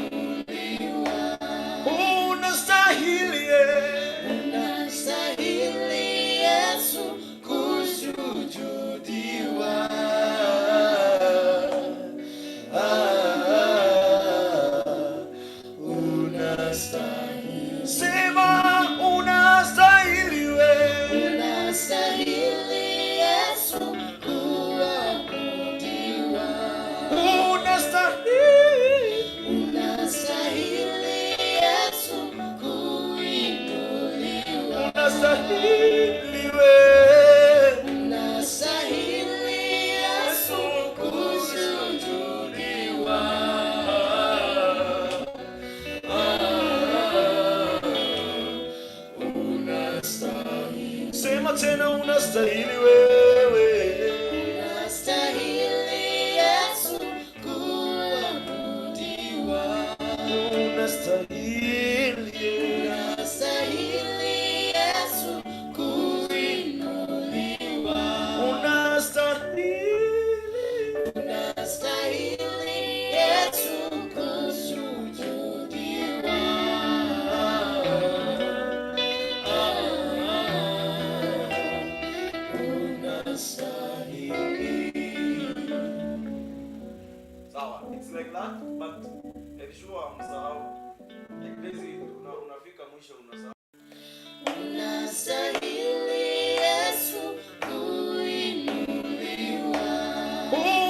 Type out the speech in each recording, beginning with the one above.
Kuinuliwa. Unastahili, eh. Unastahili Yesu kusujudiwa. Ah, unastahili. Sema unastahili we. Unastahili Yesu kuabudiwa. Unastahili. Unastahili Yesu kuinuliwa. Unastahili we. Unastahili Yesu kusujudiwa. Ah, unastahili. Sema tena unastahili wewe. Unastahili Yesu kuabudiwa. Unastahili. Unastahili Yesu kuinuliwa. Unastahili. Unastahili Yesu kusujudiwa. Ah, unastahili. Sawa, it's like that, but ensure msahau. Like basically unafika mwisho unasahau. Unastahili Yesu kuinuliwa.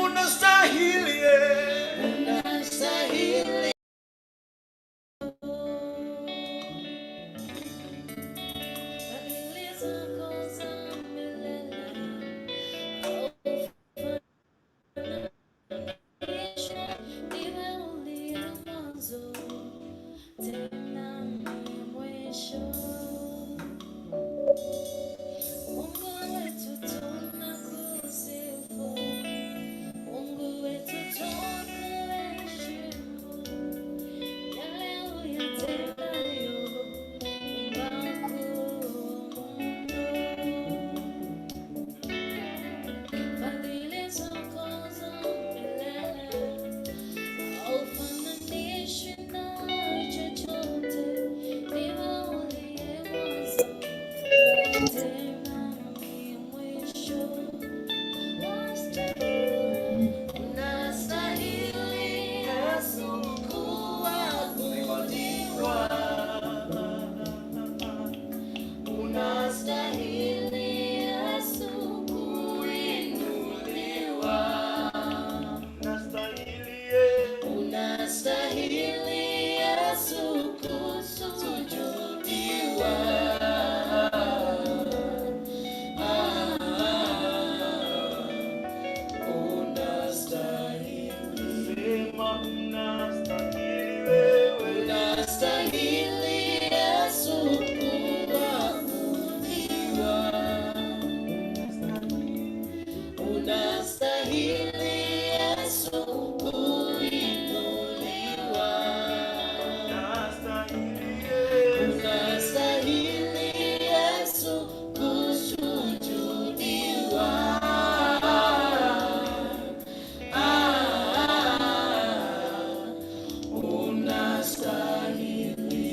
Unastahili. Eh. Unastahili. Fadhili zako za milele haufananishwi, ndiwe uliye mwanzo tena ni mwisho. Mungu wetu tunakusifu, Mungu wetu twakuheshimu, yale uyatendayo ni makuu mno. Fadhili zako za milele haufananishwi na chochote, ndiwe uliye mwanzo tena ni mwisho. Wastahili, Unastahili Yesu kuabudiwa. Unastahili Yesu kuinuliwa. Unastahili. Eh. Unastahili Yesu kusujudiwa. Ah, unastahili. Sema unastahili wewe. Unastahili Yesu kuabudiwa. Unastahili Yesu kuinuliwa. Unastahili. Eh. Unastahili Yesu kusujudiwa. Ah, unastahili.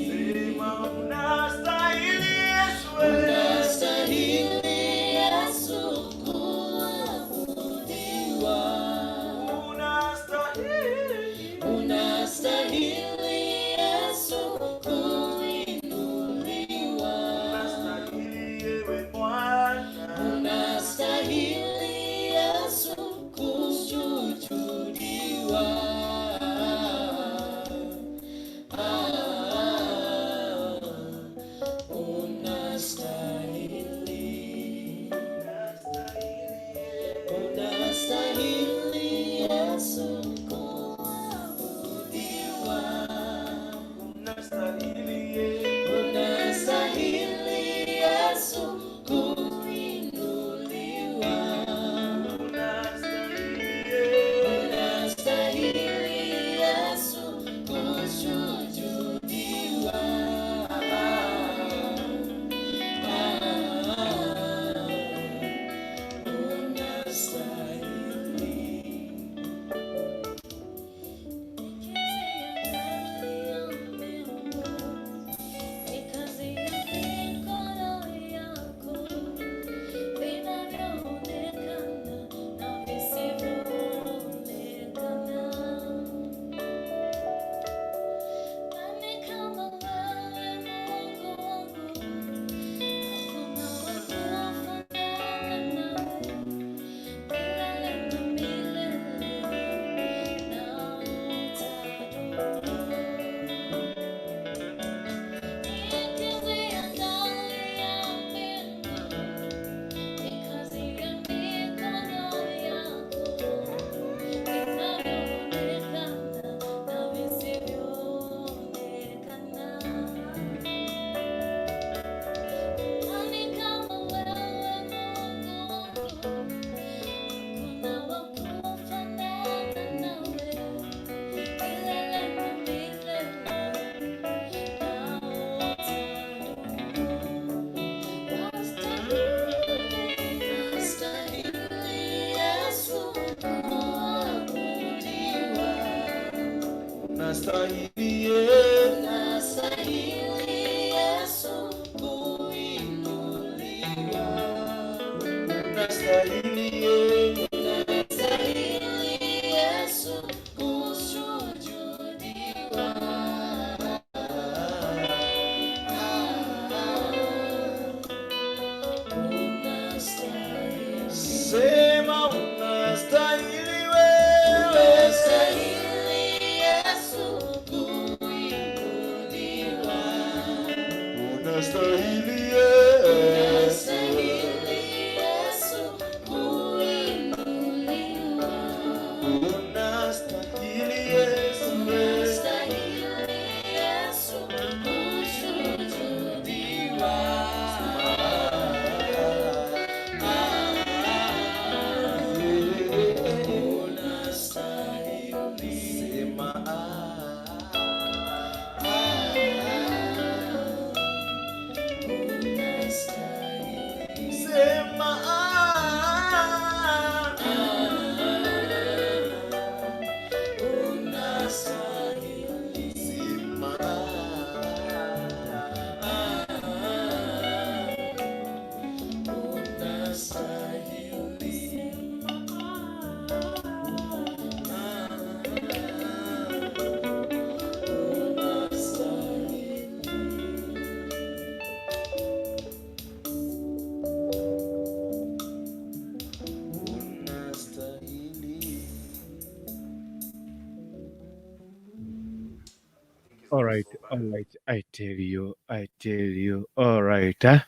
Unastahili Yesu. Unastahili Yesu kuinuliwa. Unastahili Yesu. Unastahili Yesu kusujudiwa. Unastahili. Sema unastahili wewe. Unastahili Yesu kuinuliwa. Unastahili Yesu. Unastahili Yesu kuinuliwa. Unastahili Yesu. Unastahili Yesu kusujudiwa. Unastahili. Sema ah. Unastahili. Sema ah. Unastahili. Sema ah. Unastahili. Unastahili. Unastahili. All right, all right. I tell you, I tell you. All right. Huh?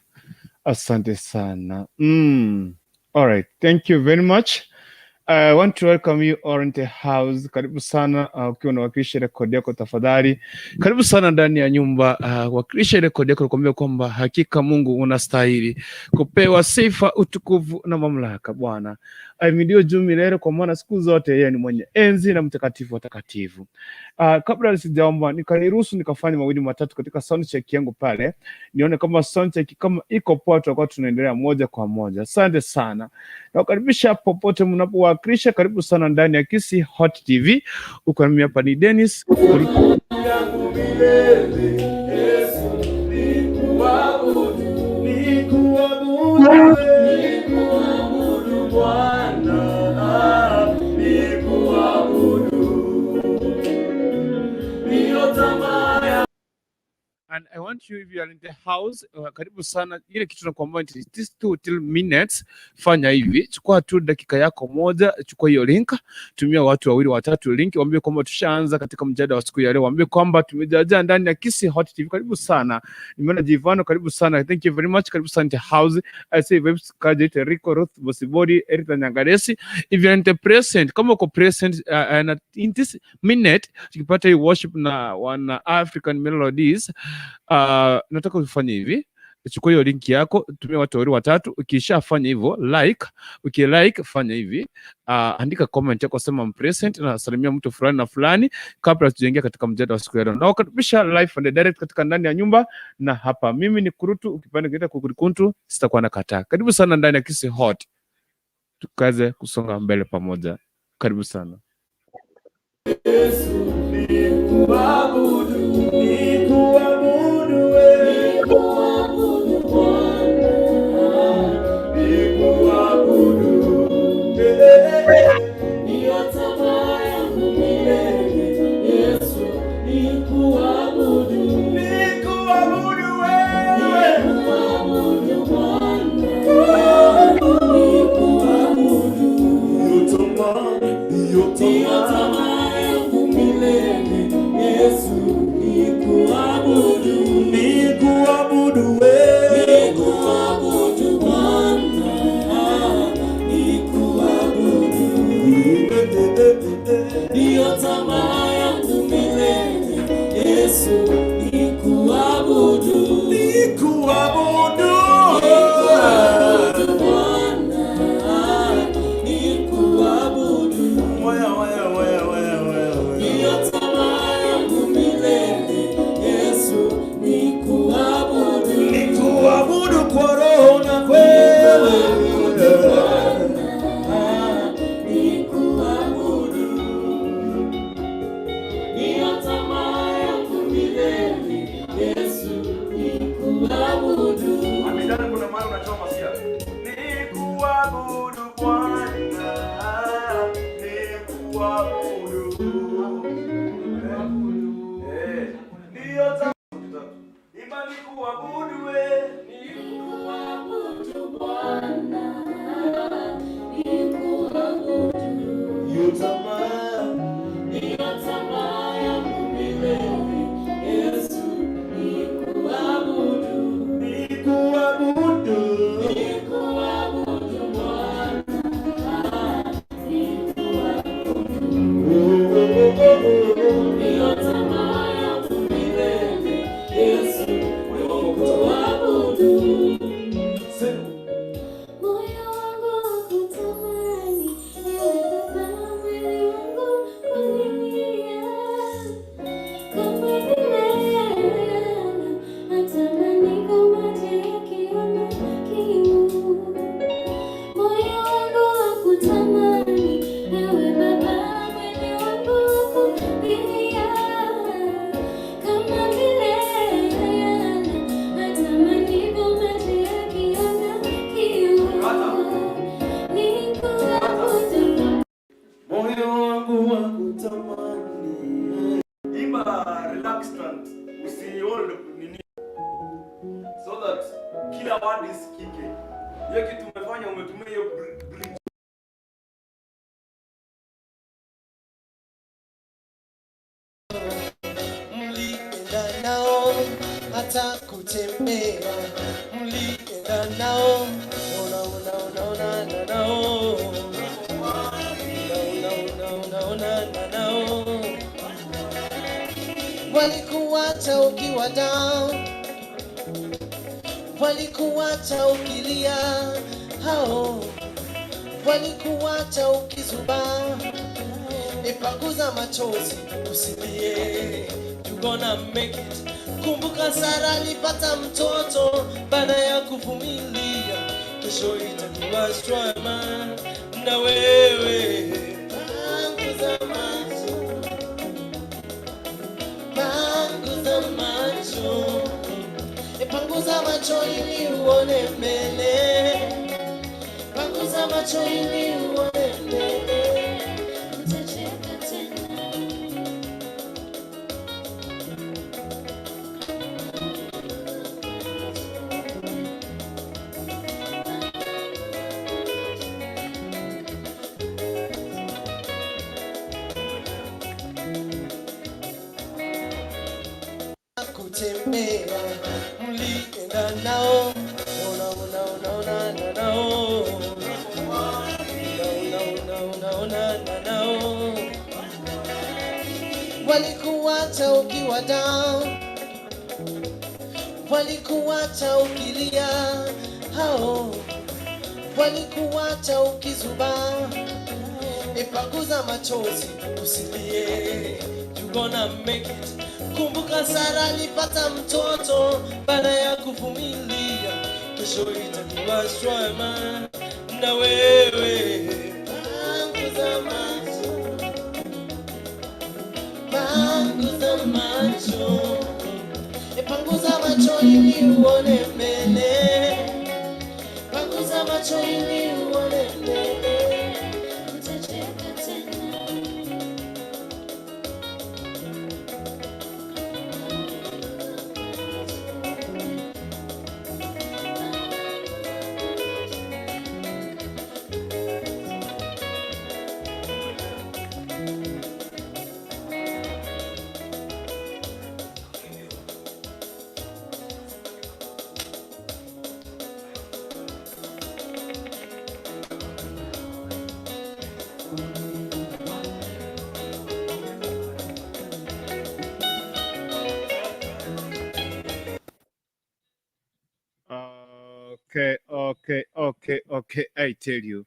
Asante sana. All right. Thank you very much. I want to welcome you all in the house. Karibu sana ukiwa unawakilisha rekodi yako tafadhali. Karibu sana ndani ya nyumba wakilisha rekodi yako, nakwambia kwamba hakika Mungu unastahili kupewa sifa, utukufu na mamlaka. Bwana ahimidiwe juu milele, kwa maana siku zote yeye ni mwenye enzi na mtakatifu wa takatifu. Kabla sijaomba nikaniruhusu nikafanya mawili matatu katika sound check yangu pale, nione kama sound check kama iko poa, tutakuwa tunaendelea moja kwa moja. Asante sana, nawakaribisha popote mnapowakilisha. Karibu sana ndani ya Kisii Hot TV. Uko na mimi hapa ni Dennis Yangu milele, Yesu, nikuabudu, nikuabudu wewe, nikuabudu Bwana, nikuabudu. Ndiyo tamaa ya And I want you, if you are in the house, karibu sana. Ile kitu nakwambia ni these 2 till minutes, fanya hivi, chukua tu dakika yako moja, chukua hiyo link, tumia watu wawili watatu link, waambie kwamba tushaanza katika mjadala wa siku ya leo, waambie kwamba tumejaajaa ndani ya Kisii Hot TV. Karibu sana, nimeona Jivano, karibu sana, thank you very much, karibu sana in the house. I say Vibes Kajete, Rico, Ruth Bosibori, Erita Nyangaresi. If you are in the present, kama uko present and in this minute tukipata hii worship na wana African Melodies, nataka ufanye hivi, chukua hiyo link yako, tumia watu wawili watatu. Ukishafanya hivyo, like, ukilike fanya hivi, andika comment yako, sema I'm present na salimia mtu fulani na fulani, kabla tujaingia katika mjadala wa siku ya leo. Na wakaribisha live and direct katika ndani ya nyumba, na hapa mimi ni Kurutu, ukipenda kuita Kukurikuntu, sitakuwa nakataa. Karibu sana ndani ya Kisii Hot, tukaze kusonga mbele pamoja. Karibu sana. Yesu, nikuabudu, nikuabudu wewe, Nikuabudu Bwana. Nikuabudu. Eh, eh, eh. Ndiyo tamaa yangu milele, Yesu, nikuabudu. Nikuabudu wewe. Nikuabudu Bwana. Nikuabudu. Ndiyo tamaa, ndiyo Ndiyo tamaa. tamaa yangu milele, Yesu, nikuabudu. Nikuabudu wewe. Nikuabudu Bwana, nikuabudu. Eh, eh, eh, eh. Ndiyo tamaa yangu milele, Yesu, nikuabudu. Nikuabudu. Nikuabudu Bwana, nikuabudu. Wewe, wewe, wewe, wewe, wewe. Ndiyo tamaa yangu milele, Yesu, nikuabudu. Nikuabudu kwa roho na kweli. Nikuabudu Bwana, nikuabudu. Ndiyo Eh, ndiyo tatu. Imba nikuabudu we. Nikuabudu Bwana, nikuabudu. Ndiyo tamaa. Ndiyo tamaa yangu milele, Yesu, nikuabudu. Nikuabudu. Nikuabudu Bwana, nikuabudu. Oh, oh, oh, oh, oh. Ndiyo tamaa yangu milele, Yesu, nikuabudu. Sema. Moyo wangu wakutamani, ewe Baba, mwili wangu kulilia. Kama vile atamani maji yakiona kiu. Moyo wangu wakutamani, ewe Baba, mwili wangu wakulilia. Kama vile atamani maji yakiona kiu. Nikuabudu. Moyo wangu wakutamani. Imba relaxed, usihold nini, so that kila word isikike. Hiyo kitu umefanya, umetumia hiyo bridge. Mlienda nao hata kutembea, mlienda nao ona ona ona ona na nao ona ona ona ona na nao, walikuacha ukiwa down, walikuacha ukilia, hao walikuacha ukizubaa. Panguza machozi usilie, you gonna make it. Kumbuka Sara alipata mtoto baada ya kuvumilia, kesho itakuwa shwama na wewe. Panguza macho, panguza macho, panguza macho ili uone mbele, panguza macho ili uone mbele. Utacheka tena. Kutembea, mlienda nao ona ona ona ona na nao ona ona ona ona na nao, walikuacha ukiwa down, walikuacha ukilia, hao walikuacha ukizubaa. Panguza machozi usilie, you gonna make it. Kumbuka Sara alipata mtoto baada ya kuvumilia, kesho itakuwa shwama na wewe. Panguza macho, panguza macho, panguza macho ili uone mbele, panguza macho ili uone mbele. Utacheka tena. Okay, I tell you.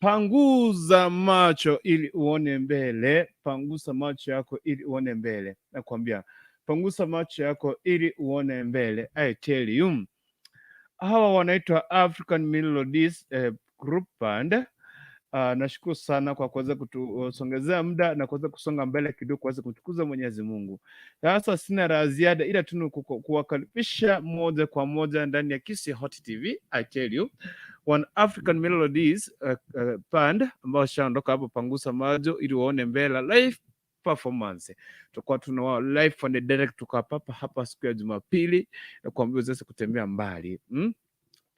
Panguza macho ili uone mbele, panguza macho yako ili uone mbele. Nakwambia, panguza macho yako ili uone mbele. I tell you. Hawa wanaitwa African Melodies Group Band. Nashukuru sana kwa kuweza kutusongezea muda na kuweza kusonga mbele kidogo kuweza kumtukuza Mwenyezi Mungu. Sasa sina la ziada ila tu ni kuwakaribisha moja kwa moja ndani ya Kisii Hot TV. I tell you, One African Melodies Band ambao shaondoka hapo, pangusa macho ili uone mbele live. performance. Tutakuwa tuna live and direct tuka papa hapa siku ya Jumapili na kuambia usiweze kutembea mbali.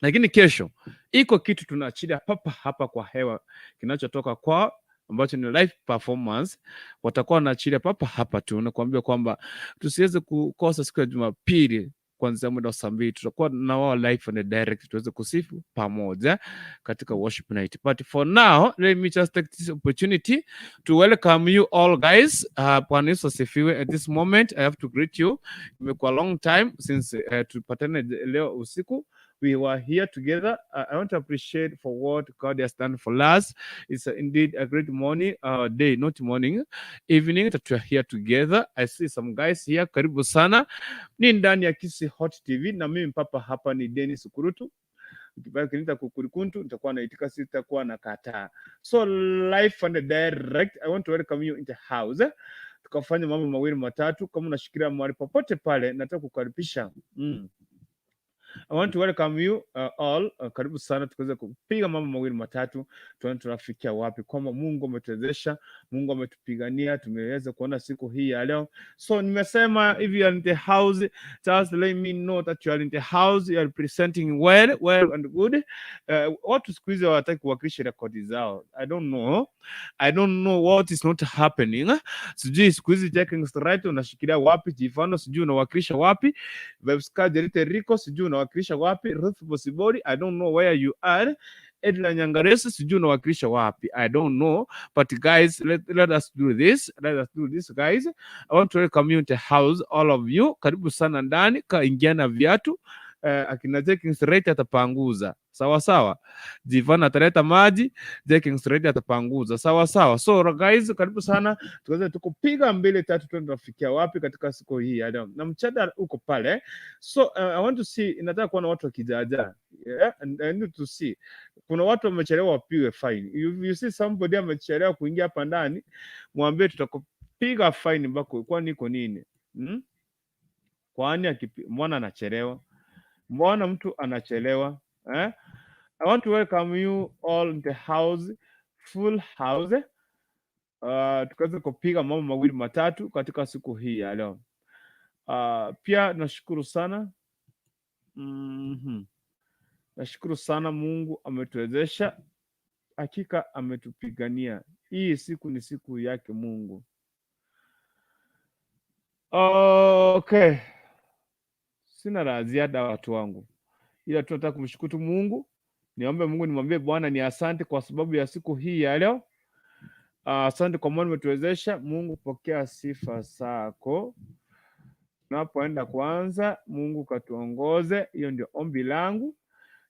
Lakini kesho iko kitu tunaachilia papa hapa kwa hewa kinachotoka kwa ambacho ni live performance, watakuwa wanaachilia papa hapa tu, nakuambia kwamba tusiweze kukosa siku ya Jumapili kuanzia muda wa saa 2 tutakuwa na wao live and direct tuweze kusifu pamoja katika worship night. But for now, let me just take this opportunity to welcome you all guys. Bwana Yesu asifiwe. At this moment I have to greet you. Imekuwa long time since tupatane leo usiku. We were here together. I want to appreciate for what God has done for us. It's indeed a great morning, day, not morning, evening that we are here together. I see some guys here. Karibu sana. Ni ndani ya Kisii Hot TV na mimi papa hapa ni Dennis Kurutu. Ukiniita kukurikuntu nitakuwa naitika, sitakuwa nakataa. So live and direct, I want to welcome you in the house. Tukafanya mambo mawili matatu. Kama unashikilia mahali popote pale, nataka kukaribisha. I want to welcome you all. Karibu sana tukaweze kupiga mambo mawili matatu, tuone tunafikia wapi, kwamba Mungu ametuwezesha, Mungu ametupigania, tumeweza kuona siku hii ya leo. So nimesema if you are in the house, just let me know that you are in the house, you are presenting well, well and good. Watu siku hizi hawataki kuwakilisha rekodi zao. I don't know. I don't know what is not happening. Sijui siku hizi Jack Right unashikilia wapi, Jifano sijui unawakilisha wapi, Vebska Jerite Rico sijui unawakilisha wapi, Ruth Bosibori I don't know where you are, Edna Nyangaresi sijui unawakilisha wapi, I don't know, but guys, let us do this, let us do this guys. I want to welcome you to house, all of you. Karibu sana ndani, kaingia na viatu. Akina Jack Right atapanguza sawa sawa, Jivan ataleta maji, Jack Right atapanguza sawa sawa. So guys, karibu sana tuweze tukupiga mbili tatu, tuende tunafikia wapi katika siku hii ya leo, na mchada uko pale. So I want to see, nataka kuona watu wakijaja, yeah, and I need to see kuna watu wamechelewa wapigwe fine. You see somebody amechelewa kuingia hapa ndani, mwambie tutakupiga fine mpaka kwani iko nini? Kwani mbona anachelewa? Mbona mtu anachelewa? Eh? I want to welcome you all in the house, full house. Tukaweza kupiga mambo mawili matatu katika siku hii ya leo. Pia nashukuru sana. Nashukuru sana Mungu ametuwezesha, hakika ametupigania. Hii siku ni siku yake Mungu. Okay, sina la ziada watu wangu, ila tu nataka kumshukuru tu Mungu. Niombe Mungu, nimwambie Bwana ni asante kwa sababu ya siku hii ya leo. Asante kwa maana umetuwezesha. Mungu, pokea sifa zako tunapoenda kwanza. Mungu katuongoze. Hiyo ndio ombi langu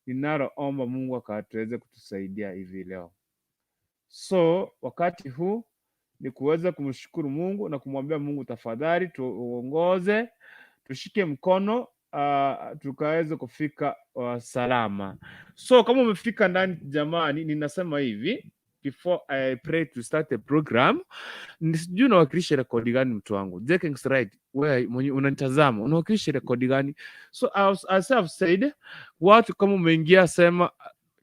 ninaloomba Mungu akatuweze kutusaidia hivi leo. So wakati huu ni kuweza kumshukuru Mungu na kumwambia Mungu, tafadhali tuongoze, tushike mkono tukaweze kufika salama. So kama umefika ndani jamani, ninasema hivi before I pray to start the program, sijui unawakilisha rekodi gani mtu wangu. Jack Right, wewe mwenye unanitazama unawakilisha rekodi gani? So as I've said, watu kama umeingia, sema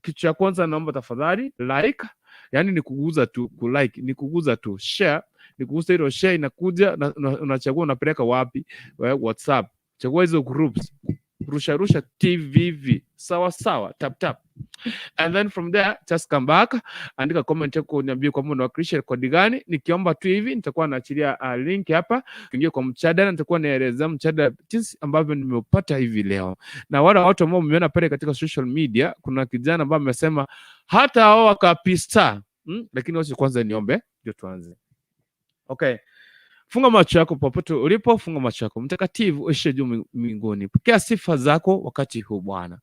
kitu cha kwanza, naomba tafadhali like, yani ni kuguza tu kulike, ni kuguza tu share, ni kuguza hilo share, inakuja na unachagua unapeleka wapi, WhatsApp, chagua hizo groups, rusha rusha TVV, sawa sawa, tap tap, and then from there just come back, andika comment yako, niambie kwamba unawakilisha rekodi gani. Nikiomba tu hivi nitakuwa naachilia link hapa, tuingie kwa mjadala, nitakuwa naeleza mjadala jinsi ambavyo nimeupata hivi leo. Na wale watu ambao mmeona pale katika social media, kuna kijana ambaye amesema hata hao kabisa, Lakini wacha kwanza niombe ndio tuanze. Okay. Funga macho yako popote ulipo, funga macho yako. Mtakatifu uishiye juu mbinguni, pokea sifa zako wakati huu Bwana.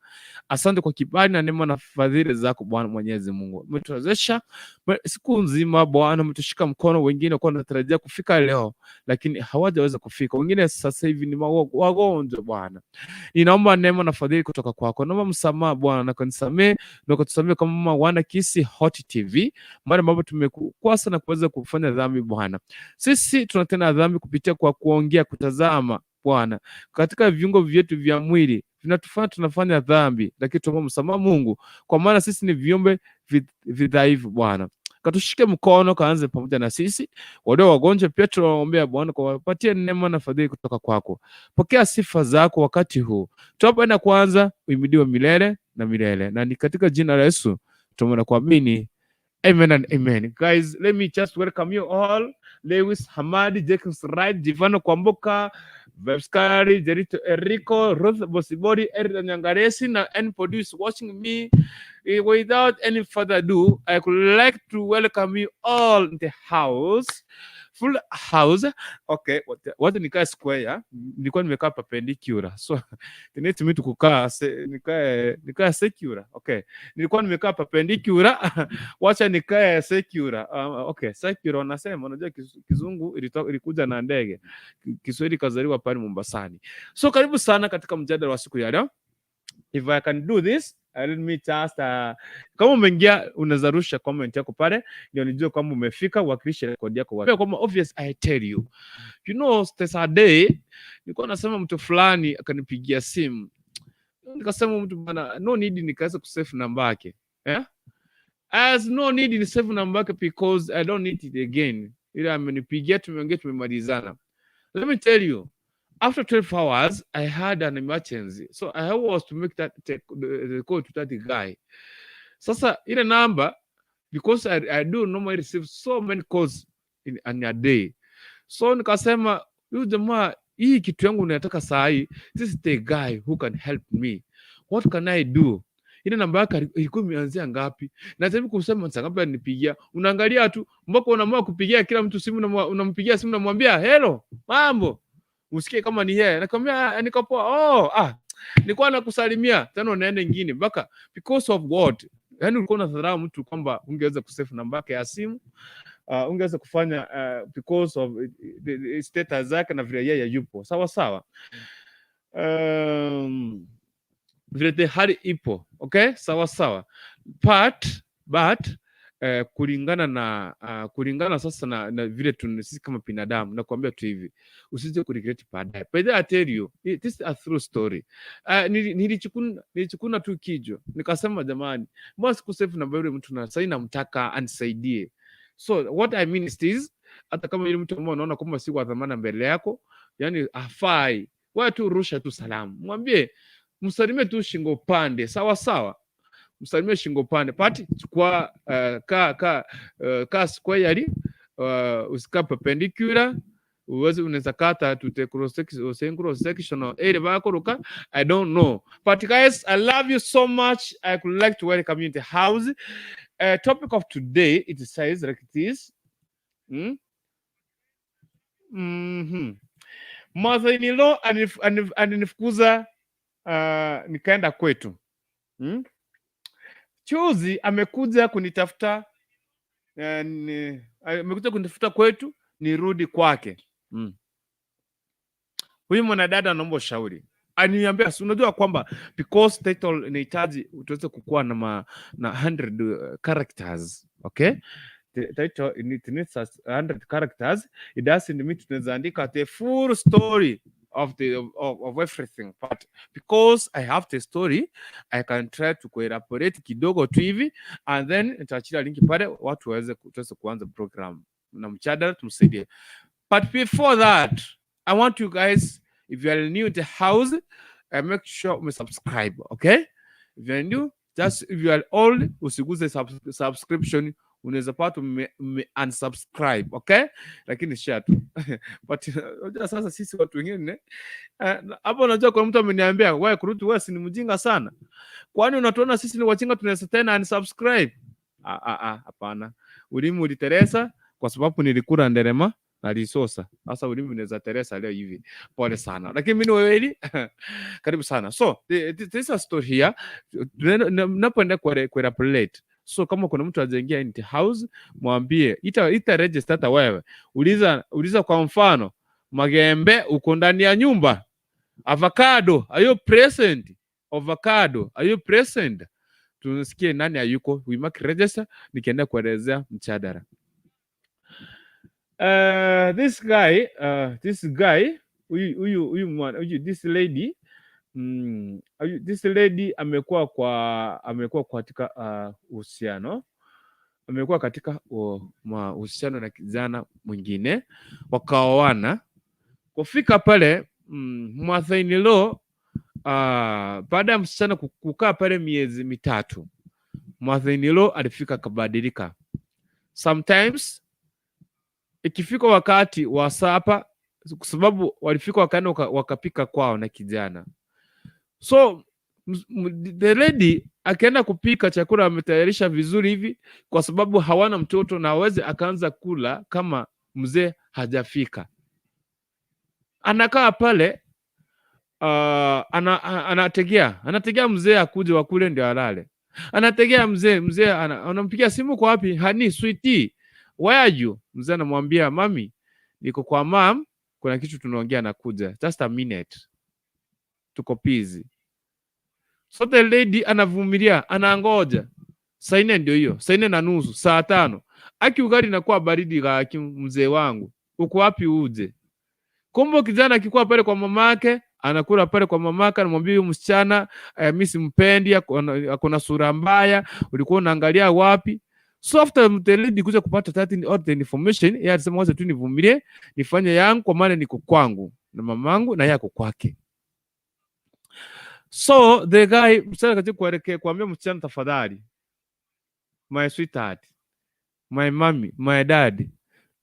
Asante kwa kibali na neema na fadhili zako Bwana Mwenyezi Mungu. Umetuwezesha siku nzima Bwana, umetushika mkono. Wengine walikuwa wanatarajia kufika leo, lakini hawajaweza kufika. Wengine sasa hivi ni wagonjwa Bwana. Ninaomba neema na fadhili kutoka kwako. Naomba msamaha Bwana, na kunisamehe na kutusamehe kama wana Kisii Hot TV, mahali ambapo tumekukosa na kuweza kufanya dhambi Bwana. Sisi tunatenda dhambi kupitia kwa kuongea, kutazama Bwana, katika viungo vyetu vya mwili vinatufanya tunafanya dhambi, lakini tuombe msamaha Mungu, kwa maana sisi ni viumbe vidhaifu Bwana. Katushike mkono, kaanze pamoja na sisi. Walio wagonjwa pia tunawaombea Bwana, kwa wapatie neema na fadhili kutoka kwako. Pokea sifa zako wakati huu. Tunapoenda kwanza, uhimidiwe milele na milele, na ni katika jina la Yesu tumeona kuamini. Amen and amen. Guys, let me just welcome you all. Lewis Hamadi, Jacobs Wright, Jivano Kwamboka, Vebskari, Jerito Errico, Ruth Bosibori, Erida Nyangaresi, na N Produce watching me. Without any further ado, I would like to welcome you all in the house. Full house. Okay, what nikae square? Nilikuwa nimekaa perpendicular. So, it needs me to kukaa nikae secular. Okay. Nilikuwa nimekaa perpendicular. Wacha nikae secular. Okay, secular wanasema, unajua kizungu ilikuja na ndege. Kiswahili kazaliwa pale Mombasani. So karibu sana katika mjadala wa siku ya leo. If I can do this, let me just kama umeingia unaweza rusha comment yako pale ndio nijue kwamba umefika, uwakilishe rekodi yako wapi. Kwamba obvious I tell you. You know, there's a day nilikuwa nasema mtu fulani akanipigia simu. Nikasema mtu bana, no need nikaweza kusave namba yake. Eh? As no need ni save namba yake because I don't need it again. Ila amenipigia, tumeongea, tumemalizana. Let me tell you, after 12 hours, I had an emergency. So I was to make that take the call to that guy. Sasa ile namba, because I do normally receive so many calls in a day. So nikasema huyu jamaa, hii kitu yangu nataka saa hii, this is the guy who can help me. What can I do? Ile namba yake ilikuwa imeanzia ngapi? Najaribu kusema saa ngapi alinipigia. Unaangalia tu mpaka unaamua kupigia kila mtu simu, unampigia simu unamwambia hello, mambo. Usikie kama ni yeye. Nakwambia, "Ah, niko poa." "Oh, ah, nilikuwa nakusalimia." Tena unaenda ingine mpaka because of what? Yaani ulikuwa unadharau mtu kwamba ungeweza kusave namba yake ya simu. Ungeweza kufanya because of the status zake na vile yeye yupo. Sawa sawa. Vile the hali ipo. Okay? Sawa sawa. But kulingana sasa na vile sisi kama binadamu, nakwambia tu hivi, usije kuregret baadaye. By the way, I tell you, this is a true story. Nilichukuna tu kichwa nikasema, jamani, mbona sikusave namba yule mtu na sasa namtaka anisaidie? So what I mean is this, hata kama yule mtu ambaye unaona kwamba si wa dhamana mbele yako, yani afai, wewe tu rusha tu salamu, mwambie, msalimie tu shingo pande, sawa sawa, msalimie shingo pande, pati chukua ka square, usika perpendicular, uweze unaweza kata tute cross section, cross sectional area bakoroka, I don't know. But guys, I love you so much. I would like to welcome you in the house. Topic of today, it says like this. Mother-in-law alinifukuza nikaenda kwetu. Juzi amekuja kunitafuta amekuja kunitafuta kwetu nirudi kwake. Huyu mwanadada anaomba ushauri. Aniambia, "Si unajua kwamba because title inahitaji tuweze kukuwa na 100 characters, okay? The title it needs us 100 characters. It doesn't mean tunaweza andika the full story of everything, but because I have the story, I can try to elaborate kidogo tu hivi and then nitaachilia link pale watu waweze tuweze kuanza program na mjadala, tumsaidie. But before that, I want you guys, if you are new to the house, make sure you subscribe, okay? If you are new, just if you are old, usiguze subscription, unaweza pata ume unsubscribe, okay? Lakini share tu. But unajua sasa sisi watu wengine hapo, unajua kuna mtu ameniambia, "Wewe Kurutu, wewe si ni mjinga sana, kwani unatuona sisi ni wajinga tunaweza tena unsubscribe?" Ah, ah, ah, hapana. Ulimi uliteleza kwa sababu nilikula nderema na lisosa. Sasa ulimi unaweza teleza leo hivi. Pole sana. Lakini mimi ni wewe, karibu sana. So, this is a story here. Napoenda kwa plate. So kama kuna mtu hajaingia in the house, mwambie ita register hata wewe. Uliza uliza kwa mfano, Magembe uko ndani ya nyumba? Avocado, are you present? Avocado, are you present? Tusikie nani hayuko. We make register, nikienda kuelezea mjadala. This guy, huyu this lady, this lady amekuwa katika uhusiano. Amekuwa katika mahusiano na kijana mwingine, wakaoana. Kufika pale mother-in-law, baada ya msichana kukaa pale miezi 3, mother-in-law alifika akabadilika. Sometimes ikifika wakati wa supper, kwa sababu walifika wakaenda wakapika kwao na kijana, so the lady akaenda kupika chakula, ametayarisha vizuri hivi, kwa sababu hawana mtoto na aweze akaanza kula kama mzee hajafika. Anakaa pale, anategea mzee akuje wakule ndio alale. Anategea mzee, mzee anampigia simu, "Kwa wapi, honey, sweetie, where are you?" Mzee anamwambia, "Mami, niko kwa mum, kuna kitu tunaongea, nakuja, just a minute, tuko busy." So the lady anavumilia, anangoja. Saa 4 ndio hiyo, saa 4:30, saa 5. Aki ugali inakuwa baridi gaki, mzee wangu. Uko wapi uje? Kumbe kijana akikuwa pale kwa mamake, anakula pale kwa mamake, anamwambia huyu msichana, mimi simpendi, ako na sura mbaya, ulikuwa unaangalia wapi? So after the lady kuja kupata that all the information, yeye alisema wacha tu nivumilie, nifanye yangu kwa maana niko kwangu na mamangu na yeye ako kwake. So the guy, msichana katika kuelekea kuambia msichana, "Tafadhali, my sweetheart, my mommy, my dad,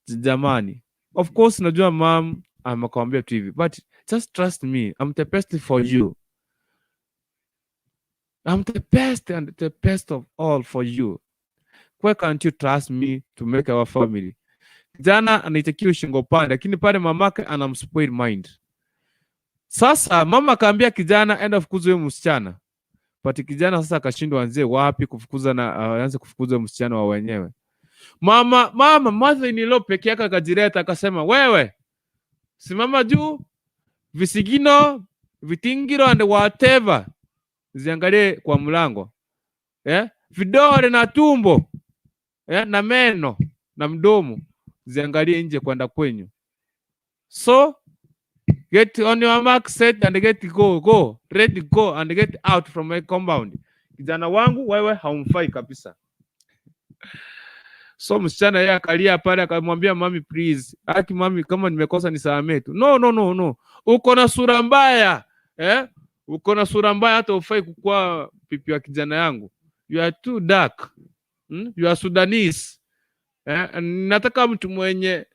jamani. Of course najua mom amekwambia tu hivi, but just trust me, I'm the best for you. I'm the best and the best of all for you. Why can't you trust me to make our family?" Kijana anaitakiwa shingo pande, lakini pale mamake anamspoil mind. Sasa mama akaambia kijana, "Enda fukuza huyo msichana." But kijana sasa akashindwa anzie wapi kufukuza na aanze kufukuza huyo msichana wa wenyewe. Mama mother in law peke yake akajileta akasema, "Wewe simama juu, visigino, vitingiro and whatever ziangalie kwa mlango, eh? Vidole na tumbo, eh? Na meno na mdomo ziangalie nje kwenda kwenyu. So get on your mark, set and get go, go, ready, go and get out from my compound. Kijana wangu wewe haumfai kabisa." So msichana yeye akalia pale akamwambia, "Mami, please, aki mami, kama nimekosa nisamee tu." "No, no, no, no, uko na sura mbaya, eh? Uko na sura mbaya, hata ufai kukua pipi wa kijana yangu. You are too dark. You are Sudanese. Eh? Nataka mtu mwenye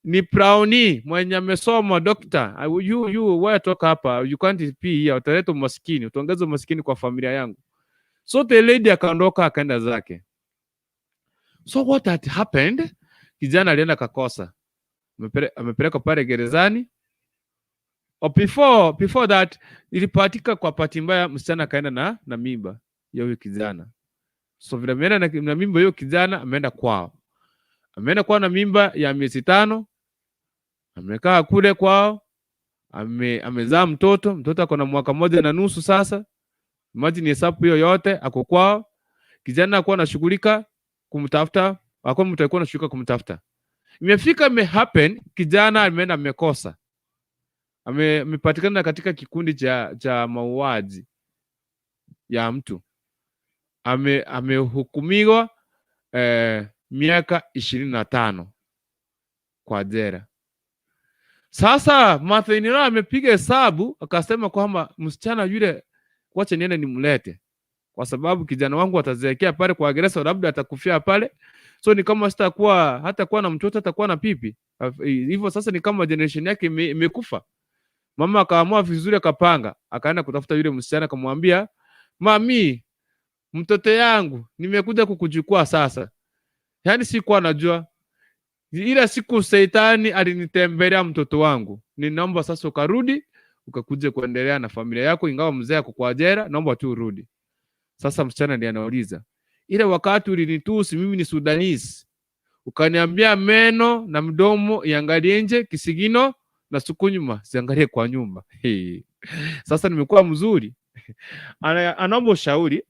ni brownie, mwenye amesoma, doctor. You wewe toka hapa, you can't be here, utaleta umaskini, utaongeza umaskini kwa familia yangu." So the lady akaondoka akaenda zake. So what had happened? Kijana alienda kakosa, amepelekwa pale gerezani. Or before that ilipatika kwa bahati mbaya, msichana akaenda na mimba ya huyu kijana. So vile ameenda na mimba hiyo kijana, ameenda kwao, ameenda kwao na mimba ya miezi 5, amekaa kule kwao, amezaa mtoto, mtoto ako na mwaka 1.5 sasa. Imagine hesabu hiyo yote, ako kwao. Kijana akuwa anashughulika kumtafuta, akuwa mtu alikuwa anashughulika kumtafuta. Imefika ime happen, kijana ameenda amekosa, amepatikana katika kikundi cha mauaji ya mtu, amehukumiwa miaka 25 kwa jela. Sasa mother-in-law amepiga hesabu akasema kwamba msichana yule, wacha niende nimlete, kwa sababu kijana wangu atazeekea pale kwa gereza, labda atakufia pale, so ni kama sitakuwa hatakuwa na mtoto, hatakuwa na pipi hivyo. Sasa ni kama generation yake imekufa. Mama akaamua vizuri, akapanga, akaenda kutafuta yule msichana, akamwambia, "Mami, mtoto yangu, nimekuja kukuchukua sasa. Yaani sikuwa najua ila siku seitani alinitembelea mtoto wangu, ninaomba sasa ukarudi ukakuja kuendelea na familia yako, ingawa mzee ako kwa jela, naomba tu urudi." Sasa msichana ndiye anauliza, "Ile wakati ulinitusi mimi ni Sudanese, ukaniambia meno na mdomo iangalie nje, kisigino na sukunyuma ziangalie kwa nyumba. Hey. Sasa nimekuwa mzuri?" Anaomba ushauri,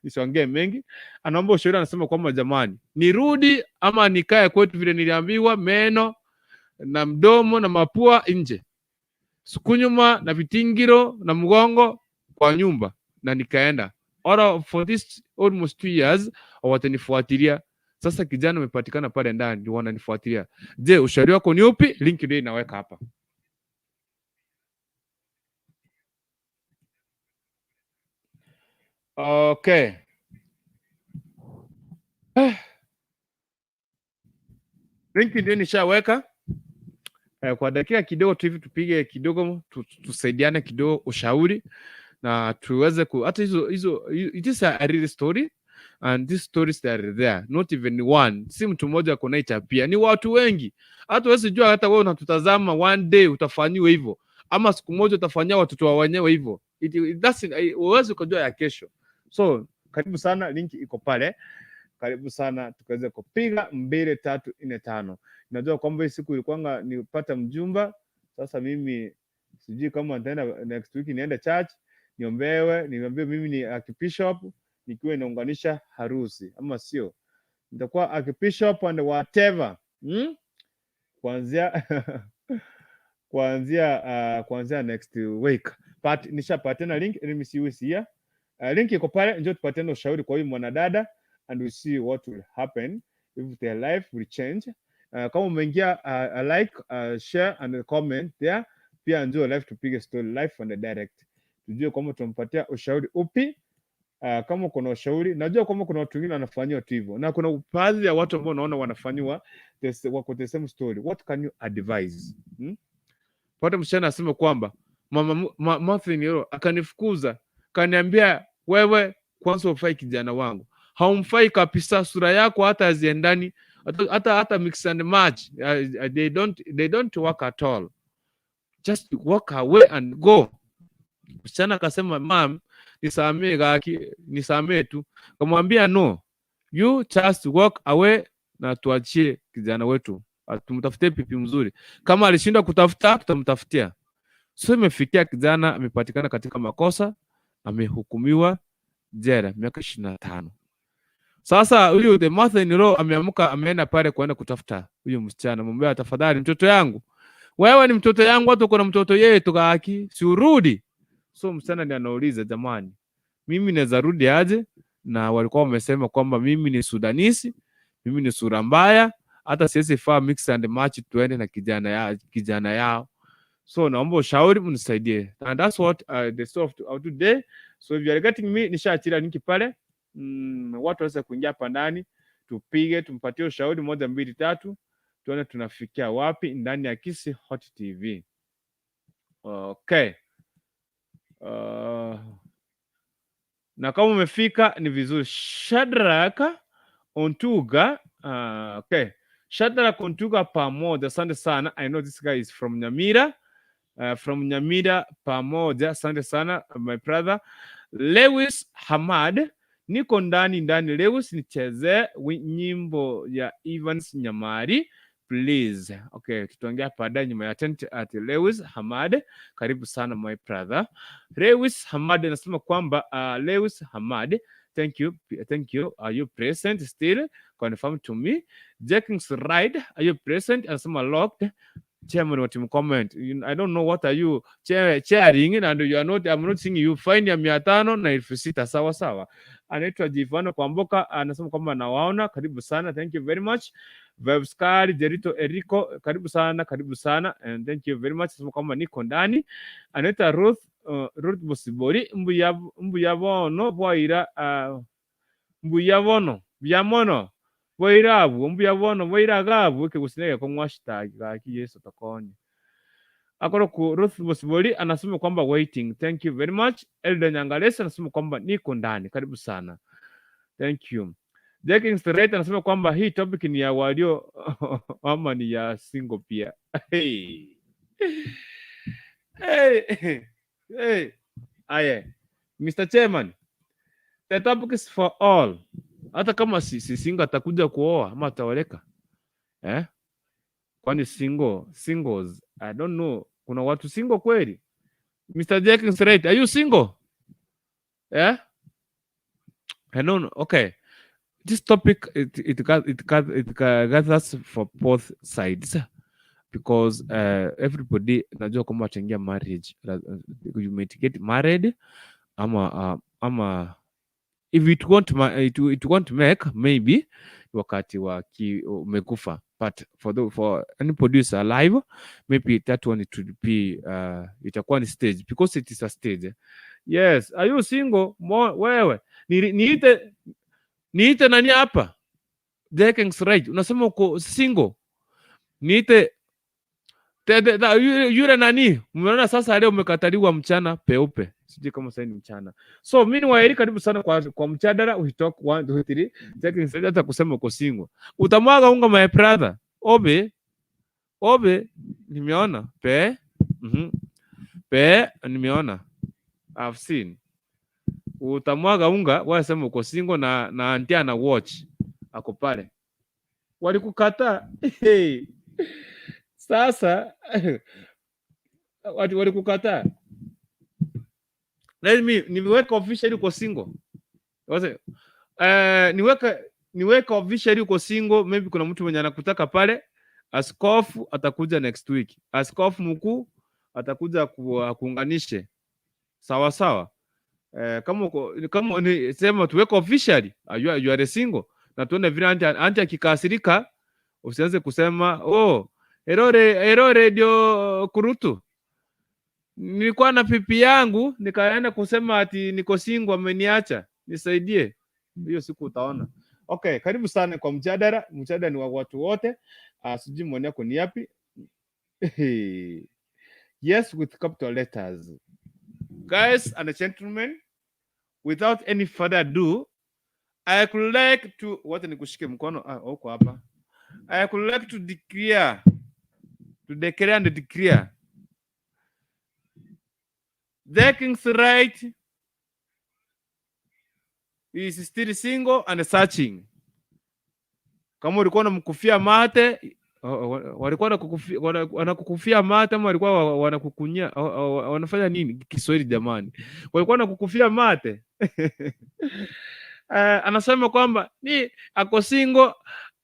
nisiongee mengi, anaomba ushauri, anasema kwamba jamani, nirudi ama nikae kwetu vile niliambiwa, meno na mdomo na mapua nje, sukunyuma na vitingiro na mgongo kwa nyumba, na nikaenda. All for this almost 2 years hawatanifuatilia. Sasa kijana amepatikana pale ndani, ndio wananifuatilia. Je, ushauri wako ni upi? Link ndio inaweka hapa. Okay. Link ndio nishaweka. Kwa dakika kidogo tu hivi tupige kidogo, tusaidiane kidogo ushauri na tuweze ku hata hizo hizo, it is a real story and these stories, they are there, not even one. Si mtu mmoja akona pia, ni watu wengi. Hata wewe sijua, hata wewe unatutazama, one day utafanyiwa hivyo ama siku moja utafanyia watoto wa wenyewe hivyo. Huwezi ukajua ya kesho. So karibu sana, link iko pale. Karibu sana tukaweze kupiga mbili, tatu, nne, tano. Najua kwamba hii siku ilikuwanga nipata mjumba. Sasa mimi sijui kama nitaenda next week, niende church niombewe, niambiwe mimi ni archbishop nikiwa inaunganisha harusi ama sio, nitakuwa archbishop and whatever, Kuanzia next week, but nishapatiana link. Let me see who is here. Link iko pale, njoo tupatiane ushauri kwa huyu mwanadada and we see what will happen, if their life will change. Kama umeingia, like, share and comment there. Pia njoo live tupige story live and direct, tujue kwamba tunampatia ushauri upi. Kama kuna ushauri, najua kwamba kuna watu wengine wanafanyiwa tu hivyo, na kuna baadhi ya watu ambao naona wanafanyiwa wako the same story. What can you advise, Pata msichana asema kwamba mama Martha Nero akanifukuza, kaniambia, "Wewe kwanza hufai, kijana wangu, haumfai kabisa, sura yako hata haziendani, hata mix and match, they don't work at all, just walk away and go." Msichana akasema, "Mam, nisamee gaki, nisamee tu." Kamwambia, "No, you just walk away na tuachie kijana wetu, tumtafutie pipi mzuri. Kama alishindwa kutafuta, tutamtafutia." So imefikia kijana amepatikana katika makosa, amehukumiwa jela miaka 25. Sasa huyu the mother in law ameamka, ameenda pale kuenda kutafuta huyu msichana, mwambia, "Tafadhali mtoto yangu, wewe ni mtoto yangu, hata uko na mtoto yetu kaki, si urudi?" So msichana ndiye anauliza, "Jamani, mimi naweza rudi aje? Na walikuwa wamesema kwamba mimi ni Sudanese, mimi ni sura mbaya, hata siwezi faa mix and match tuende na kijana yao. So naomba ushauri, mnisaidie." And that's what the story of today. So if you are getting me, nishaachilia link pale. Watu waweze kuingia hapa ndani, tupige, tumpatie ushauri moja, mbili, tatu, tuone tunafikia wapi ndani ya Kisii Hot TV. Okay. Na kama umefika ni vizuri. Shadrack Ontuga, okay. Shadrack Ontuga pamoja, asante sana. I know this guy is from Nyamira. From Nyamira pamoja, asante sana my brother. Lewis Hamad, niko ndani ndani. Lewis, nichezee nyimbo ya Evans Nyamari, please. Okay, tutaongea baadaye nyuma ya tent at Lewis Hamad. Karibu sana, my brother. Lewis Hamad anasema kwamba Lewis Hamad, thank you, thank you. Are you present still? Confirm to me. Jenkins Ride, are you present? Anasema locked. Chairman wa team comment. I don't know what are you chairing and you are not, I'm not seeing you. Fine ya 500 na 6,000, sawa sawa. Anaitwa Jivano Kwamboka anasema kwamba nawaona, karibu sana, thank you very much. Vebskari Jerito Eriko, karibu sana, karibu sana and thank you very much. Anasema kwamba niko ndani. Anaitwa Ruth Bosibori, mbuya mbuya bono bwaira, mbuya bono byamono bwairabu mbuya bono bwaira gabu kigusinege ko mwashitagi gaki Yesu takonye akoro ku. Ruth Bosibori anasema kwamba waiting, thank you very much. Elda Nyangalesi anasema kwamba niko ndani, karibu sana, thank you. Jack Straight anasema kwamba hii topic ni ya walio ama ni ya single pia? Hey. Hey. Hey. Aye. Mr. Chairman, the topic is for all. Hata kama si single atakuja kuoa ama ataoleka. Eh? Kwani singles, I don't know. Kuna watu single kweli? Mr. Jack Straight, are you single? Eh? I don't know. Okay. This topic it gathers for both sides because everybody najua kwamba ataingia marriage. You might get married ama if it won't it won't make, maybe. Wakati wa umekufa, but for any producer alive, maybe that one it will be itakuwa ni stage because it is a stage. Yes, are you single? Wewe niite nani hapa? Dekens right, unasema uko single, niite yule nani. Umeona sasa leo umekataliwa mchana peupe, sijui kama sasa ni mchana. So mimi ni Waeri, karibu sana kwa mjadala. We talk one two three. Dekens, hata kusema uko single utamwaga unga, my brother. Obe obe, nimeona pe pe, nimeona, I've seen utamwaga unga. Wewe sema uko single na auntie ana watch, ako pale, walikukataa. Hey. Sasa watu walikukataa. Let me niweke officially uko single. Wase, niweke officially uko single. Maybe kuna mtu mwenye anakutaka pale. Askofu atakuja next week. Askofu mkuu atakuja kuunganishe. Sawa sawa. Kama uko kama ni sema tuweke officially you are single na tuone vile auntie akikasirika, usianze kusema, "Oh, erore erore ndio kurutu. Nilikuwa na pipi yangu nikaenda kusema ati niko single, ameniacha, nisaidie." Hiyo siku utaona. Okay, karibu sana kwa mjadala. Mjadala ni wa watu wote. Sijui maoni yako ni yapi? Yes, with capital letters. Guys and gentlemen, without any further ado, I could like to, wacha nikushike mkono. Ah, uko hapa. I could like to declare and declare the king's right is still single and searching. Kama ulikuwa unamkufia mate, walikuwa wanakukufia mate ama walikuwa wanakukunyia, wanafanya nini? Kiswahili jamani, walikuwa wanakukufia mate. Anasema kwamba ni ako single.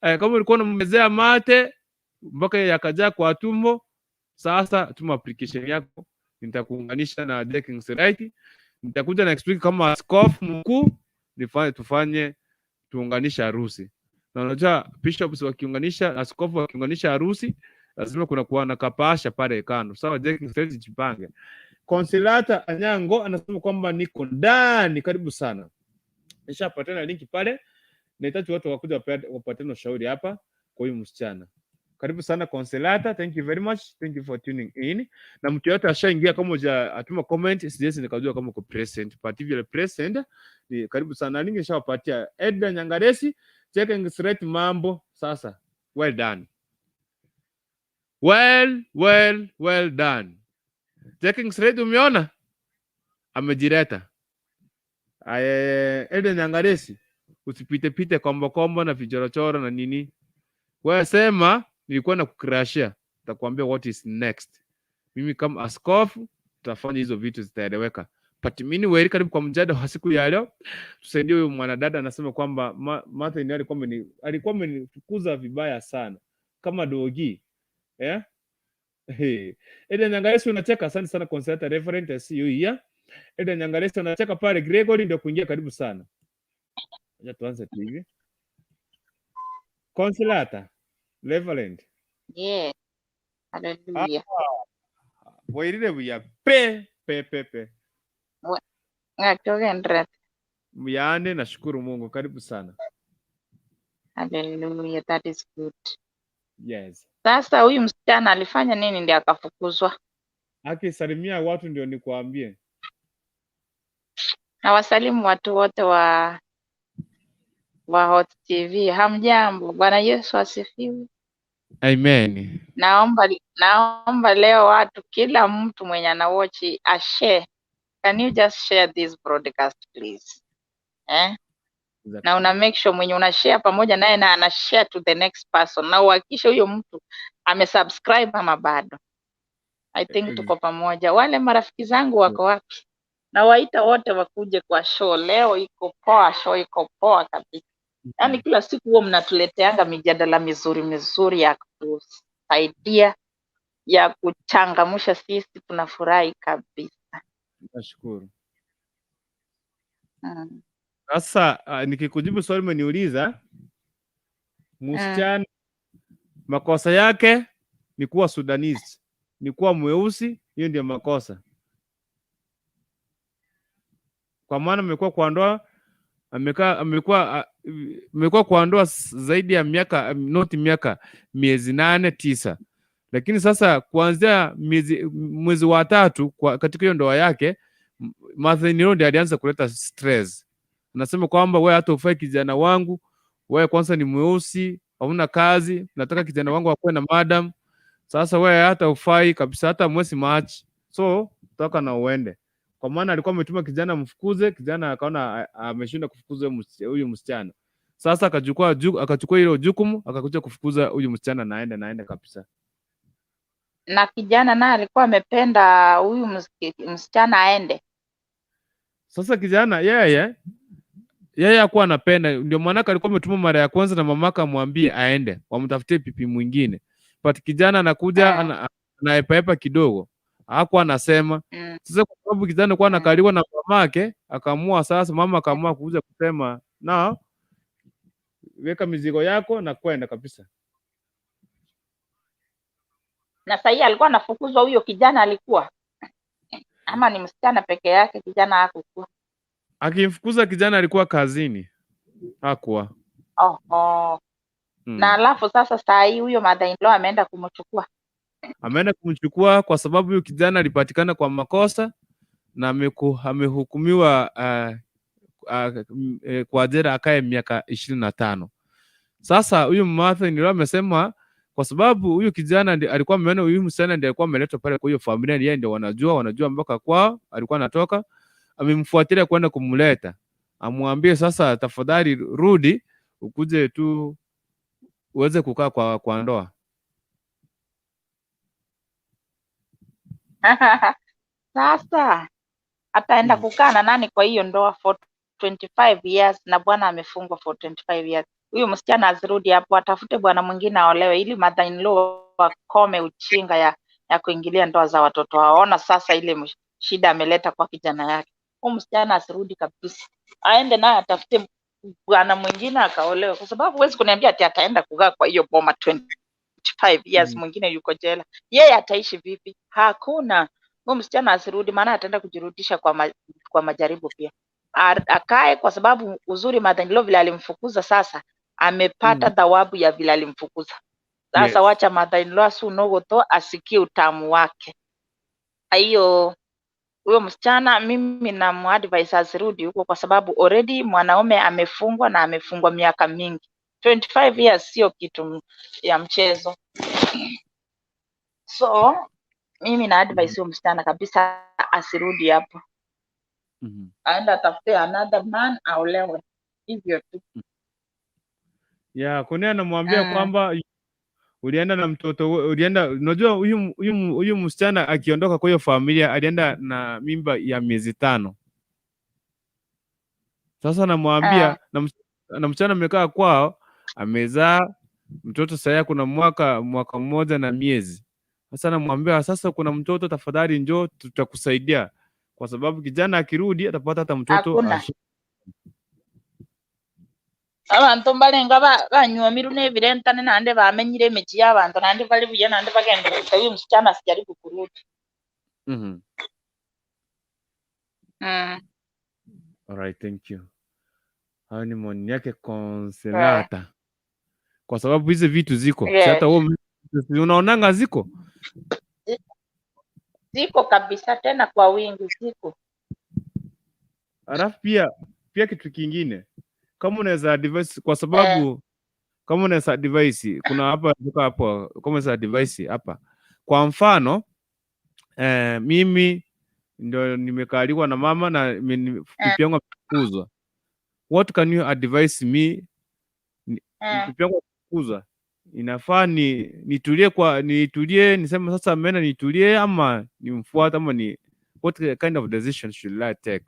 Kama ulikuwa unammezea mate mpaka yakajaa kwa tumbo, sasa tuma application yako, nitakuunganisha na The King's Right. Nitakuja next week kama askofu mkuu nifanye tufanye tuunganishe harusi. Na unajua bishops wakiunganisha, askofu wakiunganisha harusi, lazima kuna kuwa na kapasha pale kando. Sawa, The King's Right, jipange. Consolata Anyango anasema kwamba niko ndani, karibu sana. Nishapatana link pale, nahitaji watu wakuja wapatane ushauri hapa kwa huyu msichana. Karibu sana Consolata, thank you very much, thank you for tuning in. Na mtu yote ashaingia, kama huja atuma comment, siwezi nikajua kama uko present, but if you are present, ni karibu sana. Link nishawapatia. Edna Nyangaresi, checking straight mambo sasa. Well done. Well, well, well done. Checking straight, umeona? Amejileta. Aye, Edna Nyangaresi, usipite pite kombo kombo na vichorochoro na nini. Wewe sema nilikuwa na kukrashia, nitakwambia what is next. Mimi kama askofu tutafanya hizo vitu zitaeleweka. But mimi weri, karibu kwa mjadala wa siku ya leo. Tusaidie huyu mwanadada, anasema kwamba Martin alikuwa amenifukuza vibaya sana kama dogi. Eh? Hey. Eden Nyangaresi unacheka, asante sana Consolata Reverend, I see you here. Eden Nyangaresi unacheka pale, Gregory ndio kuingia, karibu sana. Acha tuanze tu hivi. Consolata Reverend. Yeah. Hallelujah. Bwairire buya pe pe pe pe. Ng'akyogendera. Muyane, nashukuru Mungu, karibu sana. Hallelujah, that is good. Yes. Sasa huyu msichana alifanya nini ndio akafukuzwa? Akisalimia watu ndio nikuambie. Nawasalimu watu wote wa Hot TV. Hamjambo, Bwana Yesu asifiwe. Amen. Naomba leo watu, kila mtu mwenye anawatch ashare. Can you just share this broadcast, please? Eh? Na una make sure mwenye una share pamoja naye na ana share to the next person, na uhakikishe huyo mtu amesubscribe ama bado. I think tuko pamoja. Wale marafiki zangu wako wapi? Na waita wote wakuje kwa show leo. Iko poa, show iko poa kabisa. Yaani kila siku huwa mnatuleteanga mijadala mizuri mizuri ya kutusaidia, ya kuchangamsha sisi, tunafurahi kabisa. Nashukuru. Mm. Sasa nikikujibu swali umeniuliza, Msichana makosa yake ni kuwa Sudanese, ni kuwa mweusi, hiyo ndio makosa. Kwa maana amekuwa kwa ndoa, amekaa amekuwa amekuwa kwa ndoa zaidi ya miaka, not miaka, miezi 8, 9, lakini sasa kuanzia mwezi wa tatu katika hiyo ndoa yake, mother-in-law ndiye alianza kuleta stress. Anasema kwamba wewe hata ufai kijana wangu, wewe kwanza ni mweusi, hauna kazi, nataka kijana wangu akuwe na madam. Sasa wewe hata ufai kabisa, hata mwezi match, so toka na uende. Kwa maana alikuwa ametuma kijana mfukuze, kijana akaona ameshindwa kufukuza huyu msichana. Sasa akachukua hilo jukumu, akakuja kufukuza huyu msichana, naende naende kabisa. Na kijana naye alikuwa amependa huyu msichana aende. Sasa kijana yeye hakuwa anapenda, ndio maanake alikuwa ametuma mara ya kwanza na mamaka amwambie aende wamtafutie pipi mwingine, but kijana anakuja anaepaepa kidogo, hakuwa anasema. Sasa kwa sababu kijana alikuwa anakaliwa na mamake, akaamua sasa, mama akaamua kuja kusema na weka mizigo yako na kwenda kabisa. Na sahii alikuwa anafukuzwa huyo kijana alikuwa ama ni msichana peke yake, kijana hakukuwa? Akimfukuza kijana alikuwa kazini, hakuwa. Oho. Na alafu sasa saa hii huyo mother in law ameenda kumchukua. Ameenda kumchukua kwa sababu huyu kijana alipatikana kwa makosa na amehukumiwa kwa jela akae miaka 25. Sasa huyu mother in law amesema kwa sababu huyu kijana alikuwa ameona huyu msichana ndiye alikuwa ameletwa pale kwa hiyo familia, yeye ndio wanajua mpaka kwao alikuwa anatoka, amemfuatilia kwenda kumleta, amwambie sasa, tafadhali rudi ukuje tu uweze kukaa kwa ndoa. Sasa ataenda kukaa na nani kwa hiyo ndoa for 25 years na bwana amefungwa for 25 years? Huyu msichana asirudi hapo, atafute bwana mwingine aolewe, ili mother in law wakome uchinga ya kuingilia ndoa za watoto wao. Ona sasa ile shida ameleta kwa kijana yake. Huyu msichana asirudi kabisa, aende naye atafute bwana mwingine akaolewe, kwa sababu huwezi kuniambia ati ataenda kukaa kwa hiyo boma 25 years, mwingine yuko jela, yeye ataishi vipi? Hakuna. Huyu msichana asirudi, maana ataenda kujirudisha kwa majaribu pia. Akae kwa sababu uzuri mother in law vile alimfukuza, sasa amepata thawabu ya vile alimfukuza. Sasa wacha mother in law asunogoto asikie utamu wake. Hiyo huyo msichana mimi namuadvise asirudi huko, kwa sababu already mwanaume amefungwa na amefungwa miaka mingi. 25 years sio kitu ya mchezo. So mimi na advise huyo msichana kabisa asirudi hapo, aende atafute another man aolewe, hivyo tu. Yeah, Kone anamwambia kwamba ulienda na mtoto ulienda, unajua huyu msichana akiondoka kwa hiyo familia alienda na mimba ya miezi 5. Sasa namwambia na msichana amekaa kwao, amezaa mtoto sasa kuna mwaka mmoja na miezi. Sasa namwambia sasa kuna mtoto, tafadhali njoo tutakusaidia, kwa sababu kijana akirudi atapata hata mtoto. Hakuna. Abantu mbalenga banywomirwe n'ebirentane nande bamenyire emiji y'abantu nande bari buya nande bagenda gusa uyu msichana asijaribu kurudi. Alright, thank you. Hayo ni maoni yake Consolata. Kwa sababu hizi vitu ziko. Si hata wewe unaonanga ziko? Ziko kabisa, tena kwa wingi ziko. Alafu pia kitu kingine, kama unaweza advise, kwa sababu kama unaweza advise, kuna hapa tuko hapo, kama unaweza advise hapa. Kwa mfano, mimi ndio nimekaliwa na mama na pipi yangu amefukuzwa. What can you advise me? Pipi yangu amefukuzwa. Inafaa ni nitulie kwa nitulie niseme sasa ameenda nitulie, ama nimfuate, ama ni what kind of decision should I take?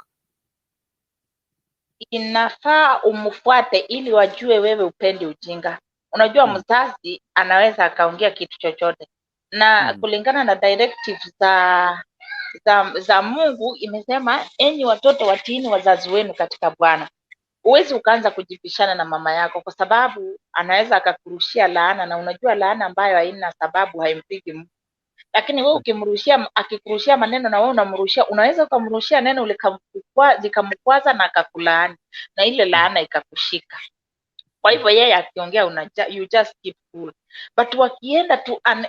Inafaa umfuate ili wajue wewe upendi ujinga. Unajua mzazi anaweza akaongea kitu chochote na kulingana na directives za Mungu imesema, enyi watoto watiini wazazi wenu katika Bwana. Huwezi ukaanza kujibishana na mama yako kwa sababu anaweza akakurushia laana, na unajua laana ambayo haina sababu haimpigi mtu. Lakini wewe ukimrushia, akikurushia maneno na wewe unamrushia, unaweza ukamrushia neno likamkwaza na akakulaani, na ile laana ikakushika. Kwa hivyo yeye akiongea you just keep cool. But wakienda to an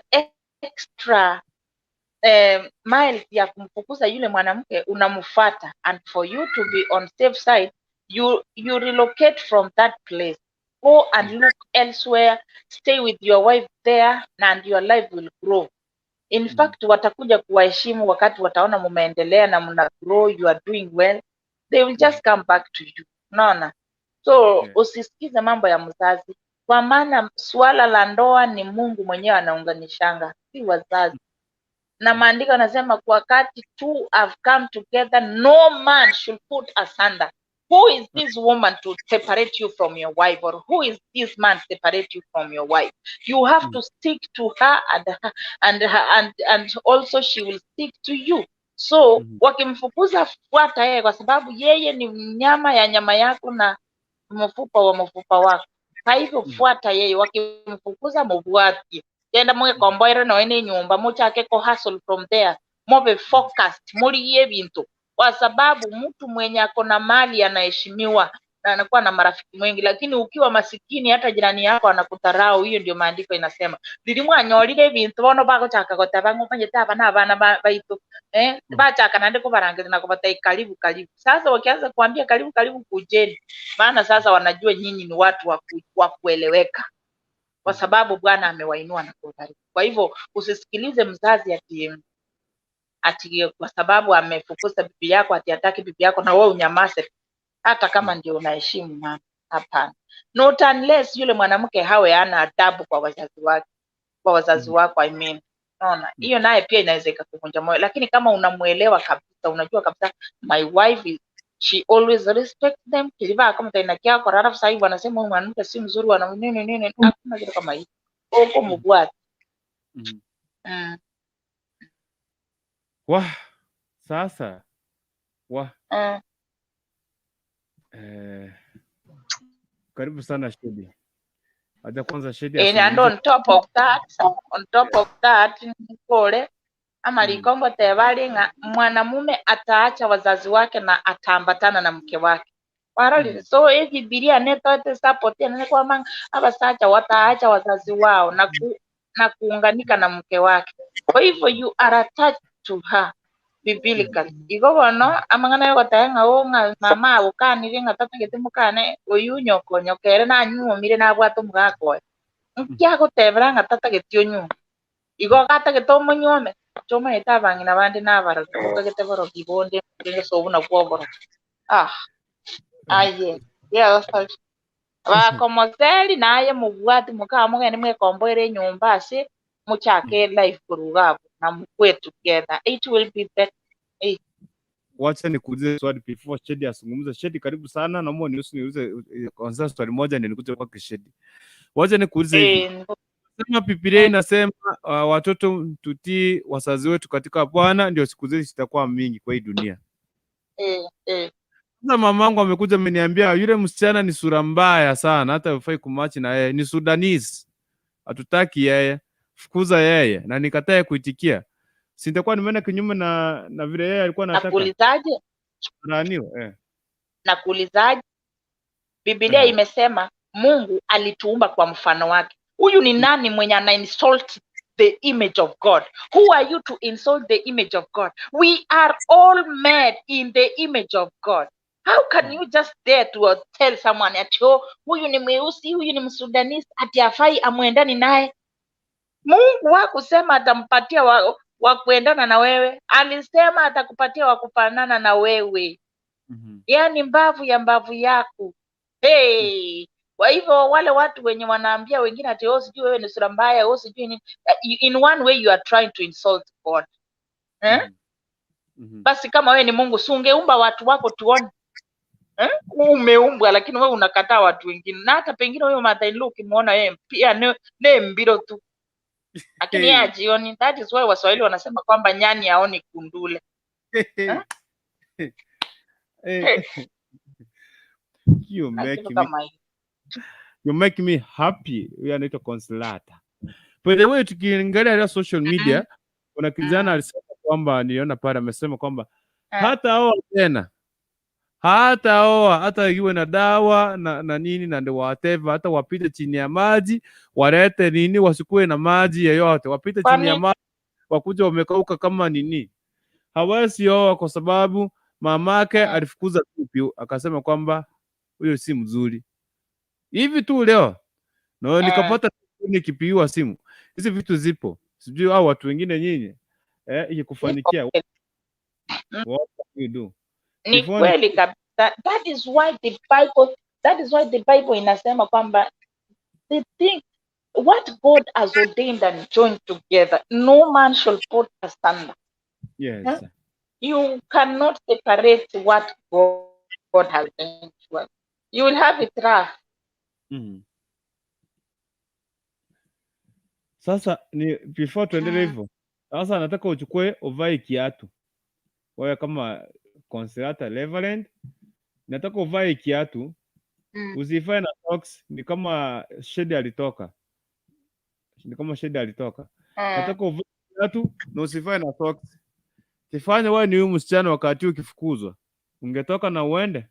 extra miles ya kumfukuza yule mwanamke, unamfuata, and for you to be on safe side, you relocate from that place, go and look elsewhere, stay with your wife there, and your life will grow. In fact, watakuja kuwaheshimu wakati wataona mumeendelea na mna grow, you are doing well, they will just come back to you. Unaona? So usisikize mambo ya mzazi, kwa maana suala la ndoa ni Mungu mwenyewe anaunganishanga, si wazazi. Na maandiko yanasema wakati two have come together, no man should put asunder. Who is this woman to separate you from your wife, or who is this man separate you from your wife? You have to stick to her and her, and her, and also she will stick to you. So wakimfukuza, fuata yeye, kwa sababu yeye ni nyama ya nyama yako na mfupa wa mfupa wako. Kwa hivyo fuata yeye, wakimfukuza mufuate. Genda mwekomboere noene nyumba, muchake ko hustle from there, mobe focused, muliye bintu, kwa sababu mtu mwenye ako na mali anaheshimiwa na anakuwa na marafiki wengi, lakini ukiwa masikini hata jirani yako anakudharau. Hiyo ndio maandiko inasema ririmwanyorire ebintu bono bagochaka goteba ng'omanyete aba na abana baitu bachaka nande kubarangiria na kubatai karibu karibu. Sasa wakianza kuambia karibu karibu, kujeni, maana sasa wanajua nyinyi ni watu wa kueleweka, kwa sababu Bwana amewainua na kuwabariki. Kwa hivyo usisikilize mzazi ati kwa sababu amefukuza bibi yako, ati hataki bibi yako na wewe unyamaze, hata kama ndio unaheshimu mama. Hapana, not unless yule mwanamke hawe hana adabu kwa wazazi wake, kwa wazazi wako, I mean. Unaona, hiyo naye pia inaweza ikakuvunja moyo, lakini kama unamuelewa kabisa, unajua kabisa my wife is, she always respect them, kiliva kama taina kyako rara. Sasa hivi wanasema huyu mwanamke si mzuri, wana nini nini, hakuna kitu kama hiyo huko mubwati. Wah, sasa wah, karibu sana Shedi. Acha kwanza Shedi And azungumze. On top of that, pole ama likombo tebali ng'a mwanamume ataacha wazazi wake na ataambatana na mke wake. Warorire? So Bibilia netoete support nene kwamba abasacha wataacha wazazi wao na kuunganika na mke wake. Kwa hivyo you are attached to her biblically. Igo bono amang'ana yogoteba ng'a o ng'a mama agokanire ng'a tatagete mokane oyu nyoko nyokere nanyuomire nabwate omogaka oye, nkiagotebera ng'a tatagete onyuome, igo gatagete omonyuome. Chomaete abang'ina bande nabarogi bokagete borogi bonde ase obuna bwa oborogi. Ah, aye yes, bakomoseri naye mubwati mukaba mugende mwekomboere enyomba ase muchake life kuruga abo na mukue together, it will be better. Wacha nikuulize swali before Shedi azungumze. Shedi, karibu sana. Naomba niruhusu niulize kwanza swali moja ndio nikuje kwake Shedi. Wacha nikuulize hivi. Sema Biblia inasema watoto tutii wazazi wetu katika Bwana, ndio siku zetu zitakuwa mingi kwa hii dunia. Sasa mamangu amekuja ameniambia yule msichana ni sura mbaya sana, hata hufai kumatch na yeye, ni Sudanese, hatutaki yeye, fukuza yeye, na nikatae kuitikia. Si nitakuwa nimeenda kinyume na vile yeye alikuwa anataka? Nakuulizaje? Laaniwe. Nakuulizaje? Biblia imesema Mungu alituumba kwa mfano wake. Huyu ni nani mwenye ana insult the image of God? Who are you to insult the image of God? We are all made in the image of God. How can you just dare to tell someone ati, oh, huyu ni mweusi, huyu ni Msudanese, ati afai amwendani naye? Mungu hakusema atampatia wa kuendana na wewe, alisema atakupatia wa kufanana na wewe, yaani mbavu ya mbavu yako. Hey! Kwa hivyo wale watu wenye wanaambia wengine ati, oh, sijui wewe ni sura mbaya, oh, sijui nini, in one way you are trying to insult God. Eh? Basi kama wewe ni Mungu, si ungeumba watu wako tuone? Eh? Umeumbwa, lakini wewe unakataa watu wengine, na hata pengine huyo mother-in-law ukimuona yeye pia ne mbiro tu, lakini yeye ajioni. That is why Waswahili wanasema kwamba nyani haoni kundule. Eh? Eh. You Na make kitu me kama hiyo. You make me happy. Huyu anaitwa Consolata. By the way, tukiangalia leo social media, kuna kijana alisema kwamba, niliona pale amesema kwamba hataoa tena, hataoa hata iwe na dawa na nini na ndio whatever, hata wapite chini ya maji walete nini, wasikuwe na maji yeyote, wapite chini ya Kwani maji wakuja wamekauka kama nini. Hawezi oa kwa sababu mamake alifukuza pipi, akasema kwamba huyo si mzuri. Hivi tu leo no, nikapata nikipigiwa simu. Hizi vitu zipo, sijui au watu wengine nyinyi ikikufanikia what can you do? Ni Before kweli kabisa. That is why the Bible inasema kwamba the thing what God has ordained and joined together, no man shall put asunder. Yes. You cannot separate what God has done to us. You will have it rough. Sasa ni before tuendelee hivyo, sasa nataka uchukue uvae kiatu wewe kama Consolata Reverend, nataka uvae kiatu, usivae na socks, ni kama shedi alitoka, ni kama shedi alitoka. Nataka uvae kiatu na usivae na socks. Tifanye wewe ni huyu msichana, wakati ukifukuzwa ungetoka na uende,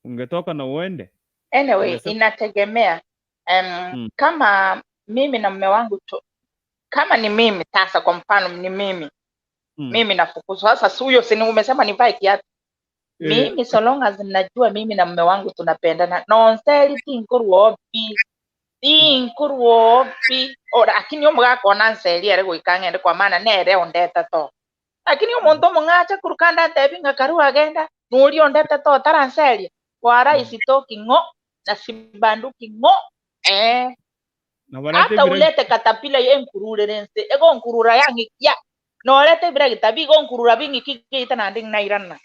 ungetoka na uende. Anyway, Ungesema inategemea kama mimi na mume wangu tu, kama ni mimi sasa, kwa mfano ni mimi, mimi nafukuzwa sasa, si huyo, si umesema nivae kiatu? Mimi so long as najua mimi na mume wangu tunapendana, nonseli tinkuruopi tinkuruopi ora, lakini omugakona nseli ere goika ng'ende kwa maana nere ondete to, lakini omonto omong'acha kurukanda ntebi ng'a karu agenda nuri ondete to taranseria wara isitoki ng'o na sibanduki ng'o Na walete hata bila ulete katapila yenkururere nse egonkurura yang'ikia norete biragita bigonkurura bing'iki geita nandi ng'airana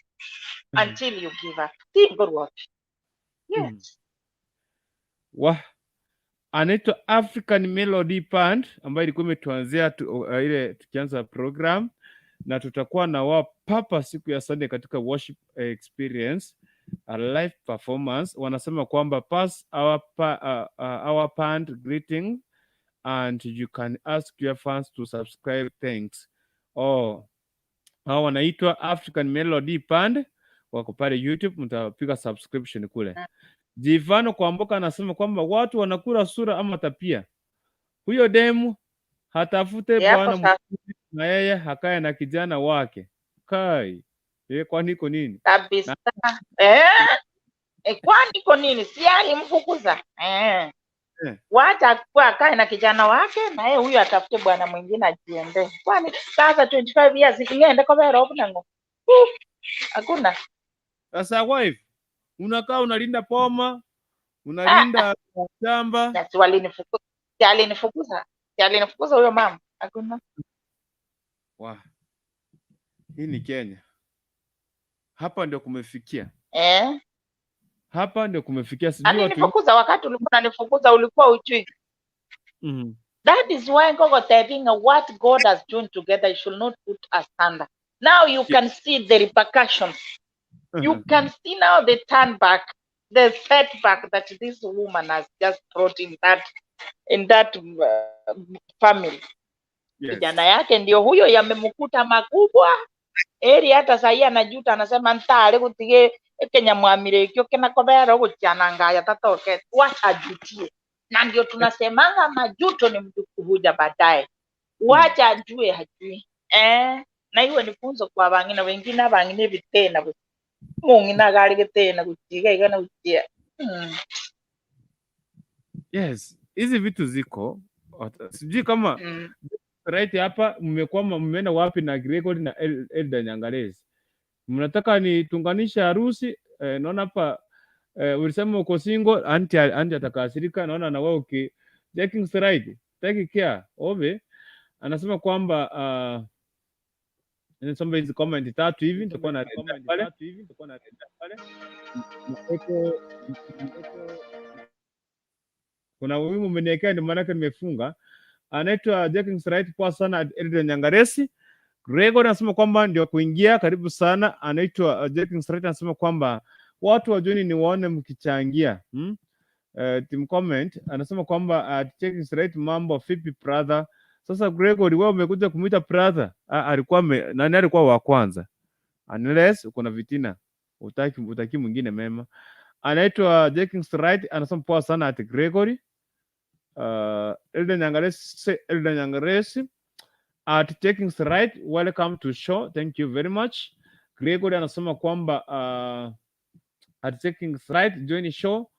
until you give up, tinkuruopi. Yes. Wa anaitwa African Melody Band ambayo ilikuwa imetuanzia ile tukianza program, na tutakuwa na wao papa siku ya Sunday katika worship experience, a live performance. Wanasema kwamba pass our band greeting and you can ask your fans to subscribe, thanks. Oh, hao wanaitwa African Melody Band, wako pale YouTube, mtapiga subscription kule. Jivano Kwamboka anasema kwamba watu wanakula sura ama tabia. Huyo demu hatafute Yapo bwana sasa mwingine na yeye hakae na kijana wake. Kai. Kwani iko nini? Kabisa. Kwani iko nini? Si alimfukuza? Wacha akuwe akae na kijana wake na yeye huyo atafute bwana mwingine ajiende. Kwani sasa 25 years ingende kobera obunango? Hakuna. Sasa wife, unakaa unalinda poma, unalinda shamba. Na si walinifukuza. Si alinifukuza. Si alinifukuza huyo mama. Hakuna. Wa. Hii ni Kenya. Hapa ndio kumefikia. Hapa ndio kumefikia. Sijui watu Alinifukuza wakati ulikuwa unanifukuza ulikuwa ujui. That is why Gogo Tebinga, what God has joined together, you should not put asunder. Now you can see the repercussions. You can see now the turn back, the setback that this woman has just brought in that family. Kijana yake ndio huyo yamemkuta makubwa. Eri hata sahi anajuta, anasema ntare gutige ekenyamwamire ikio kinakobera guchiana ngaya tatoke, wacha ajutie. Na ndio tunasemanga majuto ni mjukuu huja baadaye. Wacha ajue hajui. Na iwe ni funzo kwa bang'ina wengine abang'ina ebitena mong'ina agari getena guchiga iga na guchia. Yes, hizi vitu ziko. Sijui kama right hapa mmekwama, mmeenda wapi na Gregory na Elda Nyangalezi? Mnataka nitunganishe harusi? Naona hapa ulisema uko single, anti atakasirika. Naona na wewe uki taking stride, take care. Ove anasema kwamba nisome hizi comment tatu hivi, nitakuwa na pale kuna wimbo umeniwekea, ndio maanake nimefunga. Anaitwa Jackson Right, poa sana Elda Nyangaresi. Gregor anasema kwamba ndio kuingia, karibu sana. Anaitwa Jenkins Wright anasema kwamba watu wa join niwaone mkichangia. Team comment anasema kwamba Jenkins Wright, mambo vipi brother? Sasa Gregory, wewe umekuja kumuita brother. Ah, alikuwa nani alikuwa wa kwanza? Unless uko na vitina, utaki mwingine mema. Anaitwa Jenkins Wright anasema poa sana at Gregory. Elden Nyangaresi, Elden Nyangaresi at Jenkins Wright, welcome to show. Thank you very much. Gregory anasema kwamba at Jenkins Wright, join show.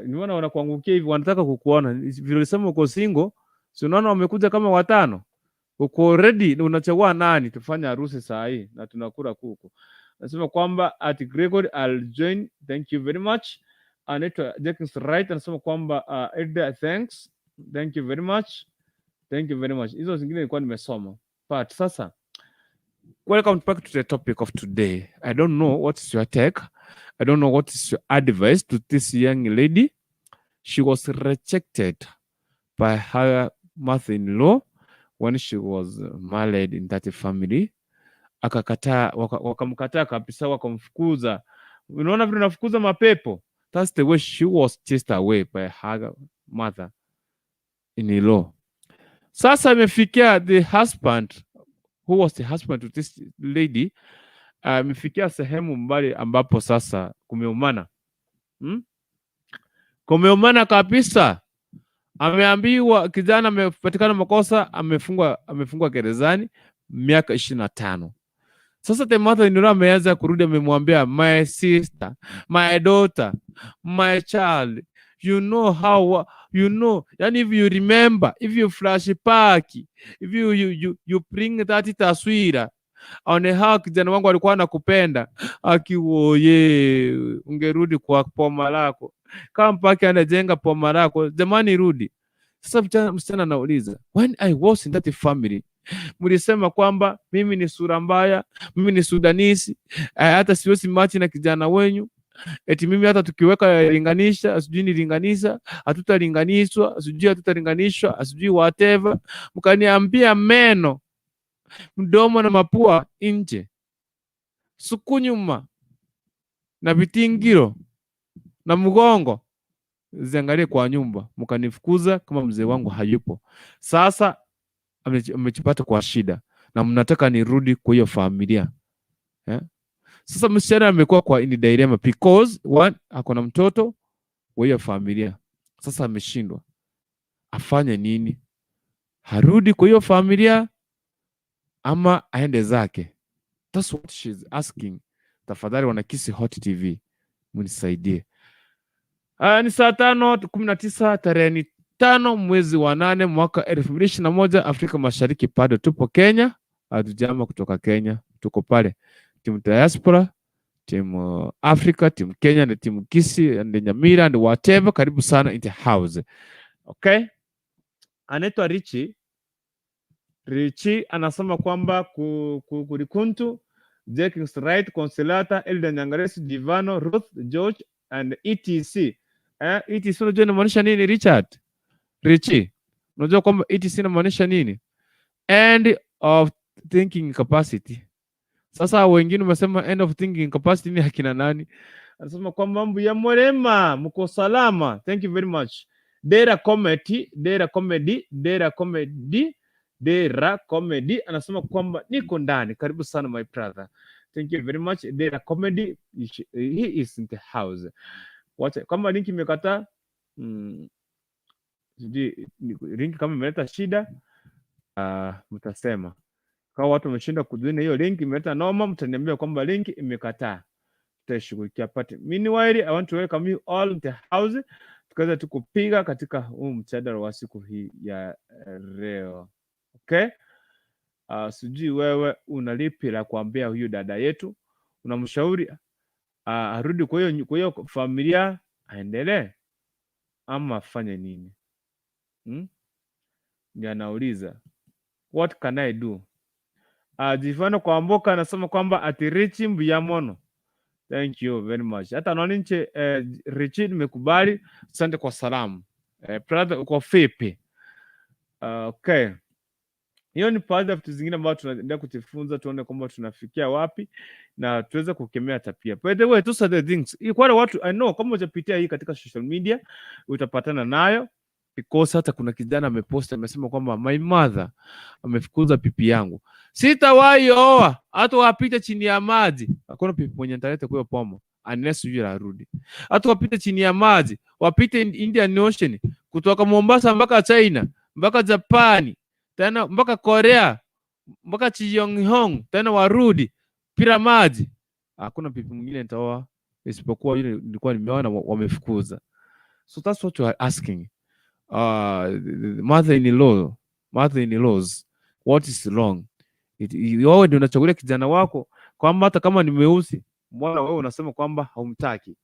Nimeona wanakuangukia hivi, wanataka kukuona. Vile ulisema uko single, si unaona wamekuja kama watano. Uko ready, unachagua nani tufanye harusi saa hii na tunakula kuku. Anasema kwamba at Gregory, I'll join. Thank you very much. Anaitwa Jenkins Wright anasema kwamba Edda, thanks. Thank you very much. Thank you very much. Hizo zingine nilikuwa nimesoma. But sasa welcome back to the topic of today. I don't know what is your take. I don't know what is your advice to this young lady. She was rejected by her mother-in-law when she was married in that family. Akakataa, wakamkataa kabisa, wakamfukuza. Unaona vile unafukuza mapepo? That's the way she was chased away by her mother-in-law. Sasa imefikia the husband who was the husband to this lady amefikia sehemu mbali ambapo sasa kumeumana, Kumeumana kabisa. Ameambiwa kijana amepatikana makosa, amefungwa gerezani miaka 25. Sasa the mother in law ameanza kurudi, amemwambia, "My sister, my daughter, my child, you know how you know, yani if you remember, if you flash back, if you bring that taswira on how kijana wangu alikuwa anakupenda, akiwoye, ungerudi kwa poma lako kama mpaka anajenga poma lako, jamani, rudi." Sasa msichana anauliza, "When I was in that family, mlisema kwamba mimi ni sura mbaya, mimi ni Sudanese, hata siwezi match na kijana wenyu, eti mimi hata tukiweka linganisha, sijui nilinganisha, hatutalinganishwa, sijui hatutalinganishwa, sijui whatever. Mkaniambia meno, mdomo na mapua nje, sukunyuma na vitingiro na mgongo ziangalie kwa nyumba, mkanifukuza kama mzee wangu hayupo. Sasa amejipata kwa shida na mnataka nirudi kwa hiyo familia, eh?" Sasa msichana amekuwa kwa in dilemma because one, ako na mtoto wa hiyo familia. Sasa ameshindwa afanye nini, harudi kwa hiyo familia ama aende zake? That's what she's asking. Tafadhali wana Kisii Hot TV mnisaidie. Ni saa 5:19, tarehe ni 5 mwezi wa 8 mwaka 2021, Afrika Mashariki. Bado tupo Kenya, hatujama kutoka Kenya, tuko pale timu diaspora, timu Africa, timu Kenya na timu Kisii and Nyamira and whatever. Karibu sana in the house. Okay, anaitwa Richi. Richi anasema kwamba Kurikuntu, Jenkins Wright, Consolata, Elda Nyangaresi, Divano, Ruth, George and etc. Etc unajua inamaanisha nini, Richard? Richi, unajua kwamba etc inamaanisha nini? End of thinking capacity. Sasa wengine wamesema end of thinking capacity ni akina nani? Anasema kwamba mambo ya Mwerema, mko salama. Thank you very much. Dera Comedy, Dera Comedy, Dera Comedy, Dera Comedy anasema kwamba niko ndani. Karibu sana, my brother. Thank you very much. Dera Comedy, he is in the house. Wacha kama link imekataa, sijui link kama imeleta shida, mtasema kama watu wameshinda kujoin hiyo link imeleta noma, mtaniambia kwamba link imekataa, tutaishughulikia. But meanwhile, I want to welcome you all in the house, tukaweza tu kupiga katika huu mjadala wa siku hii ya leo. Okay? Sijui wewe una lipi la kuambia huyu dada yetu, unamshauri arudi kwa hiyo familia aendelee ama afanye nini? Ndio anauliza, "What can I do?" Jifano kwa Mboka anasema kwamba ati Richi mbuyamono. Thank you very much. Hata naona nche Richi nimekubali. Asante kwa salamu. Brother, uko vipi? Okay. Hiyo ni baadhi ya vitu zingine ambayo tunaendelea kujifunza, tuone kwamba tunafikia wapi na tuweze kukemea tabia. By the way, those are the things. Hii kwa wale watu, I know kama hujapitia hii katika social media utapatana nayo, because hata kuna kijana amepost, amesema kwamba my mother amefukuza pipi yangu, sitawahi oa hata wapite chini ya maji. Hakuna pipi mwenye nitaleta kwa pomo unless yule arudi. Hata wapite chini ya maji, wapite Indian Ocean, kutoka Mombasa mpaka China, mpaka Japani, tena mpaka Korea, mpaka Chiyonghong, tena warudi pira maji. Hakuna pipi mwingine nitaoa isipokuwa yule nilikuwa nimeona wamefukuza. So that's what you are asking. The mother-in-law, mother-in-laws, what is wrong? Wewe ndio unachagulia kijana wako kwamba hata kama ni mweusi, mbona wewe unasema kwamba haumtaki?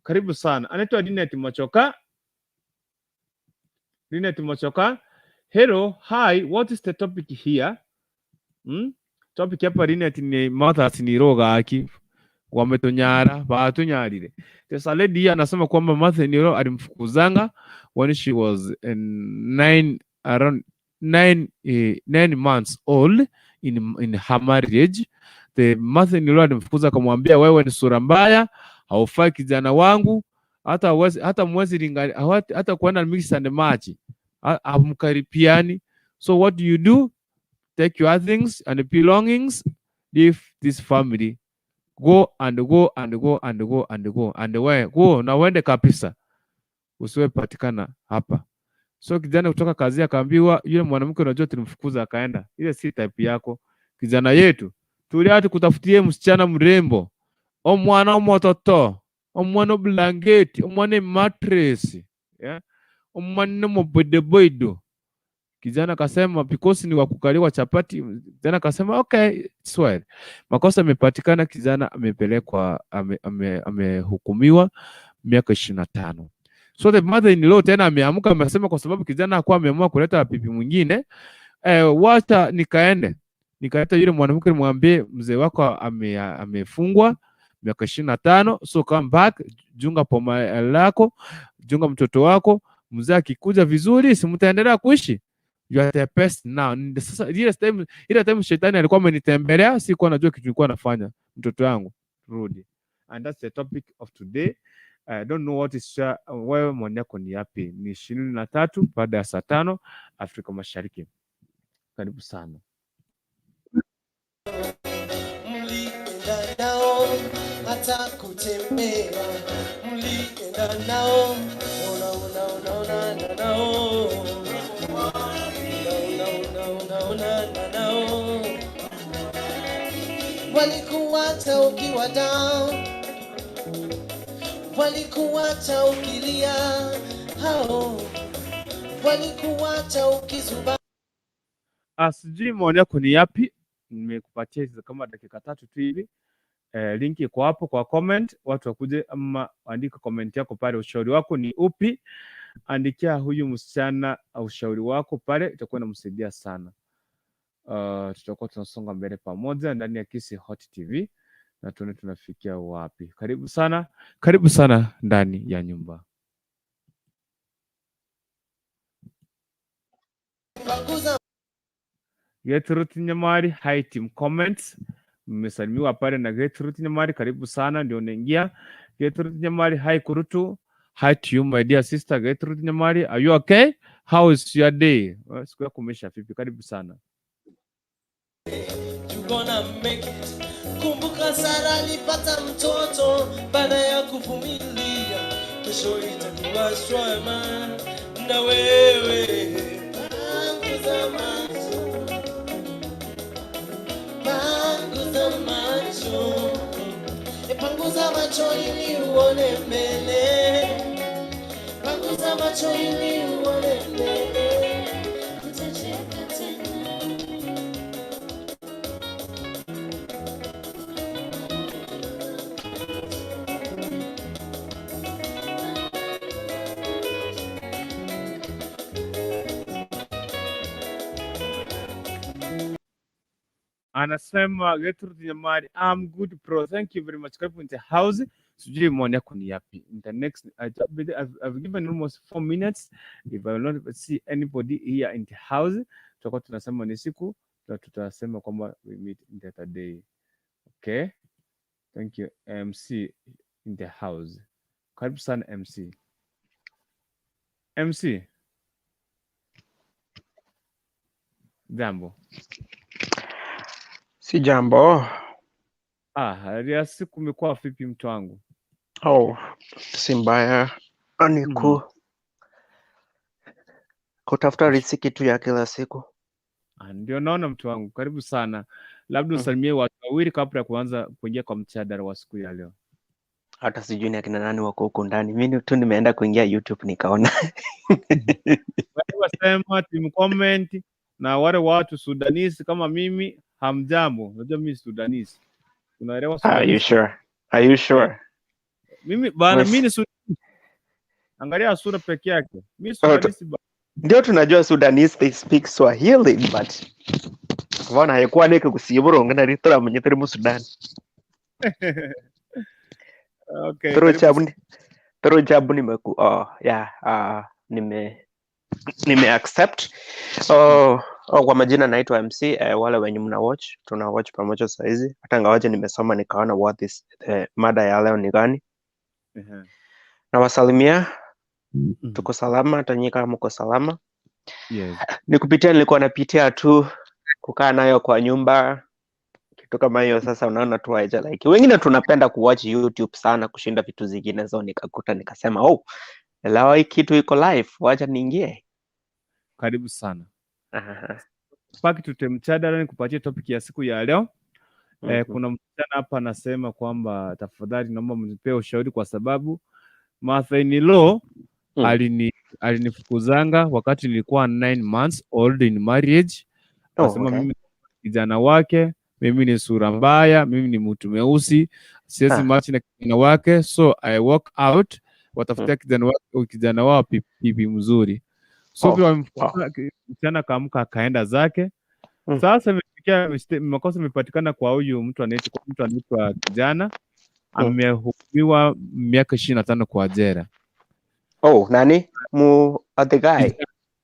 Karibu sana. Anaitwa Linet Machoka. Linet Machoka. Hello, hi, what is the topic here? Topic hapa, Linet, ni mothers ni gaki wametunyara, batunyarire. There's a lady here anasema kwamba mother in law alimfukuzanga when she was in nine around 9 months old in her marriage. The mother in law alimfukuza akamwambia, "Wewe ni sura mbaya, haufai kijana wangu, hata hata mwezi lingani, hata kuenda mix and match, hamkaripiani. So what do you do? Take your things and belongings, leave this family, go and go and go and go and go and we go na uende kabisa, usiwe patikana hapa." So kijana kutoka kazi akaambiwa, "Yule mwanamke unajua tulimfukuza akaenda, ile si type yako kijana yetu, tulia tukutafutie msichana mrembo, omwana omototo, omwana blanketi, omwana mattress, yeah? Omwana mobodobodo." Kijana akasema because ni wakukaliwa chapati, kijana akasema okay, it's well. Makosa amepatikana, kijana amepelekwa, amehukumiwa miaka 25. So the mother in law tena ameamka, amesema kwa sababu kijana hakuwa ameamua kuleta bibi mwingine, wacha nikaende nikaleta yule mwanamke nimwambie mzee wako amefungwa miaka 25, so come back, junga poma lako, junga mtoto wako, mzee akikuja vizuri, si mtaendelea kuishi? You are the best now. Sasa ile time shetani alikuwa amenitembelea, sikuwa najua kitu nilikuwa nafanya. Mtoto wangu rudi. And that's the topic of today. I don't know what is wewe maoni yako ni yapi? Ni 5:23 Afrika Mashariki. Karibu sana. Mlienda nao hata kutembea, mlienda nao ona ona ona ona na nao ona ona ona ona na nao walikuacha ukiwa down, walikuacha ukilia, hao walikuacha ukizuba. Ah, sijui maoni yako ni yapi? Nimekupatia hizo kama dakika 3 tu hivi. Link iko hapo kwa comment, watu wakuje ama andika comment yako pale, ushauri wako ni upi? Andikia huyu msichana ushauri wako pale, itakuwa inamsaidia sana. Tutakuwa tunasonga mbele pamoja ndani ya Kisii Hot TV na tuone tunafikia wapi. Karibu sana, karibu sana ndani ya nyumba. Panguza Gertrude Nyamari, hi team comments. Mmesalimiwa pale na Gertrude Nyamari, karibu sana, ndio unaingia. Gertrude Nyamari, hi Kurutu. Hi to you, my dear sister Gertrude Nyamari. Are you okay? How is your day? Siku yako imeisha vipi? Karibu sana. You gonna make it. Kumbuka Sara alipata mtoto baada ya kuvumilia. Kesho itakuwa shwema na wewe. Panguza macho, panguza macho, panguza macho ili uone mbele. Panguza macho ili uone mbele. Utacheka tena. Anasema Gertrude Nyamari, I'm good, bro. Thank you very much. Karibu in the house. Sijui maoni yako ni yapi. In the next, I've given almost 4 minutes. If I will not see anybody here in the house, Tutakuwa tunasema ni siku na tutasema kwamba we meet in the other day. Okay, thank you, MC in the house. Karibu sana, MC. MC, jambo. Si jambo. Ah, hali ya siku imekuwa vipi, mtu wangu? Oh, si mbaya. Ni kutafuta riziki tu ya kila siku. Ah, ndio naona, mtu wangu, karibu sana. Labda usalimie watu wawili kabla ya kuanza kuingia kwa mjadala wa siku ya leo. Hata sijui ni akina nani wako huko ndani. Mimi tu nimeenda kuingia YouTube nikaona. Wale wasema team comment na wale watu Sudanese kama mimi, hamjambo. Unajua mimi Sudanese. Unaelewa Are you Sudanese? sure? Are you sure? Mimi bana, mimi ni Sudanese. Angalia sura peke yake. Mimi Sudanese bana. Ndio tunajua Sudanese, they speak Swahili, but bona haikuwa neke kusiburonga na ritora mwenye mu Sudan. Okay, Toro karibu. chabu toro chabu nimeku, oh yeah, nime accept. Oh, kwa majina naitwa MC. Wale wenye mna watch, tuna watch pamoja saizi. Hata ngawaje nimesoma nikaona what this mada ya leo ni gani. Nawasalimia, tuko salama, hata nyinyi kama mko salama. Yes. Ni kupitia, nilikuwa napitia tu kukaa nayo kwa nyumba, kitu kama hiyo. Sasa unaona tu haija, like wengine tunapenda kuwatch YouTube sana kushinda vitu zingine, so nikakuta nikasema, "Oh, leo hii kitu iko live, wacha niingie." Karibu sana. Aha. Paki tute mjadala, nikupatie topic ya siku ya leo. Kuna msichana hapa anasema kwamba tafadhali naomba mnipee ushauri kwa sababu mother in law alinifukuzanga wakati nilikuwa 9 months old in marriage. Akasema mimi kijana wake, mimi ni sura mbaya, mimi ni mtu mweusi, siwezi match na kijana wake, so I walk out, watafutia kijana wake, kijana wao bibi mzuri. So pia wamemfukuza, msichana akaamka akaenda zake. Sasa imefikia makosa imepatikana kwa huyu mtu anaitwa kijana, amehukumiwa miaka 25 kwa jela. Oh, nani? Mu the guy.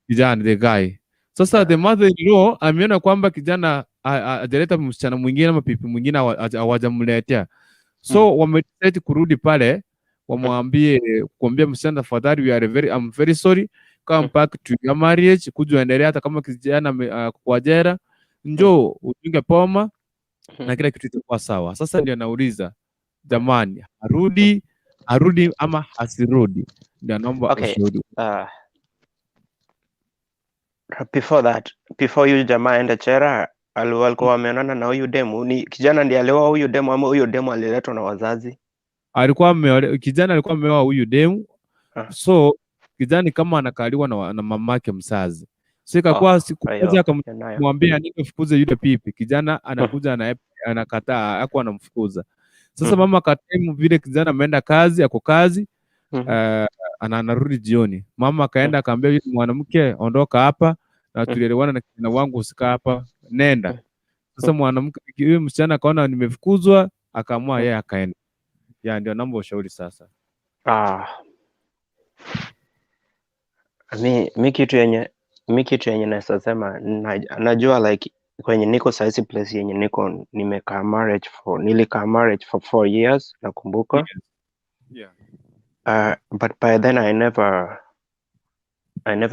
Kijana, the guy. Sasa the mother in law ameona kwamba kijana hajaleta msichana mwingine ama bibi mwingine, hawajamletea, so wamedecide kurudi pale wamwambie, kuambia msichana, "Tafadhali, we are very I'm very sorry, come back to your marriage, kuja uendelee hata kama kijana kwa jela, njoo ujunge poma na kila kitu itakuwa sawa." Sasa ndio nauliza, jamani, arudi, arudi ama asirudi? Ndio naomba ushauri. Before that, before huyu jamaa aende jela, walikuwa wameonana na huyu demu? Ni kijana ndiye alioa huyu demu ama huyu demu aliletwa na wazazi? Kijana alikuwa ameoa huyu demu. So kijana kama anakaliwa na mamake mzazi, so ikakuwa siku kwa hiyo, moja nayo. akamwambia nini, fukuze yule bibi. Kijana anakuja anakataa, hakuwa anamfukuza. Sasa mama akataimu vile kijana ameenda kazi, ako kazi, anarudi jioni, mama akaenda akaambia yule mwanamke, "Ondoka hapa na tulielewana na kijana wangu, usikaa hapa, nenda." Sasa mwanamke, huyu msichana akaona nimefukuzwa, akaamua yeye akaenda. Ya, ndio naomba ushauri sasa. Ah. Mi kitu yenye naweza sema, najua like kwenye niko saizi, place yenye niko, nimekaa marriage for nilikaa marriage for 4 years, nakumbuka. But by then I never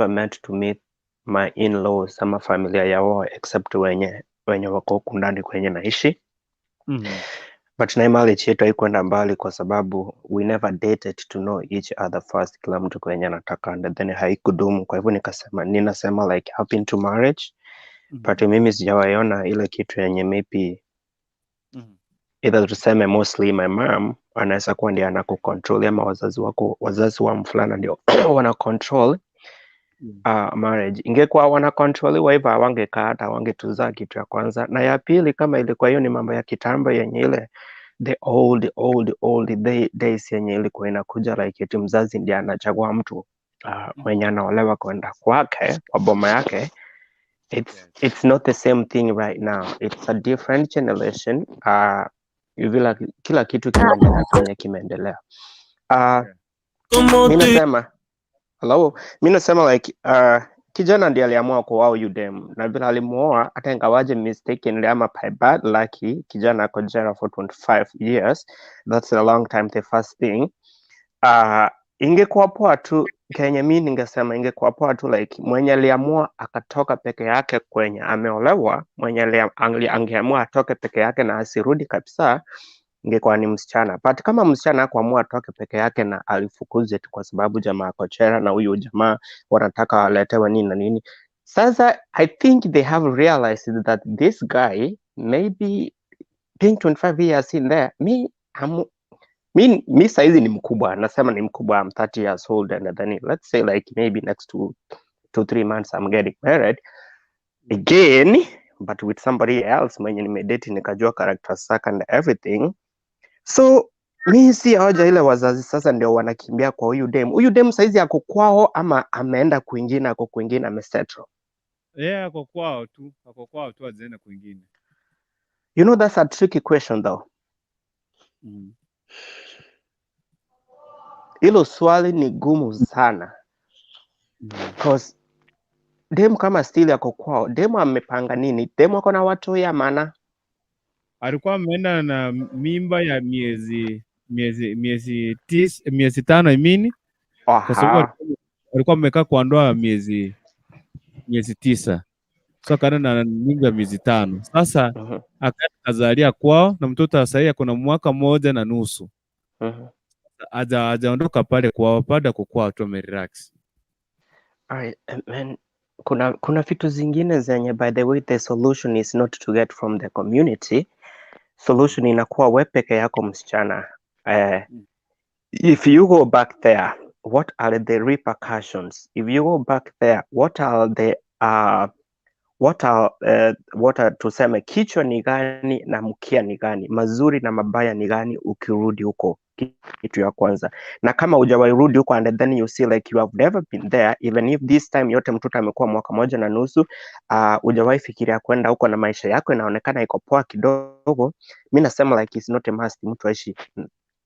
meant to meet my in-laws ama familia yao except wenye wako huku ndani kwenye naishi. But na marriage yetu haikuenda mbali kwa sababu we never dated to know each other first, kila mtu kwenye anataka, and then haikudumu. Kwa hivyo nikasema, ninasema like I've been to marriage, but mimi sijawaiona ile kitu yenye maybe either tuseme mostly my mom anaweza kuwa ndiye anakucontrol ama wazazi wako, wazazi wa mfulana ndio wana control marriage. Ingekuwa wana controliwa hivyo, hawangekaa, hata hawangetuzaa, kitu ya kwanza. Na ya pili, kama ilikuwa hiyo ni mambo ya kitambo yenye ile the old old old days yenye ilikuwa inakuja like eti mzazi ndiye anachagua mtu mwenye anaolewa kwenda kwake kwa boma yake, it's not the same thing right now. It's a different generation. Vila kila kitu kimeendelea kwenye kimeendelea. Mi nasema, hello, mi nasema like Kijana ndiye aliamua kuoa huyu dem, na vile alimuoa, hata ingawaje mistakenly ama by bad lucky, kijana ako jela for 25 years. That's a long time. The first thing, ingekuwa poa tu kenye mi ningesema, ingekuwa poa tu like mwenye aliamua akatoka peke yake kwenye ameolewa, mwenye angeamua atoke peke yake na asirudi kabisa, ingekuwa ni msichana. But kama msichana hakuamua atoke peke yake na alifukuzwa tu kwa sababu jamaa ako jela na huyu jamaa wanataka waletewe nini na nini. Sasa I think they have realized that this guy maybe being 25 years in there, me I'm mi saizi ni mkubwa, nasema ni mkubwa, I'm 30 years old, and then let's say like maybe next 2-3 months I'm getting married again, but with somebody else mwenye nimedate nikajua character zake and everything. So mi si hoja ile wazazi sasa ndio wanakimbia kwa huyu dem. Huyu dem saizi ako kwao ama ameenda kwingine, ako kwingine amesettle? Yeah, ako kwao tu, ako kwao tu, hajaenda kwingine. You know, that's a tricky question though. Hilo swali ni gumu sana, 'cause demu kama still ako kwao, demu amepanga nini? Demu ako na watoi amana? Alikuwa ameenda na mimba ya miezi 9, miezi 5, I mean, kwa sababu alikuwa amekaa kwa ndoa miezi 9, so akaenda na mimba ya miezi 5. Sasa akaenda kazalia kwao na mtoto sasa hivi ako na mwaka 1.5. Hajaondoka pale kwao, bado ako kwao tu, amerelax. Alright, man, kuna vitu zingine zenye, by the way, the solution is not to get from the community. Solution inakuwa we peke yako msichana. If you go back there, what are the repercussions? If you go back there, what are tuseme kichwa ni gani na mkia ni gani, mazuri na mabaya ni gani ukirudi huko, kitu ya kwanza. Na kama hujawahi rudi huko and then you see like you have never been there, even if this time yote mtoto amekuwa mwaka 1.5, hujawahi fikiria kwenda huko na maisha yako inaonekana iko poa kidogo, mi nasema like it's not a must mtu aishi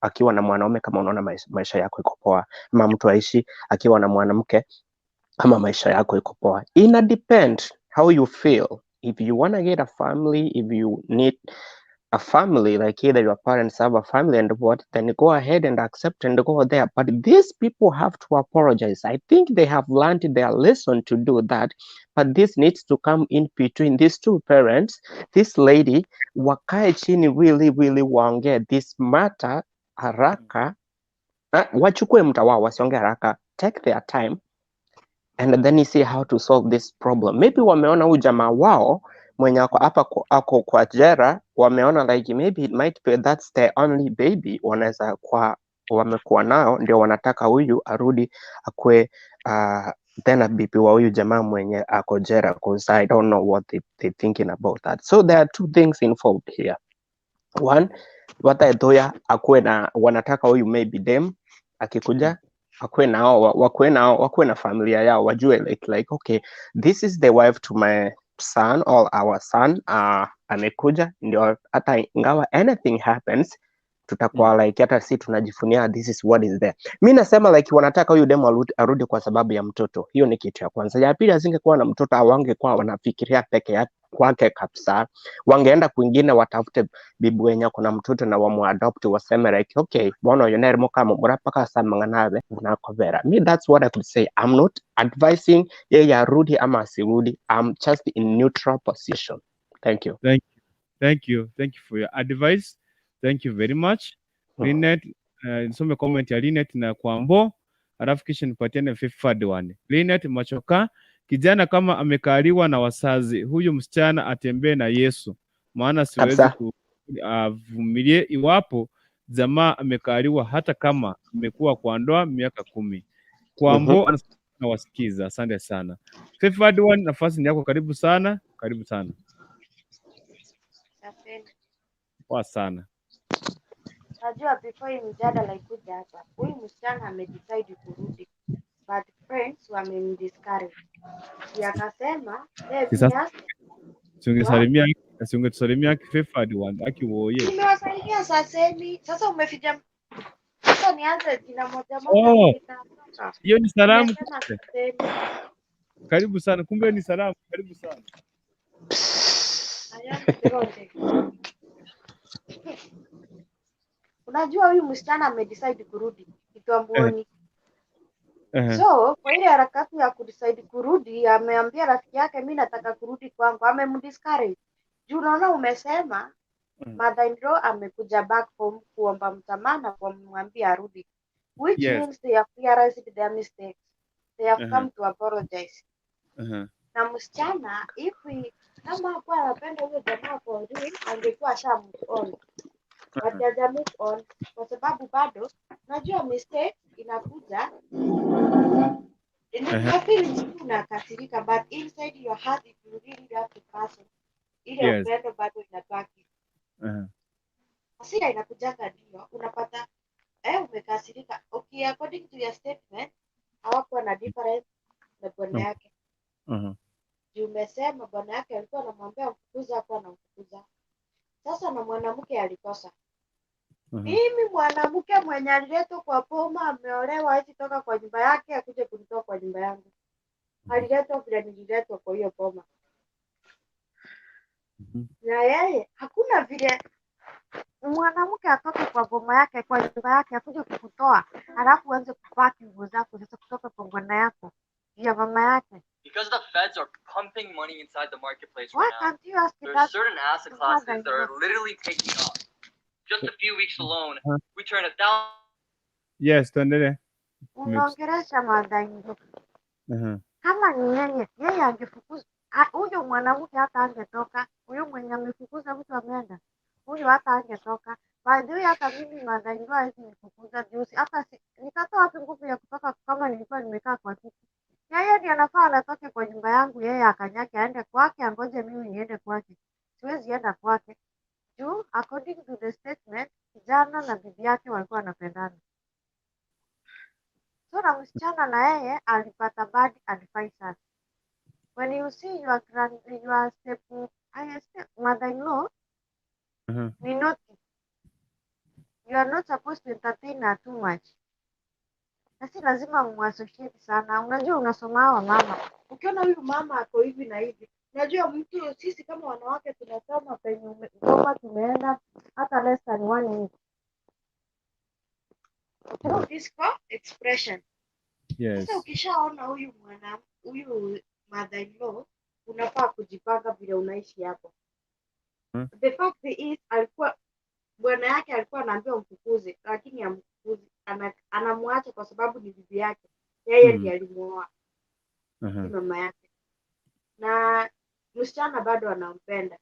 akiwa na mwanaume kama unaona maisha yako iko poa, ama mtu aishi akiwa na mwanamke kama maisha yako iko poa. Ina depend how you feel. If you wanna get a family, if you need a family, like either your parents have a family and what, then go ahead and accept and go there. But these people have to apologize. I think they have learned their lesson to do that, but this needs to come in between these two parents, this lady, wakae chini, really really waongee this matter haraka. Wachukue muda wao, wasiongee haraka, take their time and then you see how to solve this problem. Maybe wameona huyu jamaa wao mwenye ako hapa ako kwa jera, wameona like maybe it might be that's the only baby wanaweza kwa wamekuwa nao, ndio wanataka huyu arudi akue tena bibi wa huyu jamaa mwenye ako jera, 'cause I don't know what they thinking about that. So there are two things involved here. One, wataethoya akuwe na wanataka huyu maybe dem akikuja akuwe nao, wakuwe nao, wakuwe na familia yao, wajue like okay, this is the wife to my son or our son, amekuja ndio hata ingawa anything happens, tutakuwa like hata si tunajivunia this is what is there. Mi nasema like wanataka huyu demu arudi kwa sababu ya mtoto. Hiyo ni kitu ya kwanza. Ya pili, asingekuwa na mtoto hawangekuwa wanafikiria peke yake kwake kabisa, wangeenda kwingine watafute bibi wenye ako na mtoto na wamuadopt, waseme like okay, bono oyo nere mukamumura mpaka samang'anabe unakobera. Me, that's what I could say. I'm not advising yeye arudi ama asirudi. I'm just in neutral position. Thank you. Thank you. Thank you. Thank you for your advice. Thank you very much. Linet, nisome comment ya Linet na Kwambo, alafu kisha nipatiane fifth one. Linet Machoka, kijana kama amekaliwa na wazazi, huyu msichana atembee na Yesu, maana siwezi kuvumilie iwapo jamaa amekaliwa, hata kama amekuwa kwa ndoa miaka 10. Kwambo anawasikiza. Asante sana. Favored one, nafasi ni yako, karibu sana, karibu sana. Asante. Poa sana. Najua before hii mjadala ikuja hapa, huyu msichana amedecide kurudi, but friends wamemdiscourage. Si akasema yeye Sasa pia si ungetusalimia favored one akiwoye. Nimewasalimia saseni. Sasa umefija, sasa nianze jina moja moja Oh, nitatoka. hiyo ni salamu Nimesema kumbe. saseni. Karibu sana. Kumbe ni salamu. Karibu sana. I am Kironde. Unajua huyu msichana amedecide kurudi kitu amuoni. So kwa ile harakati ya kudecide kurudi, ameambia rafiki yake, mi nataka kurudi kwangu, amemdiscourage. Juu unaona, umesema mother-in-law amekuja back home kuomba msamaha na kumwambia arudi, which means they have realized their mistakes, they have come to apologize. Na msichana if he, kama hakuwa anapenda huyo jamaa for real, angekuwa asha move on, but haja move on kwa sababu bado unajua mistake inakuja your feelings tu unakasirika, but inside your heart if you really love the person, ile upendo bado inabaki. Hasira inakujanga, ndio unapata umekasirika. Okay, according to your statement hawakuwa na difference na bwana yake. Juu umesema bwana yake alikuwa anamwambia mfukuza, hakuwa anamfukuza. Sasa na mwanamke alikosa. Mimi mwanamke mwenye aliletwa kwa boma ameolewa, hawezi toka kwa nyumba yake akuje kunitoa kwa nyumba yangu. Aliletwa vile nililetwa kwa hiyo boma, na yeye hakuna vile mwanamke atoke kwa boma yake, kwa nyumba yake, akuje kukutoa, alafu uanze kupaki nguo zako sasa kutoka kwa bwana yako ya mama yake. Because the feds are pumping money inside the marketplace Why right now, can't you ask there's that certain asset classes that mother-in-law? are literally taking off. Just a few weeks alone, we turned 1,000 Yes, tuendelee. Unaongelesha mother-in-law. Kama ni yeye, yeye angefukuza huyo mwanamke, hata angetoka. Huyo mwenye amefukuza mtu ameenda, huyo hata angetoka. By the way, hata mimi mother-in-law hawezi nifukuza juzi, hata nitatoa wapi nguvu ya kutoka kama nilikuwa nimekaa kwa kiti? Yeye ndiye anafaa anatoke kwa nyumba yangu, yeye akanyake aende kwake, angoje mimi niende kwake. Siwezi enda kwake juu according to the statement, kijana na bibi yake walikuwa wanapendana. So na msichana na yeye alipata bad advisors. When you see your grand, your step, step mother-in-law ni naughty. You are not supposed to entertain her too much. Na si lazima muassociate sana. Unajua unasoma hawa mama. Ukiona huyu mama ako hivi na hivi, unajua mtu, sisi kama wanawake tunasoma penye goma tumeenda hata less than one week. Through physical expression. Sasa ukishaona huyu mwana huyu mother-in-law, unafaa kujipanga vile unaishi hapo. The fact is alikuwa bwana yake alikuwa anaambiwa mfukuze, lakini amfukuzi, anamwacha kwa sababu ni bibi yake. Yeye ndiye alimuoa, si mama yake, na msichana bado anampenda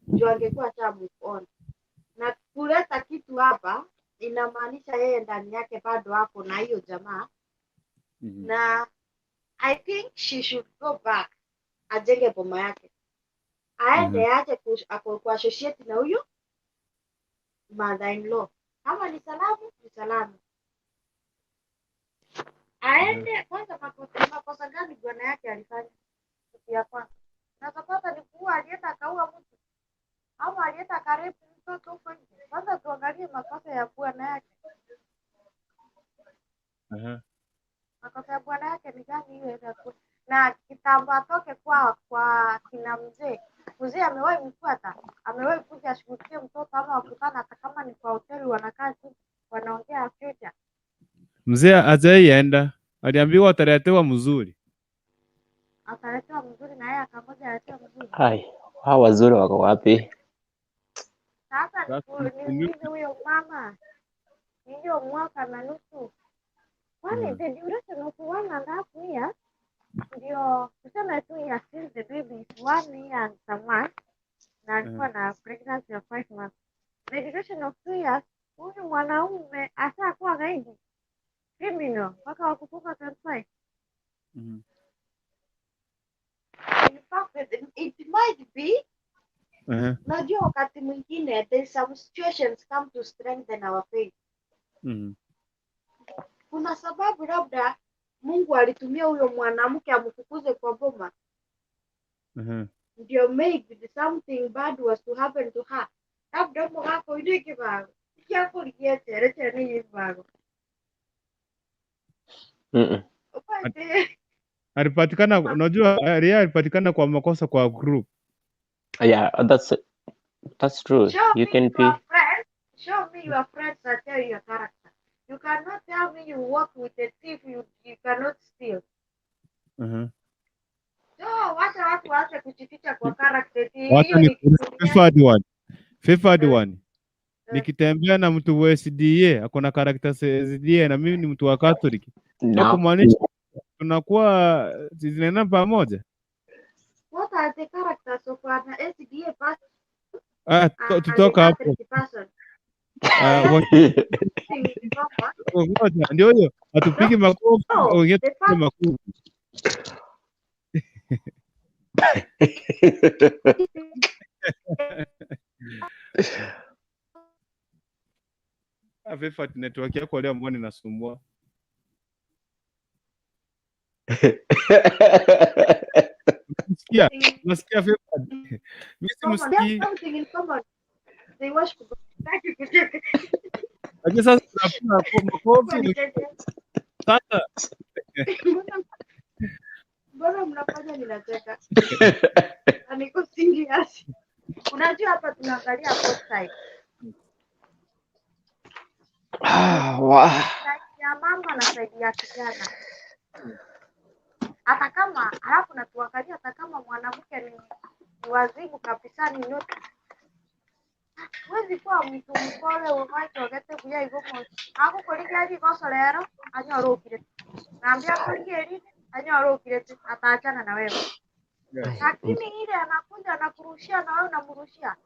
juu angekuwa asha move on. Na kuleta kitu hapa inamaanisha yeye ndani yake bado ako na hiyo jamaa, na I think she should go back ajenge boma yake, aende aache kuassociate na huyu mother-in-law. Kama ni salamu ni salamu, aende kwanza. Makosa gani bwana yake alifanya? Kitu ya kwanza unaweza ni kuua, alienda akaua mtu ama alienda karibu mtoto huko nje. Kwanza tuangalie makosa ya bwana yake. Makosa ya bwana yake ni gani? Hiyo na kitambo atoke kwa kina mzee. Mzee amewahi mfuata, amewahi kuja ashughulikie mtoto ama wakutana, hata kama ni kwa hoteli wanakaa tu wanaongea future. Mzee hajaienda, aliambiwa ataletewa mzuri. Ataletewa mzuri na yeye akangoja aletewe mzuri. Hai, hawa wazuri wako wapi? Sasa Sasa niulize huyo mama hiyo mwaka na nusu, kwani the duration of 1.5 years ndio tuseme 2 years since the baby is 1 year and some months na alikuwa na pregnancy of 5 months, the duration of 2 years, huyu mwanaume ashakuwa gaidi criminal mpaka wakufunga 25. In fact, it might be, unajua wakati mwingine there's some situations come to strengthen our faith. Kuna sababu labda Mungu alitumia huyo mwanamke amfukuze kwa boma, ndio maybe something bad was to happen to her. Labda mugako ine kibago kiakũrigie chere nĩ gĩbago. Upate. Alipatikana, unajua Ria alipatikana kwa makosa kwa group. Yeah, that's true. Show You me can be your friends. Show me your friends and tell you your character. You cannot tell me you work with a thief, you cannot steal. So wacha watu waache kujificha kwa character. Eti Wacha hiyo ni ni kitu gani? favored one. Favored one. Eh. Nikitembea na mtu wa SDA ako na character SDA na mimi ni mtu wa Catholic. So no. kumaanisha tunakuwa zinaenda pamoja. What are the characters of an SDA person Ah, and a tutoka hapo. Catholic person? Ah, Thing ni kwamba ngoja, ndio hiyo. Hatupigi makofi, no, wengine the tupige fact makofi. Ah, Favored, network yako leo mbona inasumbua? Unasikia? Unasikia Favored? Mimi common, they have simsikii. something in common. They worship God. Sitaki kucheka. Lakini sasa tunapiga makofi Nicheke. sasa. Mbona mnafanya ninacheka? Na niko serious. Unajua hapa tunaangalia both sides. Ah, wow. Side ya mama na side ya kijana. Hata kama halafu na tuangalia hata kama mwanamke ni wazimu kabisa ni not huwezi kuwa mtu mpole umaitogete kuya igomo agukorigia rigoso rero anyorokire naambia akorigie rine anyorokire ataachana na wewe, lakini ile anakuja anakurushia na wewe unamrushia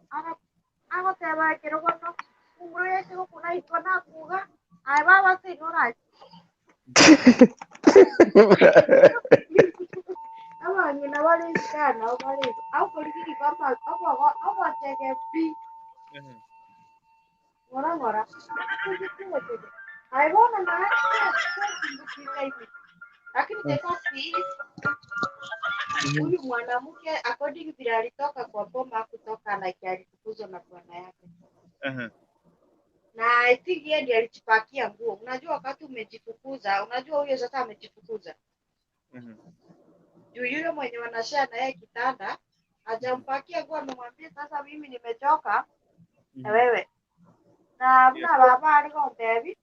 agoteba kirogono umuro yese gukunaitwa nakuga ae baba sinora abang'ina barisikana nabo bari akorigiri kwamba abotege pi ng'ora ng'ora kugitege aibona na lakini the fact is huyu mwanamke according vile alitoka kwa boma kutoka like alifukuzwa na bwana yake na I think yeye ndiye alijipakia nguo. Unajua wakati umejifukuza, unajua huyo sasa amejifukuza juu yule mwenye wanashare na yeye kitanda hajampakia nguo, amemwambia sasa mimi nimechoka na wewe na mna baba aligontebi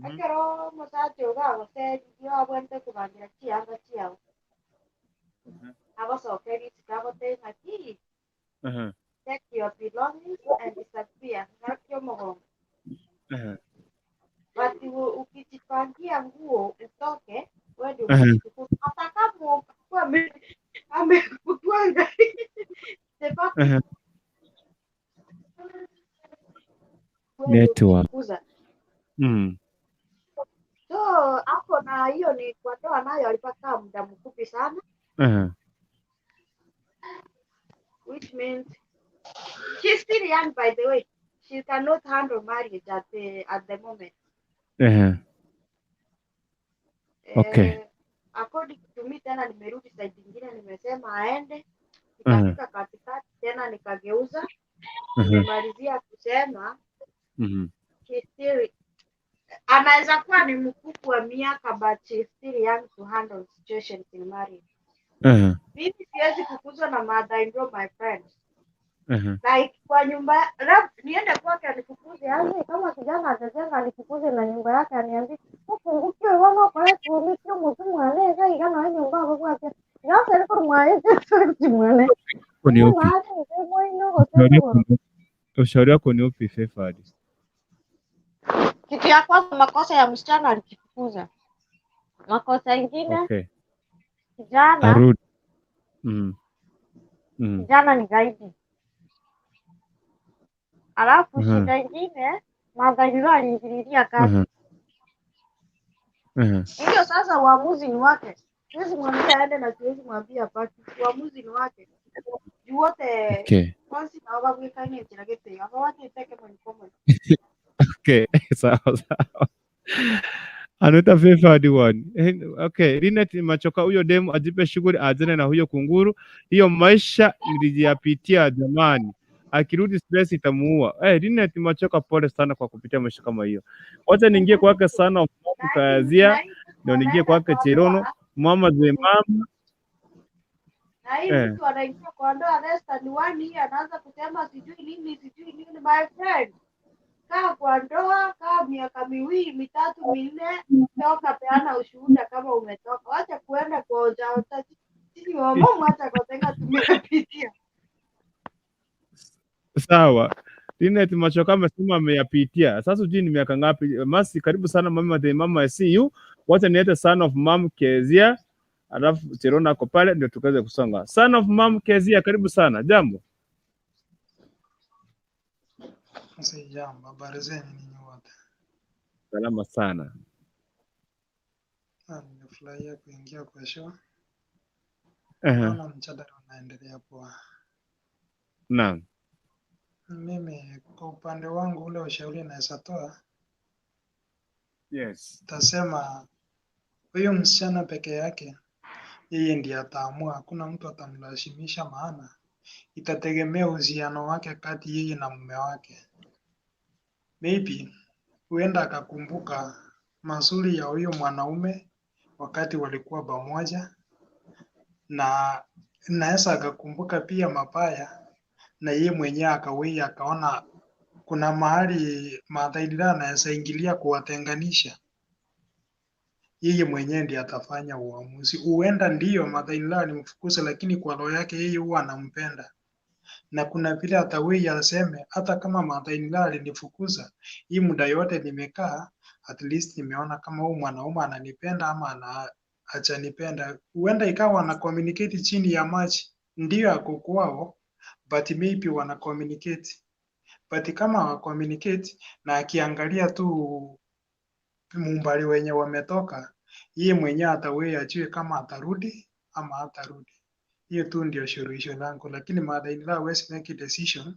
ekero omosacha ogo agoseririe abwente kubangira chianga chiao agosokeria isiko agotebia ng'aki take your belongings and disappear ng'aki omogongo but ukijipangia nguo utoke wewe ndio umejifukuza hata kama ukuwa amekutwanga the fact is wewe ndio Network. umejifukuza. So hapo na hiyo ni kwa ndoa nayo alipata muda mfupi sana, which means she's still young by the way. She cannot handle marriage at the moment. Okay. According to me tena nimerudi side nyingine nimesema aende, nikafika katikati tena nikageuza, nimemalizia kusema she's still anaweza kuwa ni mkubwa wa miaka but she's still young to handle situations in marriage. Mimi siwezi kukuzwa na mother in law my friend. Like kwa nyumba niende kwake anifukuze aje kama kijana atajenga anifukuze na nyumba yake aniambie upungukiwe wana kwa tumikie muzimu anaweza igana na nyumba yako kwake yose liko mwaye mwane Wako ni upi? Ushauri wako Ushauri wako ni upi Favored? Kitu ya kwanza makosa ya msichana alijifukuza. Makosa ingine kijana Arudi. Kijana ni gaidi. Alafu shida ingine mother-in-law aliingililia kati. Hiyo sasa uamuzi ni wake. Siwezi mwambia aende na siwezi mwambia abaki. Uamuzi ni wake. Juu wote kwanza na wabwekane njira gete. Aba watete kama ni common. Okay, sawa sawa. Anaita Favored one. Okay, Linet Machoka, huyo demu ajipe shughuli, aachane na huyo kunguru. Hiyo maisha nilijiyapitia jamani, akirudi stress itamuua. Linet Machoka, pole sana kwa kupitia maisha kama hiyo. Wacha niingie kwake sana Na Kazia Ndio niingie Anaenda kwake kwa Cherono, ndoa mama ze mama na hii mtu anaingia kwa ndoa less than one year anaanza kusema sijui nini sijui nini. My friend, kaa kwa ndoa, kaa miaka 2, 3, 4, toka, peana ushuhuda kama umetoka. Wacha kuenda kuonja onja. Sisi wamama hata kotenga tumepitia. Sawa. Linet Machoka amesema ameyapitia. Sasa sijui ni miaka ngapi. Masi, karibu sana mama the mama, I see you. Wacha niete son of mom Kezia, alafu Cherono ako pale ndio tukaweze kusonga. Son of mom Kezia, karibu sana. Jambo. Si jambo, habari zenu ninyi wote? Salama sana. Nimefurahia kuingia kwa show. Naona mjadala unaendelea poa. Naam. Mimi kwa upande wangu, ule ushauri naweza toa, tasema huyu msichana peke yake, yeye ndiye ataamua, hakuna mtu atamlazimisha, maana itategemea uhusiano wake kati yeye na mume wake. Maybe huenda akakumbuka mazuri ya huyo mwanaume wakati walikuwa pamoja, na naweza akakumbuka pia mabaya, na yeye mwenyewe akawei akaona kuna mahali mother-in-law anaweza ingilia kuwatenganisha. Yeye mwenyewe ndiye atafanya uamuzi. Huenda ndiyo mother-in-law alimfukuza, lakini kwa roho yake yeye huwa anampenda, na kuna vile atawei aseme, hata kama mother-in-law alinifukuza, hii muda yote nimekaa, at least nimeona kama huyu mwanaume ananipenda ama hajanipenda. Huenda ikawa wana communicate chini ya maji, ndiyo ako kwao, but maybe wana communicate, but kama hawa communicate na akiangalia tu mumbali wenye wametoka, yeye mwenyewe atawei ajue kama atarudi ama hatarudi. Hiyo tu ndio suluhisho langu, lakini mother-in-law hawezi make decision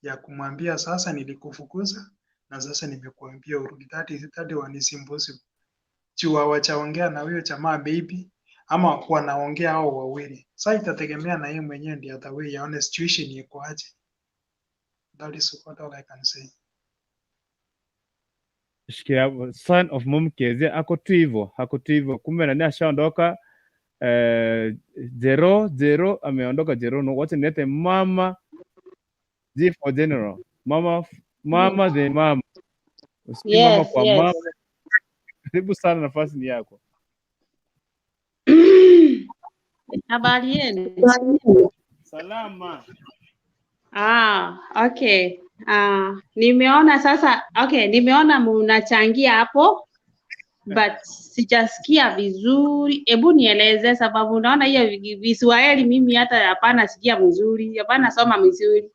ya kumwambia sasa nilikufukuza na sasa nimekuambia urudi. That one is impossible. Juu hawajaongea na huyo jamaa maybe, ama wanaongea hao wawili. Sasa itategemea na yeye mwenyewe ndiye atawei aone situation iko aje. That is what all I can say. Shikia hapo, son of mom Kezia ako tu hivyo, ako tu hivyo. Kumbe nani ashaondoka? Jero ameondoka Jero. No, wacha nilete mama G for general. Mama the mama. Usikii mama kwa mama. Karibu sana, nafasi ni yako. Habari yenu? Salama. Ah, okay. Ah, nimeona sasa, okay, nimeona mnachangia hapo but sijasikia vizuri. Hebu nieleze sababu naona hiyo Kiswahili mimi hata hapana sikia mzuri, hapana soma mzuri.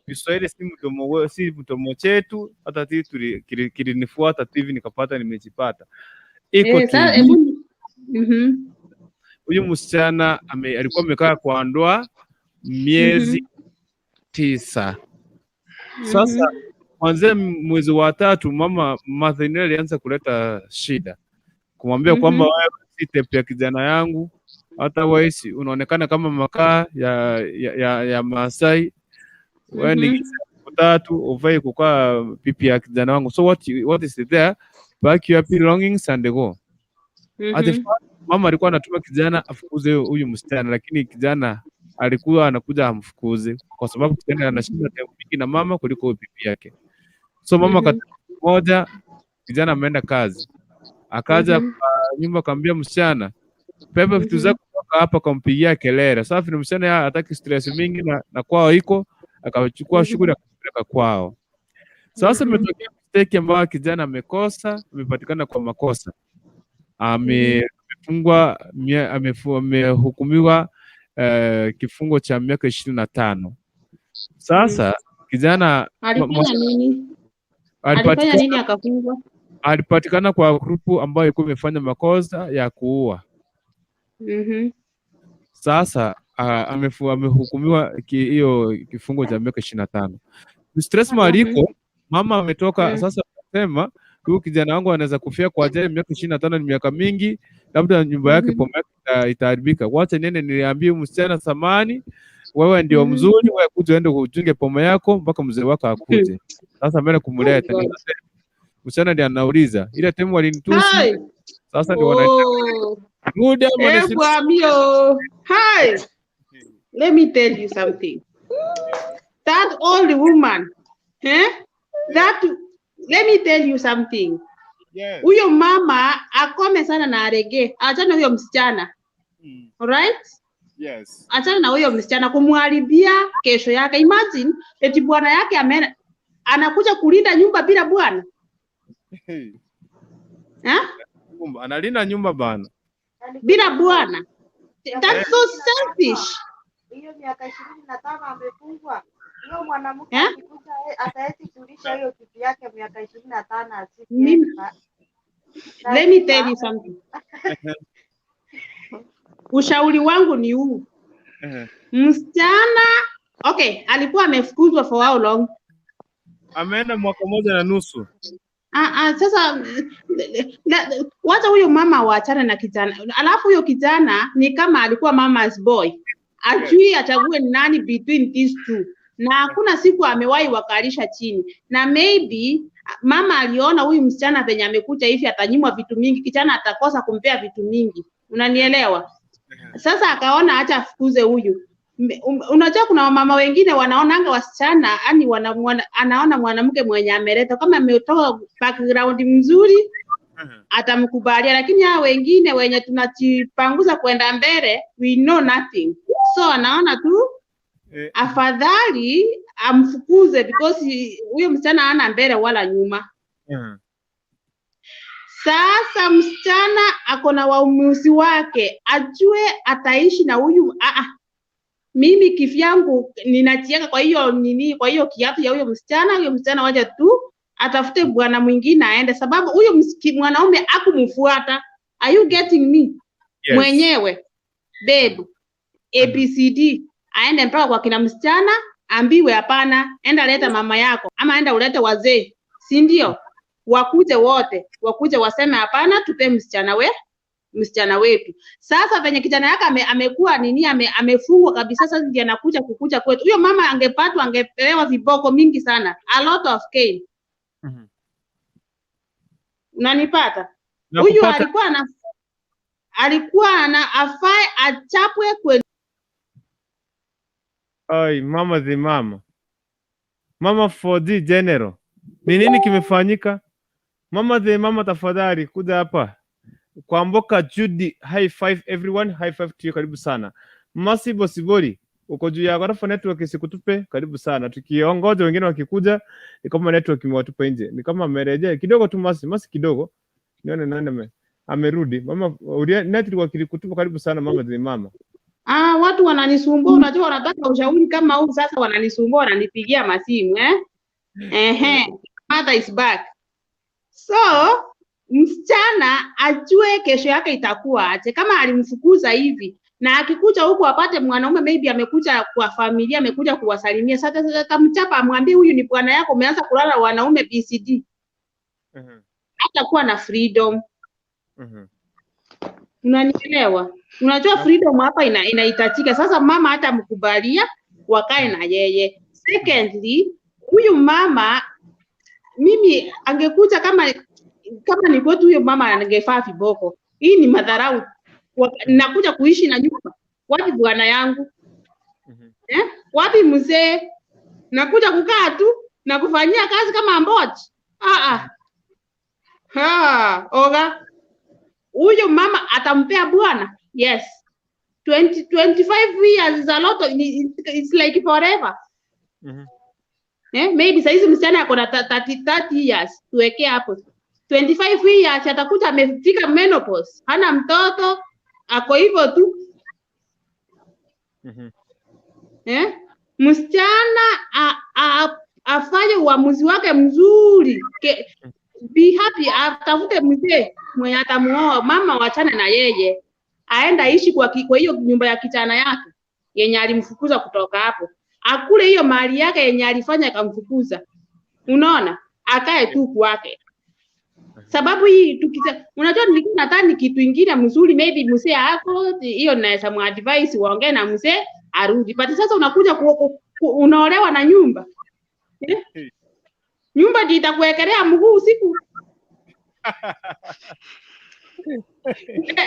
Kiswahili si mdomo chetu, hata sisi kilinifuata tu hivi nikapata nimejipata. Iko tu Sasa hivi. hebu Huyu msichana alikuwa amekaa kwa ndoa miezi 9. Sasa kuanzia mwezi wa 3 mama mother-in-law alianza kuleta shida, kumwambia kwamba wewe si type ya kijana yangu, hata wewe unaonekana kama makaa ya Maasai, wewe ni 3 ufai kukaa pipi ya kijana wangu. So what is there? Pack your belongings and go. At the first, mama alikuwa anatuma kijana afukuze huyu msichana, lakini kijana alikuwa anakuja amfukuze kwa sababu kijana anashinda time mingi na mama kuliko huyu bibi yake. So mama moja kijana ameenda kazi, akaja kwa nyumba akamwambia msichana, pepe vitu zako kutoka hapa, akampigia kelele. Safi, ni msichana hataki stress mingi na kwao iko, akachukua shughuli akapeleka kwao. Sasa imetokea mistake ambayo kijana amekosa, amepatikana kwa makosa, amefungwa, amehukumiwa kifungo cha miaka 25. Sasa kijana Alifanya nini? Alifanya nini akafungwa? Alipatikana kwa grupu ambayo ilikuwa imefanya makosa ya kuua. Sasa amehukumiwa hiyo kifungo cha miaka 25. Stress maliko mama ametoka sasa, anasema huyu kijana wangu anaweza kufia kwa ajali. Miaka 25 ni miaka mingi, labda nyumba yake poma yake itaharibika. Wacha niende niambie msichana, samani, wewe ndio mzuri, wewe kuja uende uchunge poma yako mpaka mzee wako akuje. Sasa ameenda kumleta. Msichana ndiye anauliza ile time walinitusi, Hi. sasa ndio wanaita Oh. rudi ama Eh, nisi. Bwamio. Hi. Let me tell you something. That old woman, eh? That, let me tell you something. Yes. Huyo mama akome sana na arege. Achana huyo msichana. Alright? Yes. Achana na huyo msichana kumharibia kesho yake. Imagine eti bwana yake anakuja kulinda nyumba bila bwana. Hey. Eh? Nyumba, analinda nyumba bana. Bila bwana. That's so selfish. Hiyo miaka 25 amefungwa. Huyo mwanamke Eh? akikuja atawezi kulisha hiyo kitu yake miaka 25 asiki. Mimi, let me tell you something. Ushauri wangu ni huu. Msichana, okay, alikuwa amefukuzwa for how long? Ameenda mwaka 1.5. Sasa wacha huyo mama waachane na kijana. Alafu huyo kijana ni kama alikuwa mama's boy, ajui achague nani between these two, na hakuna siku amewahi wakalisha chini, na maybe mama aliona huyu msichana venye amekuja hivi atanyimwa vitu mingi, kijana atakosa kumpea vitu mingi, unanielewa? Sasa akaona acha afukuze huyu. Unajua kuna wamama wengine wanaonanga wasichana yani anaona mwanamke mwenye ameleta kama ametoka background mzuri atamkubalia, lakini hao wengine wenye tunajipanguza kwenda mbele we know nothing, so anaona tu afadhali amfukuze because huyo msichana hana mbele wala nyuma. Sasa msichana ako na uamuzi wake, ajue ataishi na huyu. Mimi kivyangu ninajiweka kwa hiyo nini, kwa hiyo kiatu ya huyo msichana. Huyo msichana wacha tu atafute bwana mwingine aende, sababu huyo mwanaume akumfuata. Are you getting me? Yes. Mwenyewe babe ABCD aende mpaka kwa kina msichana, ambiwe hapana, enda leta mama yako ama enda ulete wazee, si ndio? Wakuje wote, wakuje waseme hapana, tupe msichana wetu. Sasa venye kijana yake amekuwa nini, amefungwa kabisa, sasa ndiye anakuja kukuja kwetu. Huyo mama angepatwa, angepewa viboko mingi sana, a lot of cane. Unanipata? Huyu alikuwa ana afae achapwe kweli. Ai, mama the mama. Mama 4D General. Ni nini kimefanyika? Mama the mama, tafadhali kuja hapa. Kwamboka Judy, high five everyone, high five to you, karibu sana. Masibo Sibori, uko juu ya ghorofa, network isikutupe, karibu sana. Tukiongoza wengine wakikuja, ni kama network imewatupa nje. Ni kama amerejea kidogo tu Masi kidogo. Nione nani amerudi. Mama, network ilikutupa, karibu sana mama the mama. Watu wananisumbua, unajua wanataka ushauri kama huu sasa wananisumbua, wananipigia masimu eh? Ehe, mother is back. So, msichana ajue kesho yake itakuwa aje. Kama alimfukuza hivi na akikuja huku apate mwanaume maybe amekuja kwa familia, amekuja kuwasalimia, sasa atamchapa, amwambie huyu ni bwana yako, umeanza kulala wanaume BCD. Hatakuwa na freedom. Unanielewa? Unajua freedom hapa inahitajika. Sasa mama hata mkubalia wakae na yeye. Secondly, huyu mama mimi angekuja kama ni kwetu, huyo mama angefaa viboko. Hii ni madharau. Nakuja kuishi na nyumba. Wapi bwana yangu? Wapi mzee? Nakuja kukaa tu na kufanyia kazi kama mbochi. Oga. Huyo mama atampea bwana. Yes. 25 years is a lot of, it's like forever. Maybe saizi msichana ako na 30 years, tuwekee hapo. 25 years atakuja amefika menopause, hana mtoto, ako hivyo tu. Msichana afanye uamuzi wake mzuri. Be happy, atafute mzee mwenye atamuoa, mama wachane na yeye. Aenda ishi kwa hiyo nyumba ya kijana yake yenye alimfukuza kutoka hapo. Akule hiyo mali yake yenye alifanya akamfukuza. Unaona? Akae tu kwake. Sababu hii unajua nilikuwa nadhani kitu ingine mzuri, maybe mzee hapo hiyo naweza muadvise waongee na mzee arudi. But sasa unakuja unaolewa na nyumba. Nyumba ndio itakuwekelea mguu usiku. Nyumba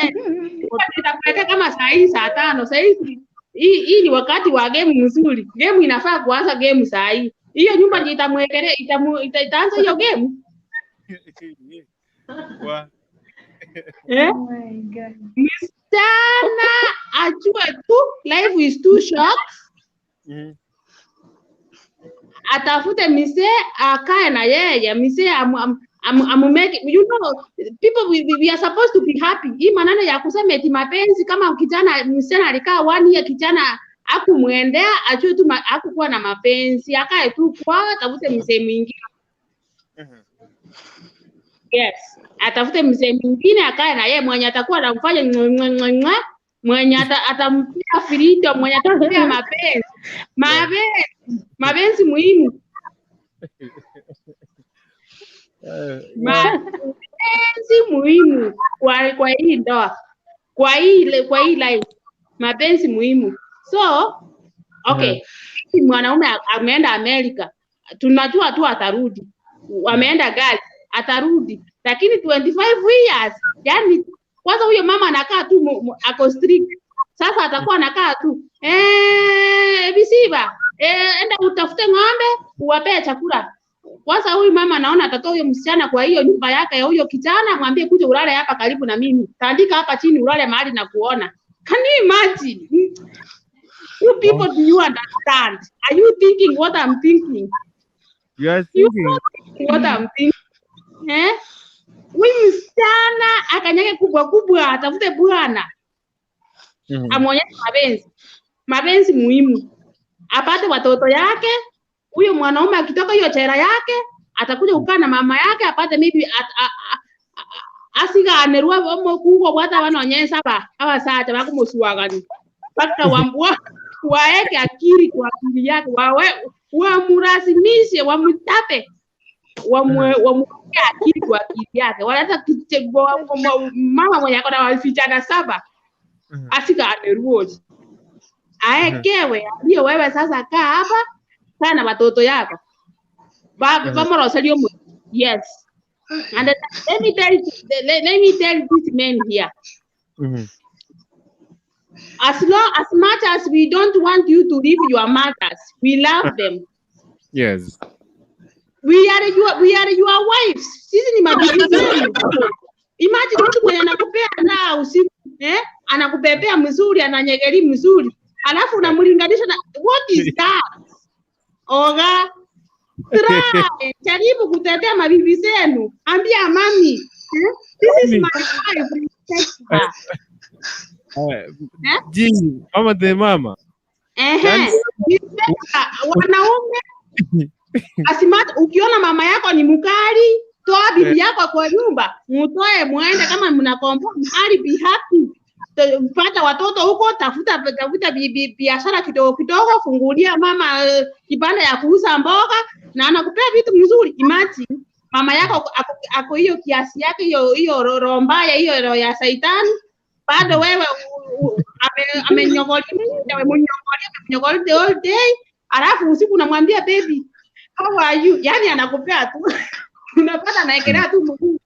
ndio itakuwekea kama saa hii saa 5. Saa hii hii ni wakati wa game mzuri. Game inafaa kuanza game saa hii. Hiyo nyumba ndio itamwekelea itaanza hiyo game. Wa. Eh? Oh my God. Msichana ajue tu life is too short. Atafute msee akae na yeye, msee amumeke. People, we are supposed to be happy. Hii maneno ya kusema eti mapenzi, kama kijana msichana alikaa one year, kijana akumwendea, ajue tu hakukuwa na mapenzi, akae tu kwao, atafute msee mwingine. Yes, atafute mzee mwingine akae na yeye, mwenye atakuwa anamfanya mwe mwe mwe mwe, mwenye atampea freedom, mwenye atampea mapenzi. Mapenzi, mapenzi muhimu. Mapenzi muhimu kwa hii ndoa, kwa hii life. Mapenzi muhimu. So, okay, mwanaume ameenda Amerika, tunajua tu atarudi. Ameenda gari, atarudi. Lakini 25 years, yani kwanza huyo mama anakaa tu ako strict. Sasa atakuwa anakaa tu, "Bisiba, enda utafute ng'ombe uwapee chakula." Kwanza huyu mama anaona atatoa huyo msichana kwa hiyo nyumba yake ya huyo kijana, mwambie, "Kuja ulale hapa karibu na mimi, tandika hapa chini ulale mahali na kuona." Can you imagine? You people, do you understand? Are you thinking what I'm thinking? You are You thinking. are thinking what I'm thinking. Eh? Huyu msichana akanyage kubwa kubwa, atafute bwana amwonyeshe mapenzi. Mapenzi muhimu, apate watoto yake. Huyo mwanaume akitoka hiyo chera yake atakuja kukaa na mama yake, apate maybe asiganerwa omokungu obwate abana onye saba abasacha bakumusuagani mpaka waeke akili kwa akili yake, wawe wamulazimishe, wamutape, wamweke akili kwa akili yake. Wanaweza mama mwenye ako na vijana saba asiganerwoji aekewe, ndio wewe sasa kaa hapa kaa na watoto yako bamoroserio. Yes, and let me tell these men here, as long as much as we don't want you to leave your mothers, we love them. We are your wives. Sisi ni mabibi zenu. Imagine mtu mwenye anakupea raha usiku, eh? Anakupepea mzuri, ananyegeri mzuri, alafu unamlinganisha na, what is that? Oga, try, jaribu kutetea mabibi zenu. Ambia mami, eh? "This is my wife, respect her." Eh, Eh? Ji, mama the mama. Ehe, Yaani respect her. Wanaume asimata, ukiona mama yako ni mkali, toa bibi yako kwa nyumba, mutoe muende, kama mnakomboa mahali, be happy. Pata watoto huko, tafuta tafuta biashara kidogo kidogo, fungulia mama kibanda ya kuuza mboga na anakupea vitu mzuri. Imagine mama yako ako hiyo kiasi yake, hiyo hiyo roho mbaya, hiyo roho ya saitani, bado wewe amenyogolia, amenyogolia, amenyogolia the whole day, alafu usiku unamwambia, "Baby, how are you?" Yani anakupea tu, unapata anaekelea tu mguu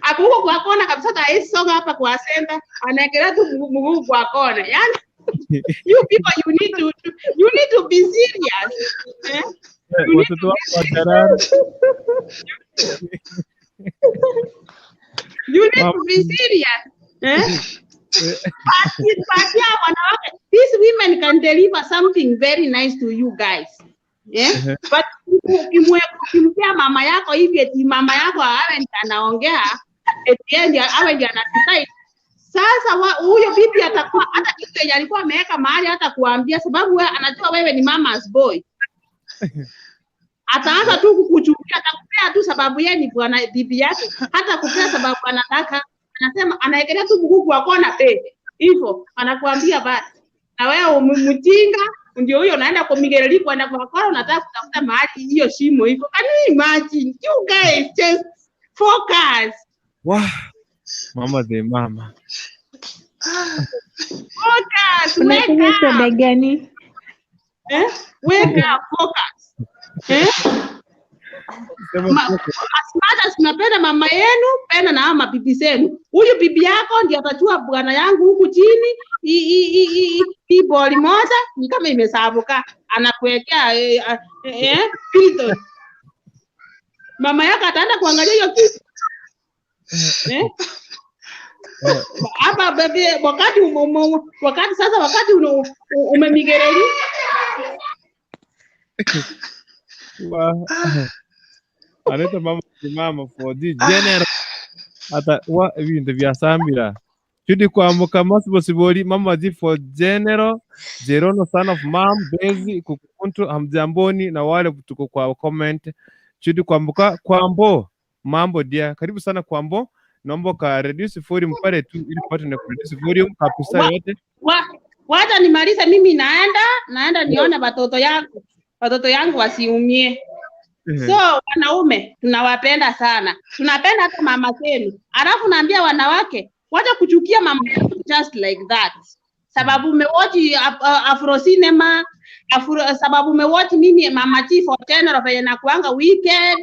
ako huko kwa kona kabisa, hata hawezi songa hapa kwa center, anaekelea tu mguu kwa kona. Yani you people, you need to be serious, eh? You need Watoto wako watarara. You need to be serious, eh? Patia wanawake, these women can deliver something very nice to you guys, yeah? But ukimpea mama yako hivi eti mama yako awe ndiye anaongea, eti yeye ndiye awe ndiye anadecide. Sasa huyo bibi atakuwa hata kitu yenye alikuwa ameweka mahali hata kuambia, sababu wewe anajua wewe ni mama's boy, ataanza tu kukuchukia. Atakupea tu sababu yeye ni bwana bibi yake, hata kupea sababu anataka, anasema anaekelea tu mguu kwa kona pe hivyo, anakuambia basi, na wewe mjinga ndio huyo unaenda kwa migereli kwenda kwa kona, unataka kutafuta mahali hiyo shimo hivyo. Can you imagine? You guys, just focus. Wah, mama the mama. Focus, wake Unakunywa up. soda gani? Eh? Wake up, focus, eh? Sema kidogo. As much as mnapenda mama yenu, penda na hao mabibi zenu. Huyu bibi yako ndiye atajua bwana yangu huku chini, hii boli moja ni kama imesabuka, anakuwekea Piriton. Mama yako ataenda kuangalia hiyo kitu, eh? Hapa baby, wakati wakati sasa wakati umemigereli. Anaitwa mama mama for the general ata wa ibintu bya sambira Judy kwambuka masibosibori mama G for general Jerono son of mom Bezi kukuntu hamjamboni na wale tuko kwa comment. Judy kwambuka kwambo mambo dia, karibu sana kwambo, naomba ka reduce volume pale tu ili tupate na reduce volume kabisa yote. Wacha nimalize mimi, naenda nione watoto yangu wasiumie. So wanaume tunawapenda sana, tunapenda hata mama zenu. Alafu naambia wanawake, wacha kuchukia mama yenu just like that, sababu umewatch Afro cinema Afro, sababu umewatch mimi Mama G for General venye nakuanga wicked.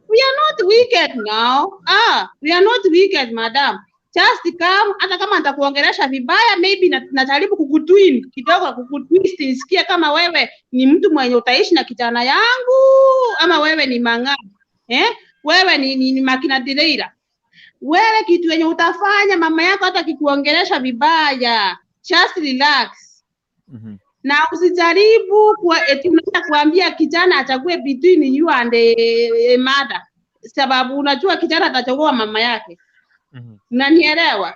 We are not wicked now. Ah, we are not wicked, madam. Just come, hata kama nitakuongelesha vibaya, maybe najaribu kukutwin kidogo, kukutwist nisikie kama wewe ni mtu mwenye utaishi na kijana yangu ama wewe ni mang'aa, eh? Wewe ni Makina Direira. Wewe kitu yenye utafanya, mama yako hata akikuongelesha vibaya, just relax na usijaribu kuwa, eti unaenda kuambia kijana achague between you and a mother, sababu unajua kijana atachagua mama yake. Unanielewa?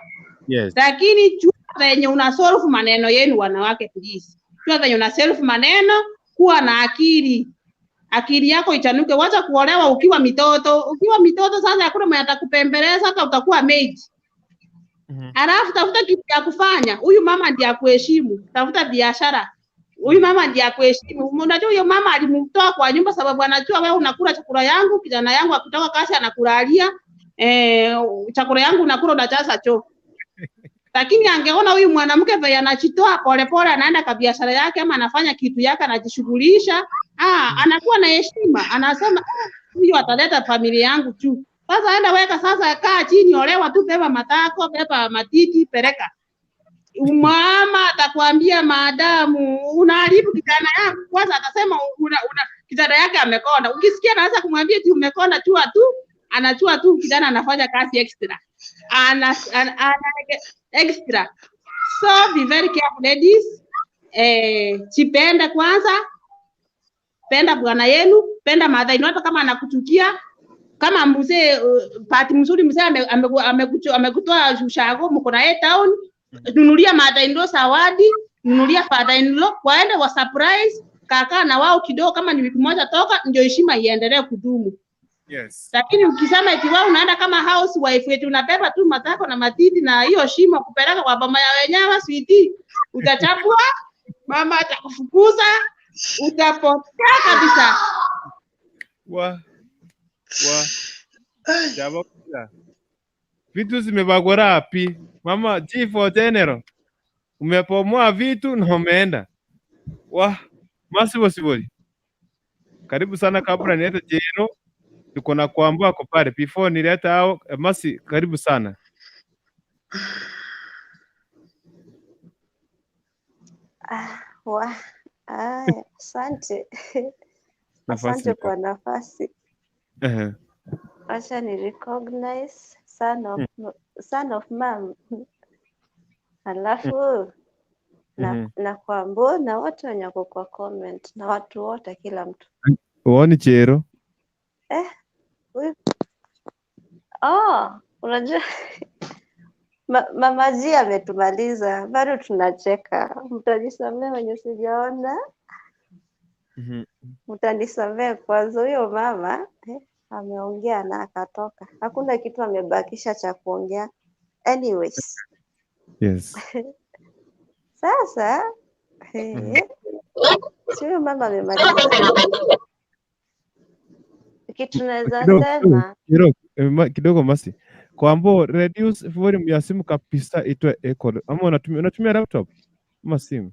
Yes. Lakini jua venye una solve maneno yenu wanawake, please. Jua venye una solve maneno, kuwa na akili. Akili yako ichanuke. Wacha kuolewa ukiwa mitoto. Ukiwa mitoto sasa hakuna mwenye atakupembeleza, hata utakuwa maid. Alafu tafuta kitu ya kufanya. Huyu mama ndiye akuheshimu. Tafuta biashara. Huyu mama ndiye akuheshimu. Unajua huyo mama alimtoa kwa nyumba sababu anajua wewe unakula chakula yangu, kijana yangu akitoka kazi anakulalia. Chakula yangu unakula unajaza choo. Lakini angeona huyu mwanamke vile anajitoa polepole, anaenda kwa biashara yake ama anafanya kitu yake, anajishughulisha, anakuwa na heshima, anasema, "Ah, huyu ataleta familia yangu tu." Sasa enda weka sasa, kaa chini, olewa tu, beba matako, beba matiti, peleka. Mama atakwambia, "Madam, unaharibu kijana yangu." Kwanza atasema una kijana yake amekonda. Ukisikia anaanza kumwambia eti umekonda, chua tu, anachua tu kijana anafanya kazi extra. Ana extra. So be very careful, ladies. Jipende kwanza, penda bwana yenu, penda mother in, hata kama anakuchukia kama mzee pati mzuri, mzee amekutoa ushago, mko na yeye town, nunulia mother in law zawadi, nunulia father in law, waende wa surprise, kakaa na wao kidogo, kama ni wiki moja, toka, ndio heshima iendelee kudumu. Lakini ukisema eti wewe unaenda kama housewife, eti unabeba tu matako na matiti na hiyo shimo kupeleka kwa boma ya wenyewe, sweetie, utachapwa, mama atakufukuza, utapotea kabisa. Wa wa Jaba vitu zimebagora wapi? Mama G for General. Umepomoa vitu na umeenda. Wa Masibo Siboli. Karibu sana. Kabla nilete Jero, tuko na kuambua ako pale. Before nileta hao, Masi, karibu sana. Ah, wa, aya, asante. Nafasi Asante ni kwa nafasi. Wacha ni recognize son of mom. Alafu na, na kwambo na wote wenye wako kwa comment na watu wote, kila mtu. Uoni Chero? Eh, huyu, oh, unajua Mama G ametumaliza, bado tunacheka. Mtanisamee wenye sijaona, mtanisamee kwanza. Huyo mama ameongea na akatoka, hakuna kitu amebakisha cha kuongea. Anyways, sasa si huyo mama amemaliza kitu naweza Kidogo sema. kidogo, kidogo Masi. Kwambo, reduce volume ya simu kabisa itoe echo. Ama unatumia laptop ama simu?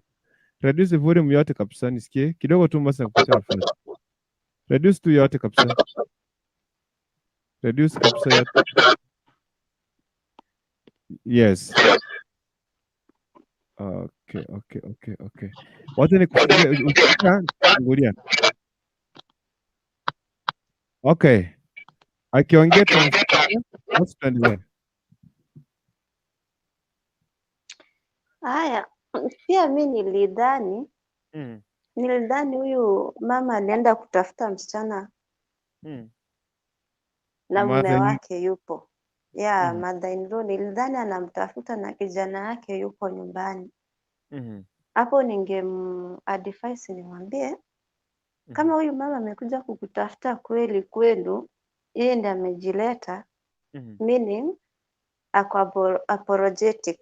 Reduce volume yote kabisa nisikie. Kidogo tu Masi nakupatia nafasi. Reduce tu yote kabisa. Reduce kabisa ya... Yes. Okay. Wacha nikufungulie, ukifika, fungulia. Okay. Akiongea tutamsikia. Basi tuendelee. Haya, pia mi nilidhani nilidhani huyu mama alienda kutafuta msichana na mume Mother wake yupo ya mother in law, nilidhani anamtafuta na kijana yake yuko nyumbani. Hapo ningem advise nimwambie kama huyu mama amekuja kukutafuta kweli kwenu, yeye ndiye amejileta, meaning ako apologetic,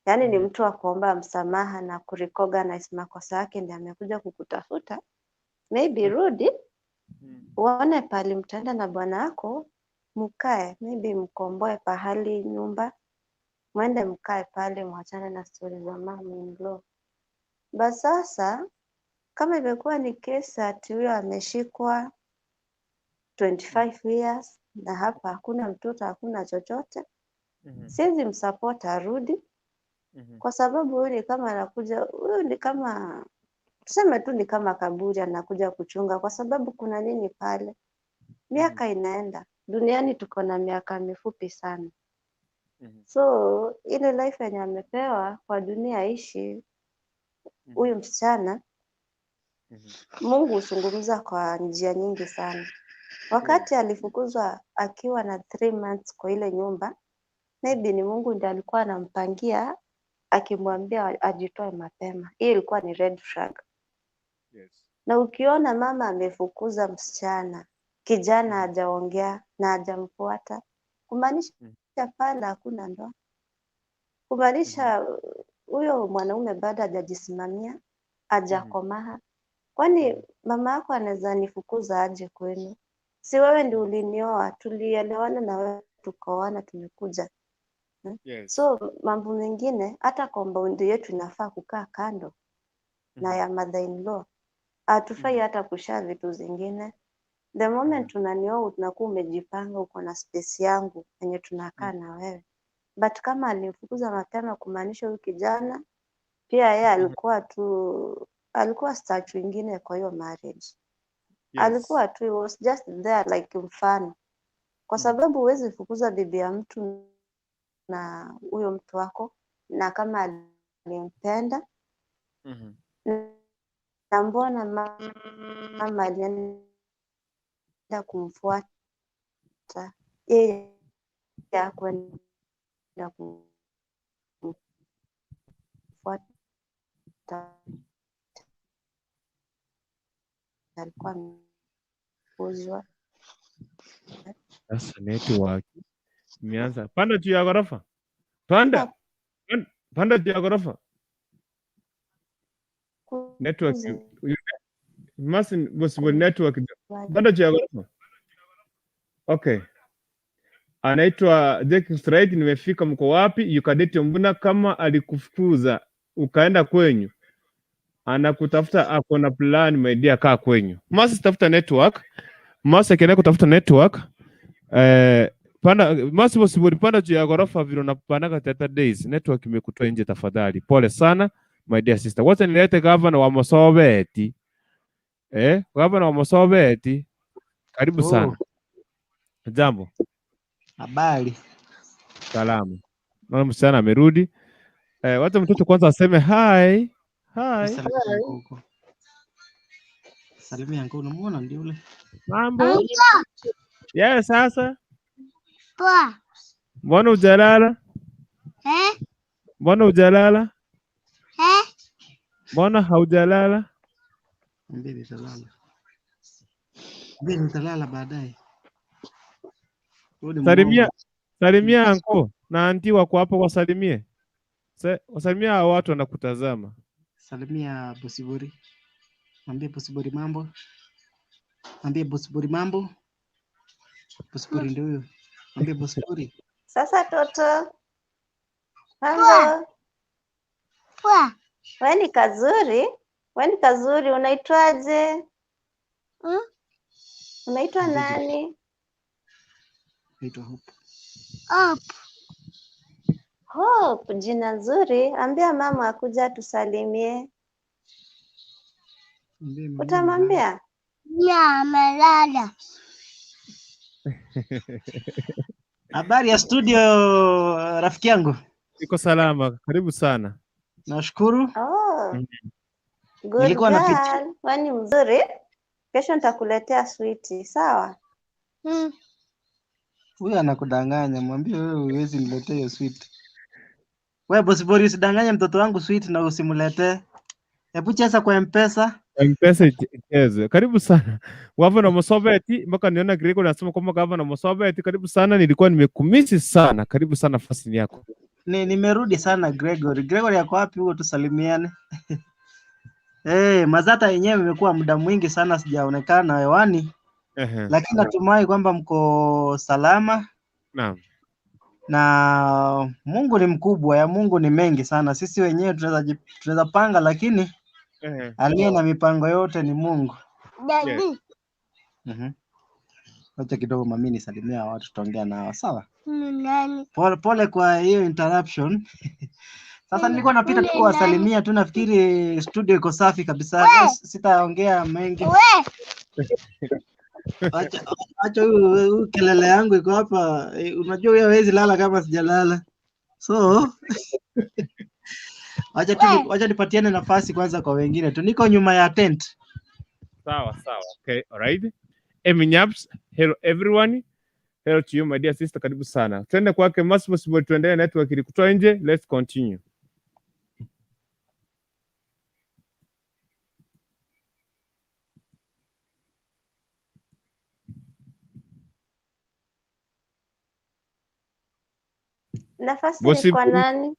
yaani ni mtu wa kuomba msamaha na kurecognize makosa yake, ndiye amekuja kukutafuta. Maybe rudi uone pahali mtaenda na bwana wako, mkae, maybe mkomboe pahali nyumba, mwende mkae pale, mwachane na stori za mama in law. But sasa kama imekuwa ni kesi ati huyo ameshikwa 25 years na hapa hakuna mtoto, hakuna chochote, siwezi msupport arudi kwa sababu huyu ni kama anakuja, huyu ni kama tuseme tu ni kama kaburi anakuja kuchunga, kwa sababu kuna nini pale? Miaka inaenda, duniani tuko na miaka mifupi sana. So ile life yenye amepewa kwa dunia aishi huyu msichana, Mungu huzungumza kwa njia nyingi sana. Wakati alifukuzwa akiwa na 3 months kwa ile nyumba, maybe ni Mungu ndiye alikuwa anampangia akimwambia ajitoe mapema. Hiyo ilikuwa ni red flag. Na ukiona mama amefukuza msichana, kijana hajaongea na hajamfuata, kumaanisha pale hakuna ndoa, kumaanisha huyo mwanaume bado hajajisimamia, hajakomaa. Kwani mama yako anaweza nifukuza aje kwenu? Si wewe ndio ulinioa, tulielewana na wewe tukaoana, tumekuja. Yes. So mambo mengine hata compound yetu inafaa kukaa kando na ya mother in law. Hatufai hata kushare vitu zingine. The moment unanioa unakuwa umejipanga, uko na space yangu yenye tunakaa na wewe. But kama alimfukuza mapema, kumaanisha huyu kijana pia yeye alikuwa tu, alikuwa statue ingine kwa hiyo marriage. Alikuwa tu, he was just there like mfano, kwa sababu huwezi fukuza bibi ya mtu na huyo mtu wako, na kama alimpenda na mbona mama alienda kumfuata yeye, hakwenda kumfuata, alikuwa amefukuzwa. Sasa network imeanza. Panda juu ya ghorofa. Panda. Panda juu ya ghorofa. Network you must was network. Panda juu ya ghorofa. Okay. Anaitwa Jack Straight, nimefika mko wapi? Yukadeti mbona kama alikufukuza ukaenda kwenyu, anakutafuta ako na plan my dear, kaa kwenyu. Masi tafuta network. Masi akiendelea kutafuta network, panda Masi possible, panda juu ya ghorofa vile unapandaga theater days. Network imekutoa nje, tafadhali. Pole sana my dear sister. Wacha nilete governor wa Mosobeti. Governor wa Mosobeti. Karibu sana. Oh, Jambo. habari. Salama. Naona msichana amerudi. Wacha mtoto kwanza aseme hi. Hi. Salimia yangu huko. Salimia yangu, unamuona ndio ule. Mambo. Yes, sasa. Poa. Mbona hujalala? Eh? Mbona hujalala? Eh? Mbona haujalala? Mwambie nitalala. Mwambie nitalala baadaye. Rudi Salimia, muongo. salimia anko na anti wako hapo, wasalimie. Wasalimia hao watu wanakutazama. Salimia Bosibori. Mwambie Bosibori mambo. Mwambie Bosibori mambo. Bosibori ndio huyo. Mwambie Bosibori. Sasa toto, mambo? Poa. We ni kazuri, we ni kazuri. Unaitwaje? Mm? Unaitwa nani? Naitwa Hope. Hope. Hope, jina nzuri. Ambia mama akuja tusalimie. Mwambie mama amelala. Utamwambia? Ya amelala. Habari ya studio rafiki yangu. Iko salama, karibu sana. Nashukuru. Oh, good Nilikuwa napitia girl. Wewe ni mzuri. Kesho nitakuletea switi, sawa? Huyu anakudanganya, mwambie wewe huwezi niletea hiyo sweet. Wewe bosi Bori, usidanganye mtoto wangu sweet na usimletee. Hebu cheza kwa M-Pesa. Mpesa ichezwe. Karibu sana Gavana Mosobeti, mpaka niona Grego nasema kwamba Gavana Mosobeti, karibu sana, nilikuwa nimekumisi sana. Karibu sana, nafasi ni yako. Nimerudi sana Gregory. Gregory yako wapi huko, tusalimiane. Mazata yenyewe imekuwa muda mwingi sana sijaonekana hewani, lakini natumai kwamba mko salama Naam. na Mungu ni mkubwa, ya Mungu ni mengi sana. Sisi wenyewe tunaweza panga, lakini aliye na mipango yote ni Mungu. Daddy. Wacha kidogo mami nisalimia watu, tutaongea nao sawa. Ni nani? Pole pole kwa hiyo interruption. Sasa nilikuwa napita tu Ni nani? kuwasalimia tu, nafikiri studio iko safi kabisa. Leo We. sitaongea mengi. We. Acha huyu kelele yangu iko hapa. Unajua huyu hawezi lala kama sijalala. So acha nipatiane nafasi kwanza kwa wengine tu. Niko nyuma ya tent. Sawa sawa. Okay, all right. Emi Nyaps, hello everyone. Hello to you my dear sister, karibu sana. Twende kwake Massimo Sibori, tuendelee network ilikutoa nje. Let's continue. Nafasi ni kwa Bosibori nani?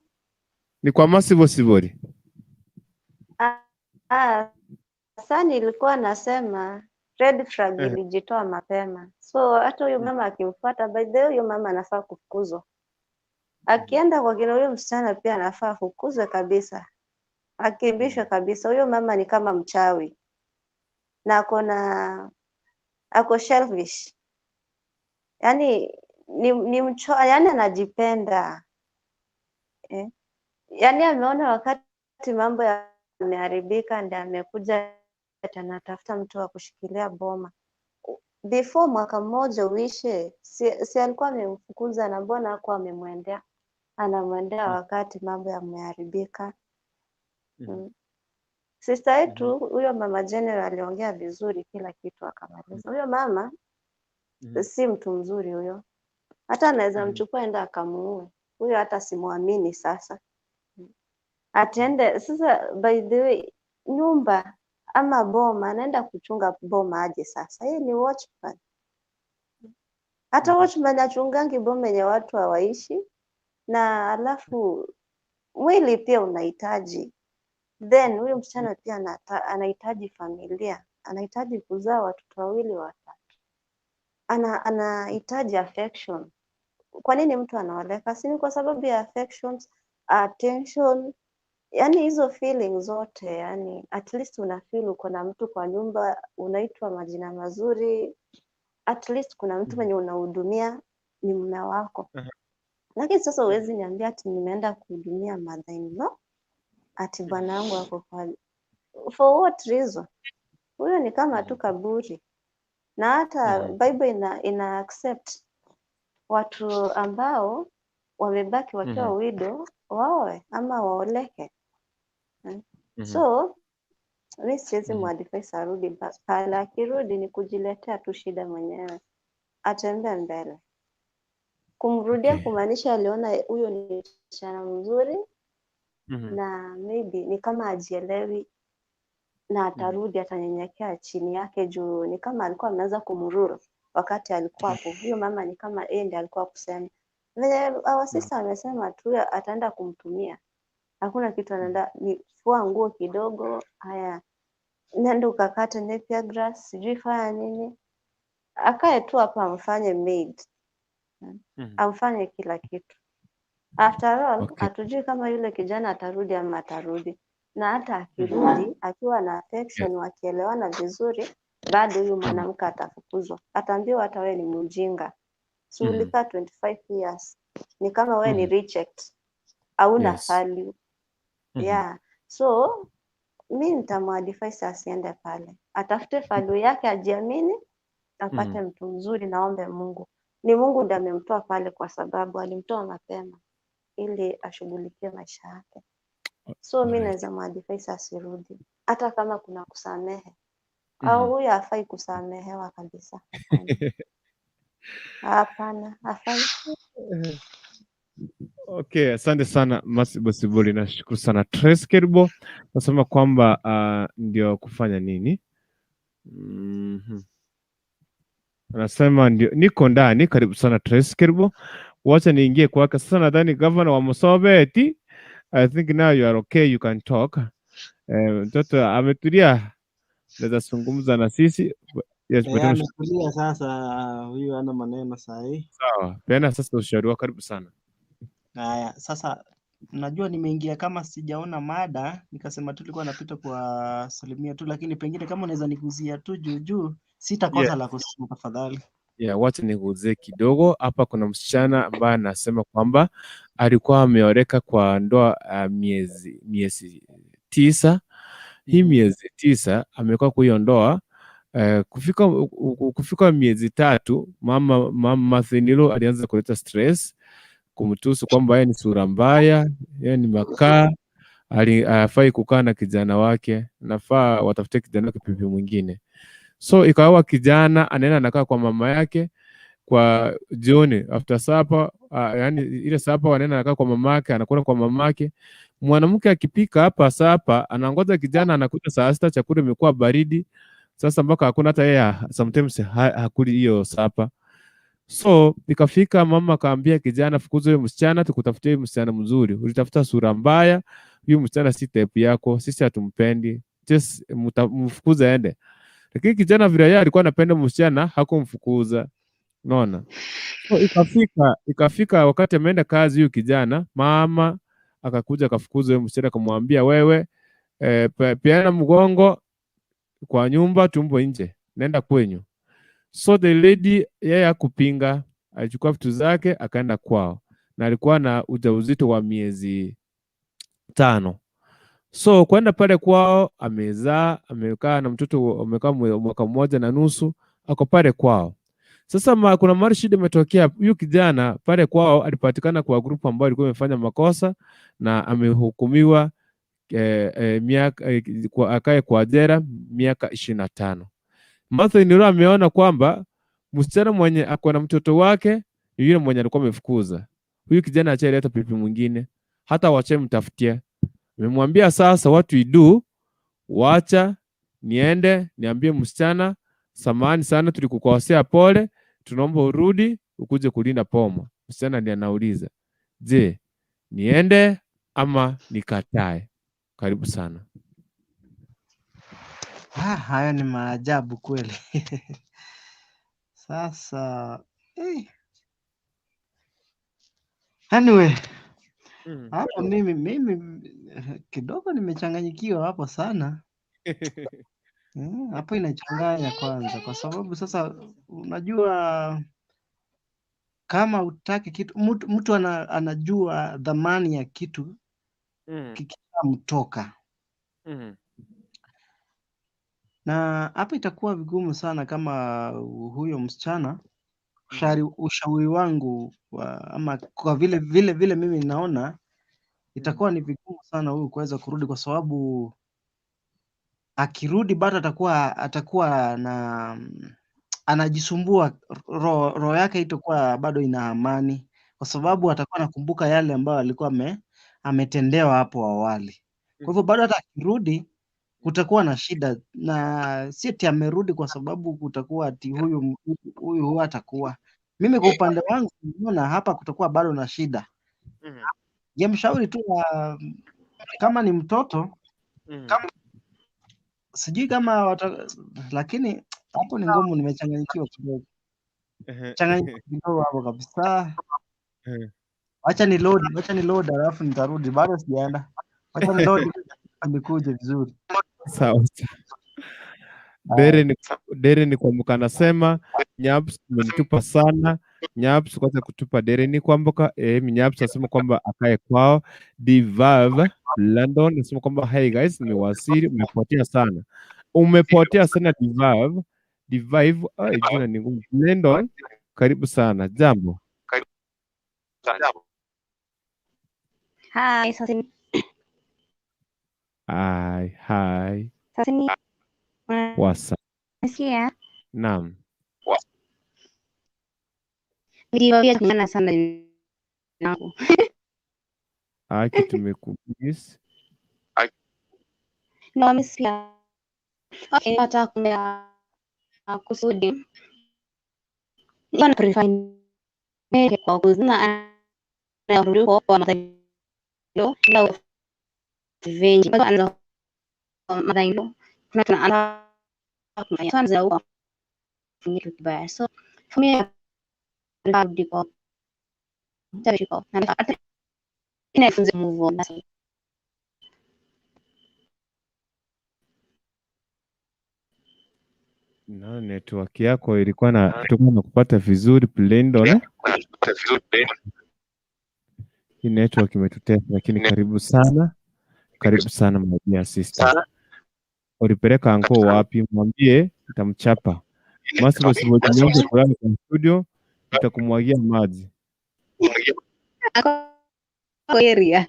ni kwa Massimo Sibori. Sasa nilikuwa nasema red flag ilijitoa mapema, so hata huyu mama akimfuata, by the way, huyu mama anafaa kufukuzwa. Akienda kwa kina huyo msichana pia anafaa afukuzwe kabisa, akimbishwe kabisa. Huyo mama ni kama mchawi na ako selfish, yani ni yani anajipenda eh. Yani ameona wakati mambo yameharibika ndiye amekuja anatafuta mtu wa kushikilia boma. Before mwaka mmoja uishe, si alikuwa amemfukuza na mbona hakuwa amemwendea? Anamwendea wakati mambo yameharibika. Sister yetu huyo mama General aliongea vizuri kila kitu akamaliza. Huyo mama si mtu mzuri huyo, hata anaweza mchukua enda akamuue huyo, hata simuamini sasa. Atende sasa, by the way, nyumba ama boma, anaenda kuchunga boma aje sasa? Yeye ni watchman. Hata watchman achungangi boma yenye watu hawaishi, na alafu mwili pia unahitaji. Then huyu msichana pia anahitaji familia, anahitaji kuzaa watoto wawili watatu, anahitaji affection. Kwa nini mtu anaoleka? Si ni kwa sababu ya affections, attention, yani hizo feeling zote, yani at least una feel uko na mtu kwa nyumba, unaitwa majina mazuri, at least kuna mtu mwenye unahudumia ni mume wako. Lakini sasa huwezi niambia ati nimeenda kuhudumia mother in law ati bwana wangu ako kwa, for what reason? Huyo ni kama tu kaburi. Na hata Bible ina accept watu ambao wamebaki wakiwa widow waoe ama waoleke. So mi siwezi muadvise arudi pale. Akirudi ni kujiletea tu shida mwenyewe, atembee mbele. Kumrudia kumaanisha aliona huyo ni msichana mzuri na maybe ni kama ajielewi na atarudi, atanyenyekea chini yake juu ni kama alikuwa ameanza kumruru wakati alikuwa hapo. Huyo mama ni kama yeye ndiye alikuwa kusema venye our sister amesema tu ataenda kumtumia, hakuna kitu anaenda, ni fua nguo kidogo, haya nenda ukakate napier grass, sijui fanya nini, akae tu hapa amfanye maid, amfanye kila kitu. After all, hatujui kama yule kijana atarudi ama atarudi, na hata akirudi akiwa na affection, wakielewana vizuri, bado huyu mwanamke atafukuzwa, ataambiwa hata wewe ni mjinga, Si ulikaa 25 years, ni kama wewe ni reject, hauna value. Yeah, so mi nitamuadvise asiende pale, atafute value yake, ajiamini, apate mtu mzuri. Naombe Mungu, ni Mungu ndiye amemtoa pale, kwa sababu alimtoa mapema ili ashughulikie maisha yake. So mi naweza muadvise asirudi, hata kama kuna kusamehe au huyo hafai kusamehewa kabisa. Hapana, hapana, hafai. Okay, asante sana Mercy Bosibori, nashukuru sana. Trace Kerubo nasema kwamba ndio kufanya nini? Anasema ndio niko ndani. Karibu sana Trace Kerubo, wacha niingie kwake sasa. Nadhani governor wa Musobeti, I think now you are okay, you can talk. Mtoto ametulia, naweza zungumza na sisi. Yes, Eh, but ametulia sasa, huyu ana maneno sahi. Sawa, peana sasa ushauri wako, karibu sana. Haya, sasa najua nimeingia kama sijaona mada, nikasema tu nilikuwa napita kwa salimia tu, lakini pengine kama unaweza niguzia tu juu juu, sitakosa la kusema tafadhali. Yeah, wacha niguzie kidogo hapa. Kuna msichana ambaye anasema kwamba alikuwa ameoleka kwa ndoa miezi 9. Hii miezi 9 amekuwa kwa hiyo ndoa, kufika miezi 3 mama mother-in-law alianza kuleta stress, kumtusu kwamba yeye ni sura mbaya, yeye ni makaa, hafai kukaa na kijana wake, nafaa watafute kijana wake bibi mwingine. So ikawa kijana anaenda anakaa kwa mama yake kwa jioni after supper, yani ile supper wanaenda anakaa kwa mamake, anakula kwa mamake. Mwanamke akipika hapa supper, anangoja kijana anakuja saa 6, chakula imekuwa baridi. Sasa mpaka hakuna hata yeye sometimes hakuli hiyo supper. So ikafika mama akaambia kijana, fukuza huyo msichana, tukutafutie huyo msichana mzuri. Ulitafuta sura mbaya, huyu msichana si type yako, sisi hatumpendi, just mfukuze aende. Lakini kijana vile yeye alikuwa anapenda msichana, hakumfukuza. Unaona? So ikafika wakati ameenda kazi huyu kijana, mama akakuja akafukuza huyo msichana, akamwambia wewe, peana mgongo kwa nyumba, tumbo nje, nenda kwenyu. So the lady yeye hakupinga, alichukua vitu zake akaenda kwao, na alikuwa na ujauzito wa miezi 5. So kwenda pale kwao, amezaa, amekaa na mtoto, amekaa mwaka mmoja na nusu, ako pale kwao. Sasa kuna mahali shida imetokea. Huyu kijana pale kwao alipatikana kwa group ambayo ilikuwa imefanya makosa na amehukumiwa miaka akae kwa jela miaka 25. Mother-in-law ameona kwamba msichana mwenye ako na mtoto wake ni yule mwenye alikuwa amefukuza. Huyu kijana achaileta bibi mwingine, hata wache mtafutie. Amemwambia sasa, what we do, wacha niende niambie msichana, samahani sana, tulikukosea, pole, tunaomba urudi ukuje kulinda poma. Msichana ndiye anauliza, je, niende ama nikatae? Karibu sana. Ah, hayo ni maajabu kweli. Sasa anyway, hapo mimi kidogo nimechanganyikiwa hapo sana. Hapo inachanganya kwanza, kwa sababu sasa unajua kama utaki kitu mtu anajua dhamani ya kitu kikishamtoka na hapa itakuwa vigumu sana kama huyo msichana ushauri wangu ama kwa vile mimi naona itakuwa ni vigumu sana huyu kuweza kurudi, kwa sababu akirudi bado atakuwa na anajisumbua, roho yake itakuwa bado ina amani, kwa sababu atakuwa anakumbuka yale ambayo alikuwa ametendewa hapo awali. Kwa hivyo bado hata akirudi kutakuwa na shida, na si ati amerudi kwa sababu kutakuwa ati huyu huwa atakuwa. Mimi kwa upande wangu naona hapa kutakuwa bado na shida. Ningemshauri tu kama ni mtoto sijui kama lakini hapo ni ngumu, nimechanganyikiwa kidogo. Changanyikiwa kidogo hapo kabisa. Wacha ni load alafu nitarudi, bado sijaenda. Wacha ni load nikuje vizuri. Sawa sawa. Dere ni kuamka anasema Nyaps umenitupa sana. Nyaps kwanza kutupa dere ni kwamba Nyaps asema kwamba akae kwao. Divav London nasema kwamba hey guys, nimewasili. Umepotea sana, umepotea sana Divav. Divive, jina ni ngumu. London, karibu sana. Jambo. Hi, sasa Hi, hi. Sasa Wasa. unasikia? Naam. Ndio pia tumeona sana nangu. Aki tumekumiss. No, amesikia. Okay, nataka kuongea kusudi. Niko na prefer mbele kwa kuzina na rudi kwa mother-in-law na revenge. Kwa anza mother-in-law kuna tuna anza kumfanya so anza huko kitu kibaya. So for me rudi kwa mtashiko na hata inafunza move on. Na network yako ilikuwa na tulikuwa na kupata vizuri Blendon, eh? Hii network imetutesa, lakini karibu sana, karibu sana my dear sister. Ulipeleka anko wapi? Mwambie nitamchapa. Masi usipojinyonge kulala kwa studio, nitakumwagia maji. Ako area.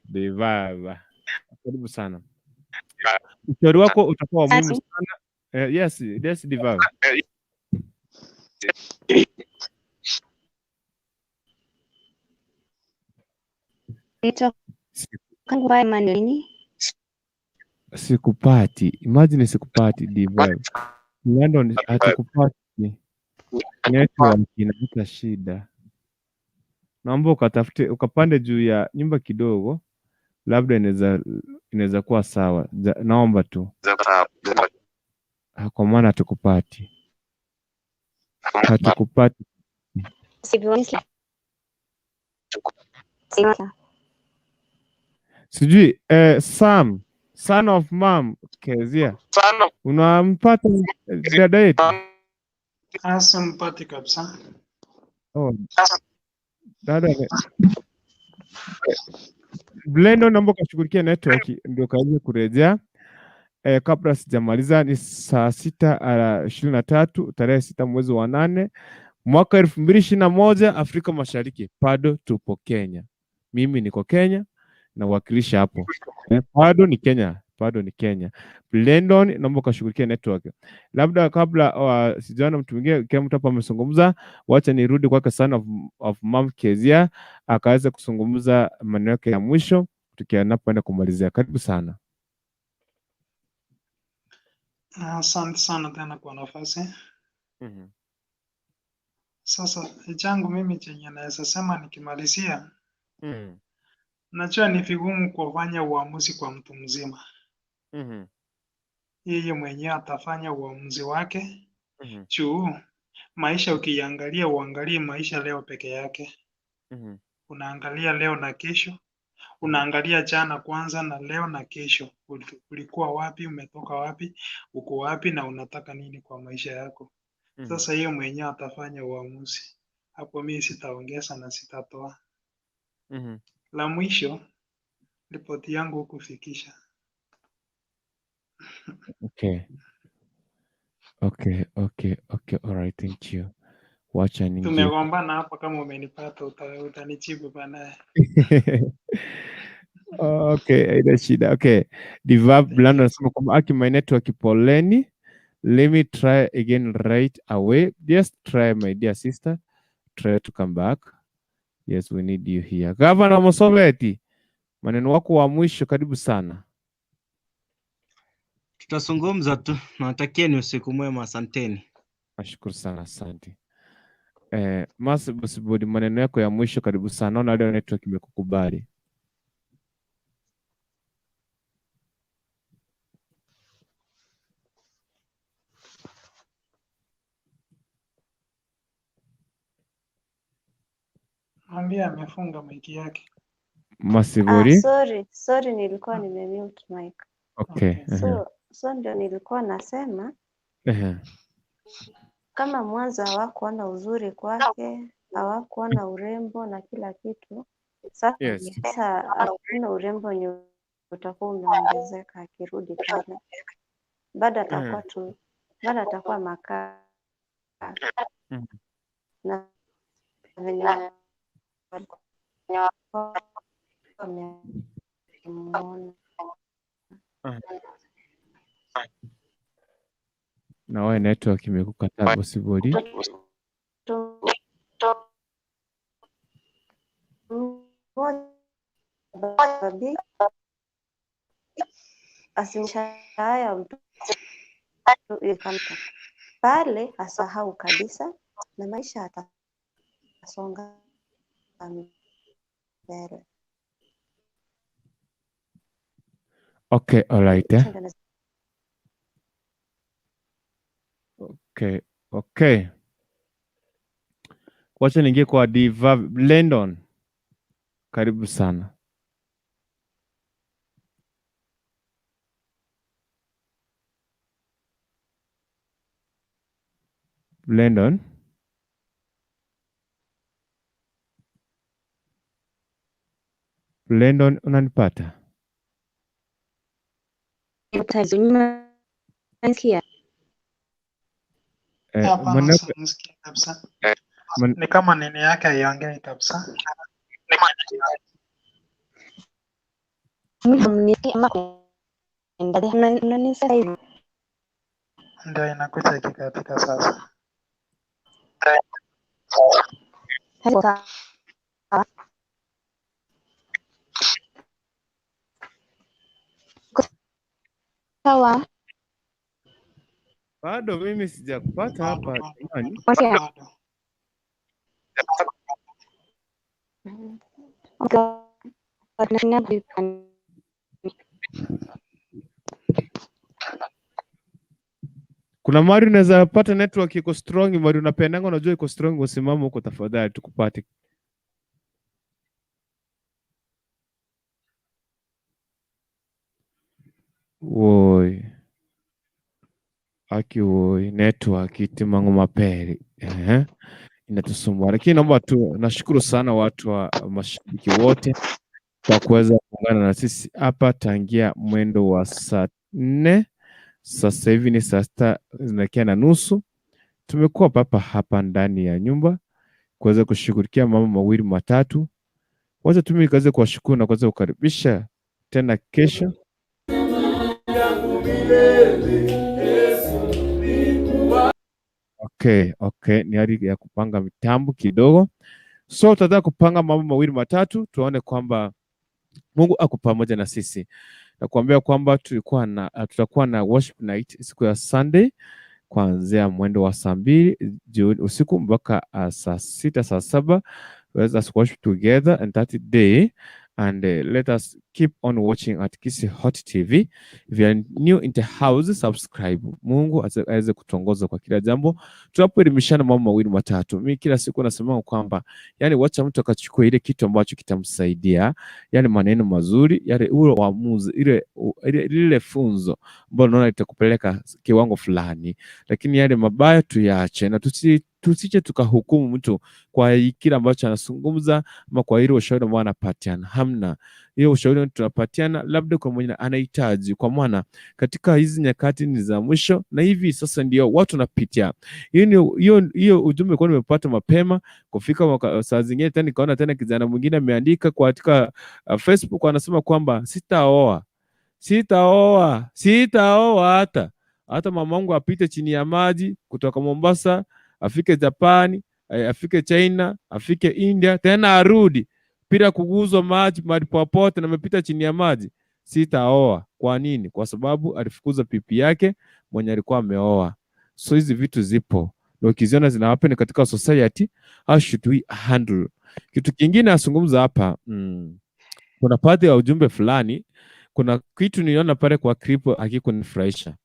Divava. Karibu sana. Ushauri wako utakuwa muhimu sana. Yes, yes Divava. Sikupati. Imagine sikupati Divava. London hatukupati. Network inaleta shida. Naomba ukatafute ukapande juu ya nyumba kidogo, labda inaweza kuwa sawa. Naomba tu. Kwa maana hatukupati. Hatukupati. Sijui Sam, son of mom Kezia. Unampata dada yetu? Asimpati kabisa. Oh. Dada Blendo, naomba ukashughulikia network ndio kaweze kurejea. Kabla sijamaliza ni saa 6:23 tarehe 6 mwezi wa 8 mwaka 2021 Afrika Mashariki. Bado tupo Kenya. Mimi niko Kenya nawakilisha hapo. Bado ni Kenya, bado ni Kenya. Blendon, naomba ukashughulikia network. Labda kabla sijaona mtu mwingine, kila mtu hapa amezungumza, wacha nirudi kwake son of Mom Kezia akaweza kuzungumza maneno yake ya mwisho tukianapoenda kumalizia. Karibu sana. Asante sana tena kwa nafasi. Sasa changu mimi chenye naweza sema nikimalizia, najua ni vigumu kufanya uamuzi kwa mtu mzima. Yeye mwenyewe atafanya uamuzi wake. Juu maisha ukiangalia, uangalie maisha leo peke yake. Unaangalia leo na kesho, unaangalia jana kwanza na leo na kesho. Ulikuwa wapi, umetoka wapi, uko wapi na unataka nini kwa maisha yako. Sasa yeye mwenyewe atafanya uamuzi. Hapo mimi sitaongeza na sitatoa. La mwisho, ripoti yangu hukufikisha. Okay. Okay, okay, okay. All right, thank you. Wacha ningie. Tumegombana hapo, kama umenipata utanijibu baadaye. Okay, haina shida. Okay. Divab Blando anasema kwamba aki my network poleni. Let me try again right away. Just try my dear sister. Try to come back. Yes, we need you here. Governor Mosobeti, maneno wako wa mwisho, karibu sana. Tutazungumza tu. Nawatakieni usiku mwema, asanteni. Nashukuru sana, asante. Masibodi, maneno yako ya mwisho, karibu sana. Naona leo network imekukubali. Mwambie amefunga maiki yake. Masibori. Sorry, nilikuwa nimemute mic. Okay. So ndio nilikuwa nasema Ehe. Kama mwanzo hawakuona uzuri kwake, hawakuona urembo na kila kitu, sasa hakuna urembo wenye utakuwa umeongezeka akirudi pale, bado atakuwa tu, bado atakuwa makaa na venye walikuwa wamemuona. Na wewe network imekukataa possibly. Mtoto mmoja babi asimsha haya mtoto ikamta pale, asahau kabisa na maisha atasonga mbele. Okay, all right. Eh? Okay. Wacha niingie kwa Diva Lendon. Karibu sana. Lendon. Lendon, unanipata? Unanisikia? Hapana, simsikii kabisa. Ni kama nini yake haiongei kabisa. Unanisikia? Ndio inakuja ikikatika sasa. Sawa. Bado mimi sijakupata hapa jamani. Kuna mari unaweza pata network iko strong, mari unapendanga, unajua iko strong, usimame huko tafadhali tukupate. Woi. Aki woi, network itimangu maperi. Inatusumbua. Lakini naomba tu nashukuru sana watu wa mashabiki wote kwa kuweza kuungana na sisi hapa tangia mwendo wa saa 4. Sasa hivi ni saa 6:30. Tumekuwa papa hapa ndani ya nyumba kuweza kushughulikia mambo mawili matatu. Wacha tu mimi nikaweze kuwashukuru na kuweza kukaribisha tena kesho. Okay, ni hali ya kupanga mitambo kidogo. So tutataka kupanga mambo mawili matatu, tuone kwamba Mungu ako pamoja na sisi. Nakuambia kwamba tutakuwa na worship night siku ya Sunday kuanzia mwendo wa saa 2 jioni usiku mpaka saa 6 saa 7. Let us worship together and that day, and let us keep on watching at Kisii Hot TV. If you are new in the house, subscribe. Mungu aweze kutuongoza kwa kila jambo tunapoelimishana mambo mawili matatu. Mimi kila siku nasema kwamba wacha mtu akachukue ile kitu ambacho kitamsaidia, maneno mazuri, yale ule uamuzi, ile lile funzo ambalo unaona litakupeleka kiwango fulani, lakini yale mabaya tuyaache na tusije tukahukumu mtu kwa kile ambacho anazungumza ama kwa ile ushauri ambao anapatiana. Hamna hiyo ushauri tunapatiana, labda kwa mwenye anahitaji, kwa maana katika hizi nyakati ni za mwisho na hivi sasa ndio watu wanapitia. Hiyo ujumbe kwa nimepata mapema kufika saa zingine tena nikaona tena kijana mwingine ameandika kwa katika Facebook anasema kwamba sitaoa hata mamangu apite chini ya maji kutoka Mombasa afike Japani, afike China, afike India, tena arudi bila kuguzwa maji mahali popote na amepita chini ya maji, sitaoa. Kwa nini? Kwa sababu alifukuza pipi yake mwenye alikuwa ameoa. So hizi vitu zipo na ukiziona zina happen katika society, how should we handle? Kitu kingine azungumza hapa, kuna baadhi ya ujumbe fulani, kuna kitu niliona pale kwa clip hakikunifurahisha.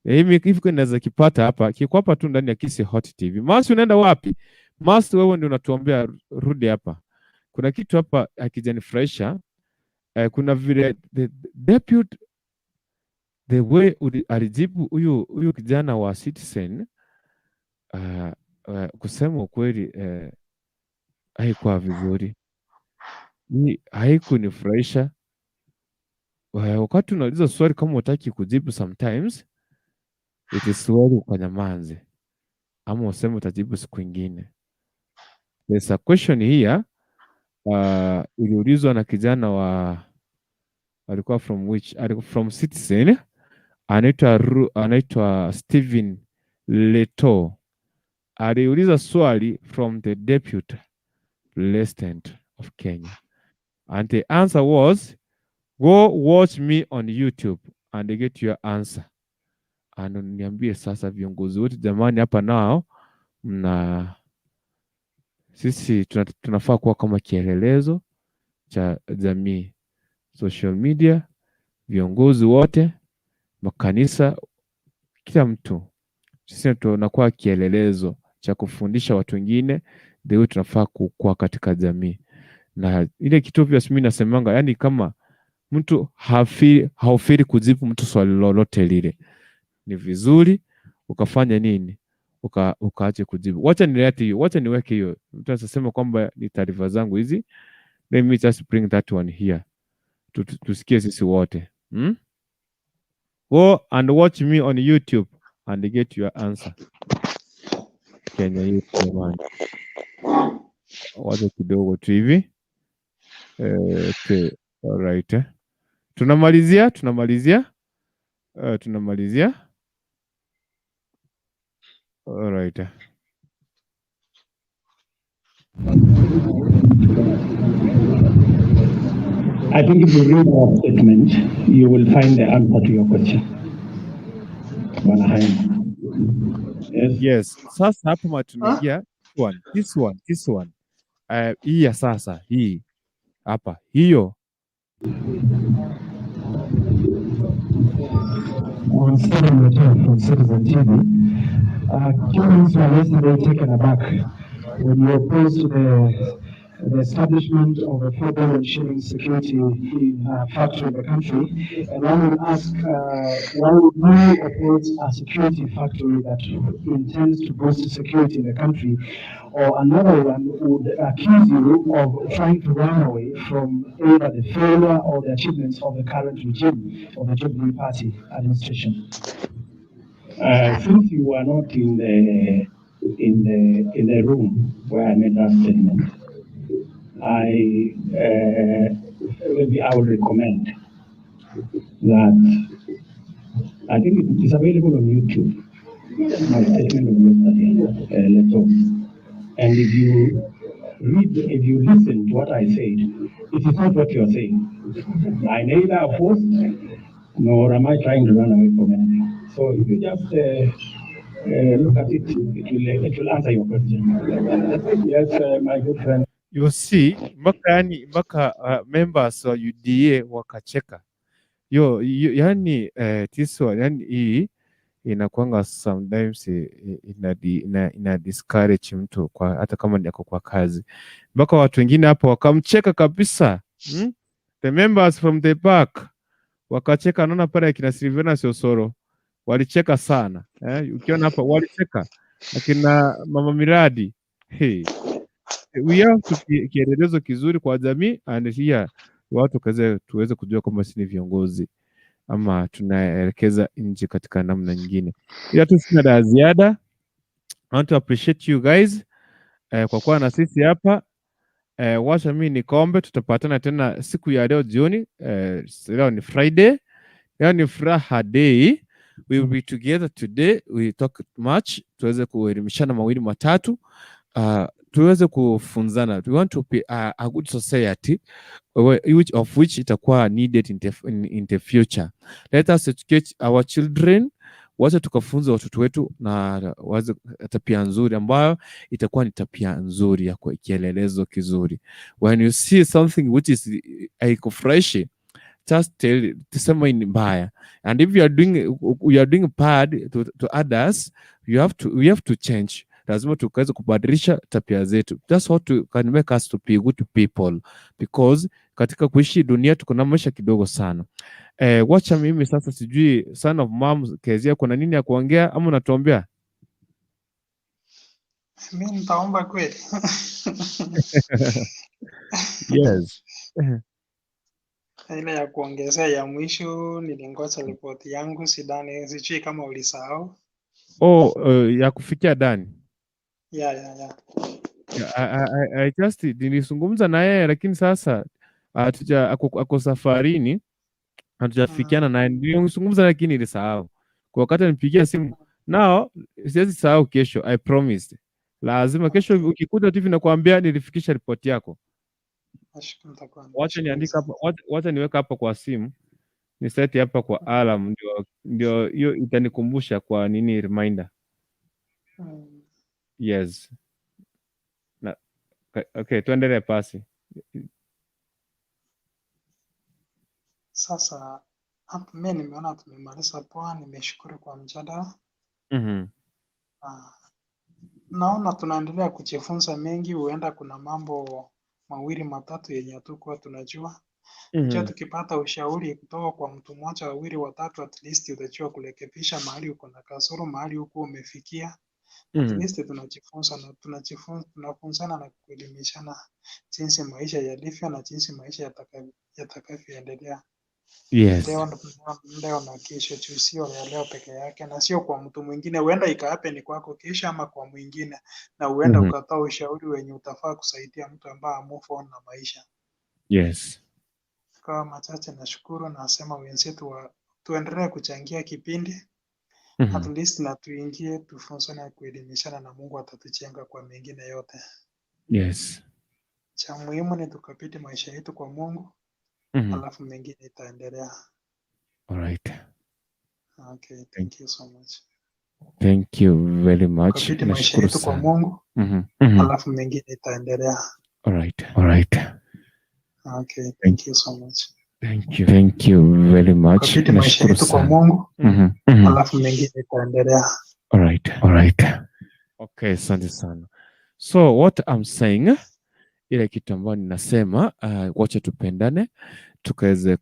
Hivi naweza kipata hapa, kiko hapa tu ndani ya Kisii Hot TV. Masi, unaenda wapi? Masi, wewe ndio unatuambia rudi hapa. Kuna kitu hapa hakijanifurahisha. Kuna vile the The way alijibu huyu kijana wa Citizen, kusema ukweli, haikuwa vizuri. Haikunifurahisha. Wakati unauliza swali, kama hutaki kujibu, sometimes it is well ukanyamaze ama useme utajibu siku ingine. There's a question here iliulizwa na kijana wa, alikuwa from which, alikuwa from Citizen, anaitwa Stephen Leto. Aliuliza swali from the deputy president of Kenya and the answer was, "Go watch me on YouTube and get your answer." And niambie sasa, viongozi wote jamani, hapa nao mna sisi tunafaa kuwa kama kielelezo cha jamii, social media, viongozi wote, makanisa, kila mtu, sisi tunakuwa kielelezo cha kufundisha watu wengine the way tunafaa kukua katika jamii. Na ile kitu obvious mimi nasemanga, yani kama mtu haufeel kujibu mtu swali lolote lile, ni vizuri ukafanya nini, ukaache kujibu. Wacha nilete hiyo, wacha niweke hiyo. Mtu asiseme kwamba ni taarifa zangu hizi. Let me just bring that one here, tusikie sisi wote, Go and watch me on YouTube and get your answer. Kenya yetu jamani, wacha kidogo tu hivi. Okay. Alright. Tunamalizia, tunamalizia, tunamalizia. Alright. I think if you read our statement, you will find the answer to your question. Bwana Haim. Yes. Yes. Sasa hapo tunaingia one, this one, this one. Hii ya sasa, hii hapa, hiyo. On Stephen Leto from Citizen TV. Kenyans were yesterday taken aback when you opposed the establishment of a 4 billion shilling security factory in the country. And I would ask, why would you oppose a security factory that intends to boost security in the country? Or another one would accuse you of trying to run away from either the failure or the achievements of the current regime of the Jubilee Party administration. Since you were not in the room where I made that statement, I maybe I would recommend that, I think it is available on YouTube, my statement of yesterday, Leto. And if you read, if you listen to what I said, it is not what you are saying. I neither opposed nor am I trying to run away from anything. So if you just look at it, it will answer your question. Yes, my good friend. You see, mpaka yani mpaka members wa UDA wakacheka. Yo, yani this one, yani hii inakuanga sometimes ina discourage mtu kwa hata kama ni ako kwa kazi, mpaka watu wengine hapo wakamcheka kabisa, The members from the back wakacheka. Naona pale akina Silvanus Osoro walicheka sana, eh? Ukiona hapa walicheka akina Mama Miradi. Hey. We have to be kielelezo kizuri kwa jamii and here watu kaze tuweze kujua kwamba sisi ni viongozi ama tunaelekeza nchi katika namna nyingine. Ila tu sina la ziada. I want to appreciate you guys kwa kuwa na sisi hapa. Wacha mimi nikombe, tutapatana tena siku ya leo jioni. Leo ni Friday, leo ni furaha day. We will be together today. We talk much, tuweze kuelimishana mawili matatu, tuweze kufunzana. We want to be a good society which of which itakuwa needed in the future. Let us educate our children, wacha tukafunza watoto wetu na waze tabia nzuri ambayo itakuwa ni tabia nzuri ya kielelezo kizuri. When you see something which is haikufurahishi, just tell, tusema ni mbaya, and if you are doing bad to others, you have to we have to change. Lazima tukaweze kubadilisha tabia zetu. That's what can make us to be good people, because katika kuishi dunia tuko na maisha kidogo sana. Wacha mimi sasa, sijui son of mom Kezia, kuna nini ya kuongea ama unatuombea? Mi nitaomba kweli. Yes. Ile ya kuongezea ya mwisho, nilingoja ripoti yangu, sidhani, sijui kama ulisahau. Oh, ya kufikia Dani. Yeah. Yeah, I just nilizungumza na yeye lakini sasa hatuja ako safarini, hatujafikiana naye. Nilizungumza lakini nilisahau. Kwa wakati nipigia simu nao, siwezi sahau kesho, I promised. Lazima kesho ukikuta tu hivi nakwambia nilifikisha ripoti yako. Nashukuru, nitakuwa Wacha nashukuru niandike sana. hapa, wacha niweke hapa kwa simu, ni seti hapa kwa alarm, ndio hiyo itanikumbusha kwa nini reminder. Yes. Na, okay, tuendelee pasi. Sasa hapo mi nimeona tumemaliza poa, nimeshukuru kwa mjadala. Naona tunaendelea kujifunza mengi, huenda kuna mambo mawili matatu yenye hatukuwa tunajua. Pia tukipata ushauri kutoka kwa mtu mmoja, wawili, watatu, at least utajua kurekebisha mahali uko na kasoro, mahali huko umefikia. At least tunajifunza na tunafunzana na kuelimishana jinsi maisha yalivyo na jinsi maisha yatakavyoendelea. Leo, leo na kesho, juu sio ya leo peke yake, na sio kwa mtu mwingine. Huenda ikahappen ni kwako kesho ama kwa mwingine, na huenda ukatoa ushauri wenye utafaa kusaidia mtu ambaye move on na maisha. Kwa machache nashukuru, nasema wenzetu tuendelee kuchangia kipindi at least, na tuingie tufunzane kuelimishana, na Mungu atatujenga kwa mengine yote. Cha muhimu ni tukabidhi maisha yetu kwa Mungu, alafu mengine itaendelea. All right. Okay, thank you so much. Thank you very much. Tukabidhi maisha Nashukuru yetu kwa sana. Mungu, alafu mengine itaendelea. All right. All right. Okay, Thank thank you so much. Thank you. Thank you very much. Tukabidhi maisha Nashukuru yetu kwa sana. Mungu, alafu mengine itaendelea. All right. All right. Okay, asante sana. So what I'm saying, ile kitu ambayo ninasema, wacha tupendane, tukaweze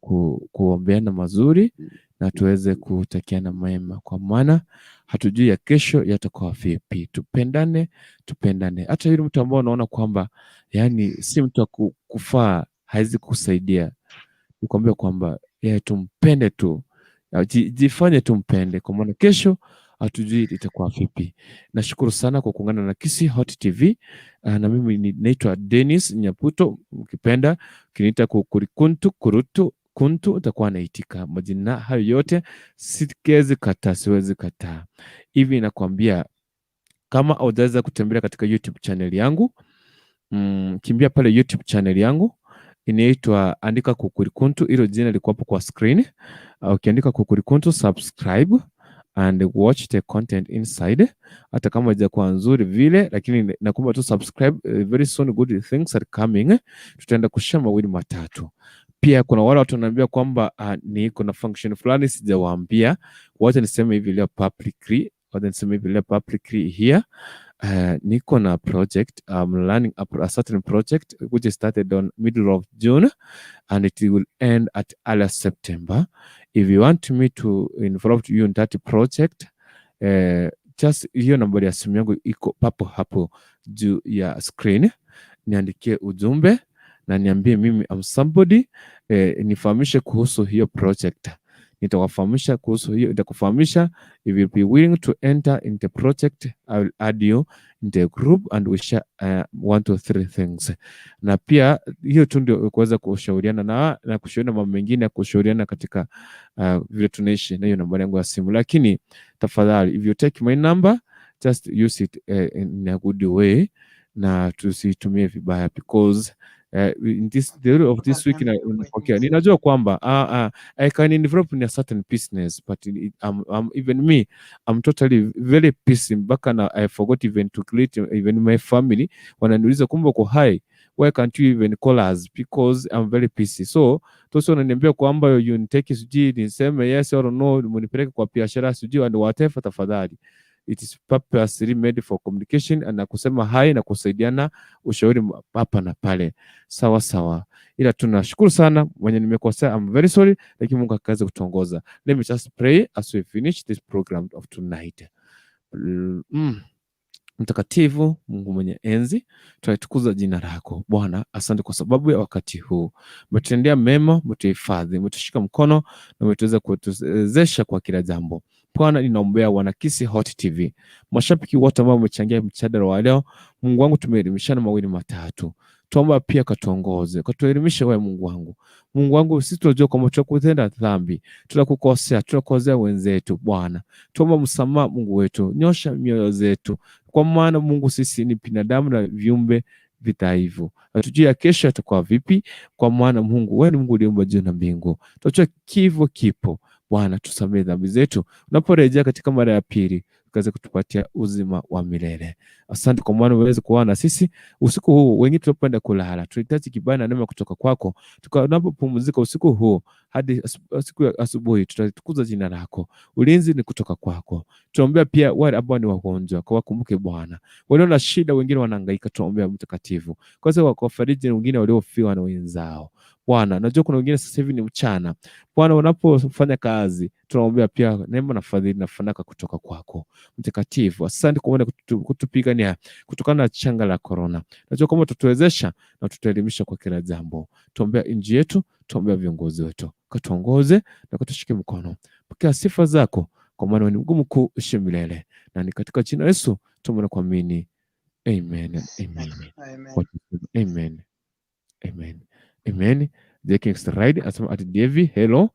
kuombeana mazuri na tuweze kutakiana mema, kwa maana hatujui ya kesho yatakuwa vipi. Tupendane, tupendane. Hata yule mtu ambao unaona kwamba yani si mtu wa kufaa, hawezi kusaidia, nikwambia kwamba yeye tumpende tu, jifanye tumpende, kwa maana kesho hatujui itakuwa vipi. Nashukuru sana kwa kuungana na Kisii Hot TV. Na mimi naitwa Dennis Nyaputo, ukipenda ukiniita Kukurikuntu Kurutu Kuntu utakuwa naitika. Majina hayo yote siwezi kataa, siwezi kataa. Hivi nakwambia kama hujaweza kutembelea katika YouTube channel yangu, kimbia pale YouTube channel yangu inaitwa, andika Kukurikuntu, hilo jina liko hapo kwa screen. Ukiandika Kukurikuntu, subscribe and watch the content inside. Hata kama haijakuwa nzuri vile, lakini nakuomba tu subscribe. Very soon good things are coming. Tutaenda kushare mawili matatu. Pia kuna wale watu wananiambia kwamba ni kuna function fulani sijawaambia. Wacha niseme hivi leo publicly, wacha niseme hivi leo publicly here. Niko na project. I'm running a certain project which started on middle of June and it will end at early September. If you want me to involve you in that project, just hiyo nambari ya simu yangu iko papo hapo juu ya screen, niandikie ujumbe na niambie mimi am somebody, nifahamishe kuhusu hiyo project. Nitawafahamisha kuhusu hiyo, nitakufahamisha. If you be willing to enter in the project, I will add you in the group and we share one, two, three things. Na pia hiyo tu ndio kuweza kushauriana na kushauriana mambo mengine ya kushauriana katika vile tunaishi, na hiyo nambari yangu ya simu. Lakini tafadhali, if you take my number, just use it in a good way na tusitumie vibaya, because in this the of this week okay, ninajua kwamba I can involve in a certain business, but I'm, even me, I'm totally very busy mpaka na I forgot even to greet even my family. Wananiuliza, "Kumbe uko hai, why can't you even call us?" Because I'm very busy. So tosi wananiambia kwamba you nitake, sijui niseme yes or no, munipeleke kwa biashara sijui and whatever. Tafadhali, it is purposely made for communication na kusema hi na kusaidiana ushauri hapa na pale. Sawa sawa. Ila tunashukuru sana mwenye nimekosea, I'm very sorry, lakini Mungu akaweza kutuongoza. Let me just pray as we finish this program of tonight. Mtakatifu Mungu mwenye enzi, tunaitukuza jina lako Bwana. Asante kwa sababu ya wakati huu, umetutendea mema, umetuhifadhi, umetushika mkono na umetuweza kutuwezesha kwa kila jambo. Bwana, ninaombea wana Kisii Hot TV, mashabiki wote ambao wamechangia mjadala wa leo. Mungu wangu, tumeelimishana mawili matatu, tuomba pia katuongoze, katuelimishe wewe Mungu wangu. Mungu wangu, sisi tunajua kwamba tunakutenda dhambi, tunakukosea, tunakosea wenzetu. Bwana, tuomba msamaha Mungu wetu, nyosha mioyo zetu, kwa maana Mungu sisi ni binadamu na viumbe vidhaifu, hatujui ya kesho yatakuwa vipi. Kwa maana Mungu, wewe ni Mungu uliumba juu na mbingu, tunajua kifo kipo. Bwana, tusamehe dhambi zetu, unaporejea katika mara ya pili ukaweze kutupatia uzima wa milele. Asante kwa maana uweze kuwa na sisi usiku huu. Wengine tunapoenda kulala, tunahitaji kibali na neema kutoka kwako. Tunapopumzika usiku huu hadi siku ya asubuhi, tutatukuza jina lako. Ulinzi ni kutoka kwako. Tunaombea pia wale ambao ni wagonjwa, kwa wakumbuke Bwana, walio na shida, wengine wanahangaika, tunaombea Mtakatifu kwanza wakafariji wengine waliofiwa na wenzao. Bwana, najua kuna wengine sasa hivi ni mchana. Bwana, unapofanya kazi, tunaombea pia neema na fadhili na fanaka kutoka kwako Mtakatifu. Asante kwa kutupigania kutokana na changa la corona. Najua kwamba utatuwezesha na tutaelimisha kwa kila jambo. Tuombea nchi yetu, tuombea viongozi wetu, katuongoze na kutushike mkono. Pokea sifa zako, kwa maana wewe ni Mungu mkuu uishi milele, na ni katika jina la Yesu tuombe na kuamini, amen, amen, Amen. amen, amen, amen. The King's Ride anasema at Devi, hello.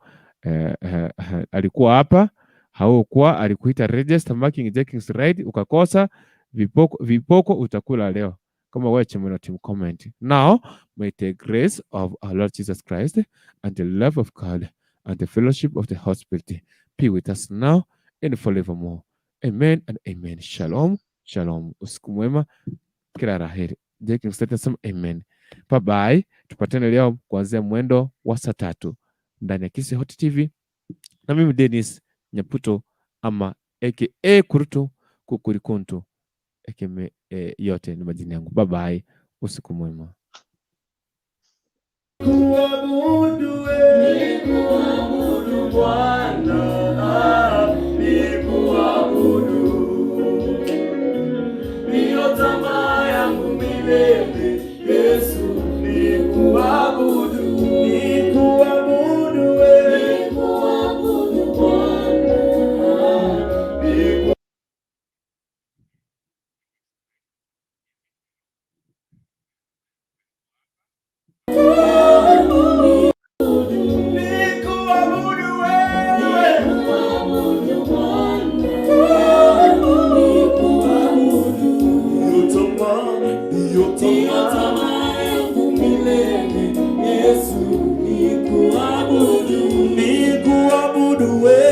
Alikuwa hapa haukuwa, alikuita register marking The King's Ride ukakosa. Vipoko, vipoko utakula leo kama wewe chemeno team comment. Now may the grace of our Lord Jesus Christ and the love of God and the fellowship of the Holy Spirit be with us now and forevermore. Amen and amen. Shalom, shalom. Usiku mwema, kila la heri. The King's Ride anasema amen. Bye bye. Tupatane leo kuanzia mwendo wa saa 3 ndani ya Kisii Hot TV na mimi Dennis Nyaputo ama aka Kurutu Kukurikuntu aka yote ni majina yangu. Bye bye. Usiku mwema. Kuabudu wewe, nikuabudu Bwana, nikuabudu. Ndiyo tamaa yangu milele, Yesu, nikuabudu. Nikuabudu wewe, nikuabudu Bwana, nikuabudu wewe, nikuabudu Bwana, nikuabudu. Ndiyo tamaa yangu milele, Yesu, nikuabudu. Nikuabudu wewe.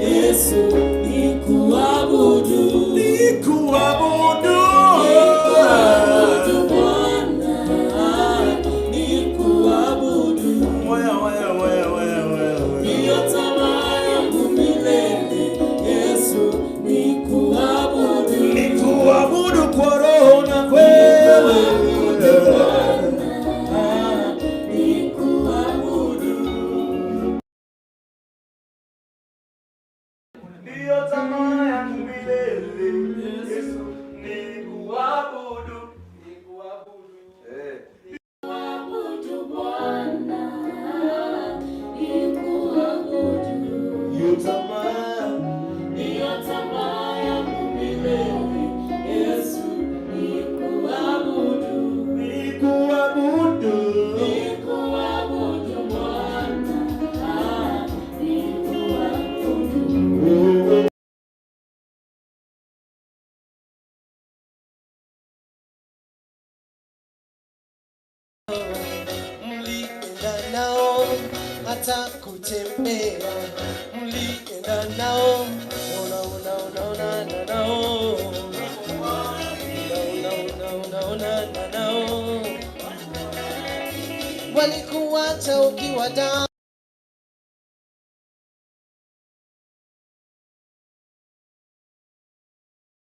Yesu, nikuabudu. Nikuabudu. Nikuabudu Bwana, nikuabudu. Ndiyo tamaa yangu milele, Yesu, nikuabudu. Nikuabudu kwa roho na kweli. Nikuabudu. Ndiyo tamaa yangu milele, Yesu, nikuabudu. Nikuabudu. Nikuabudu Bwana, nikuabudu. Ndiyo tamaa yangu milele, Yesu, nikuabudu. Nikuabudu. Nikuabudu Bwana, nikuabudu. Mlienda nao hata kutembea, mlienda nao ona ona ona ona na nao ona ona ona ona na nao, walikuacha ukiwa down.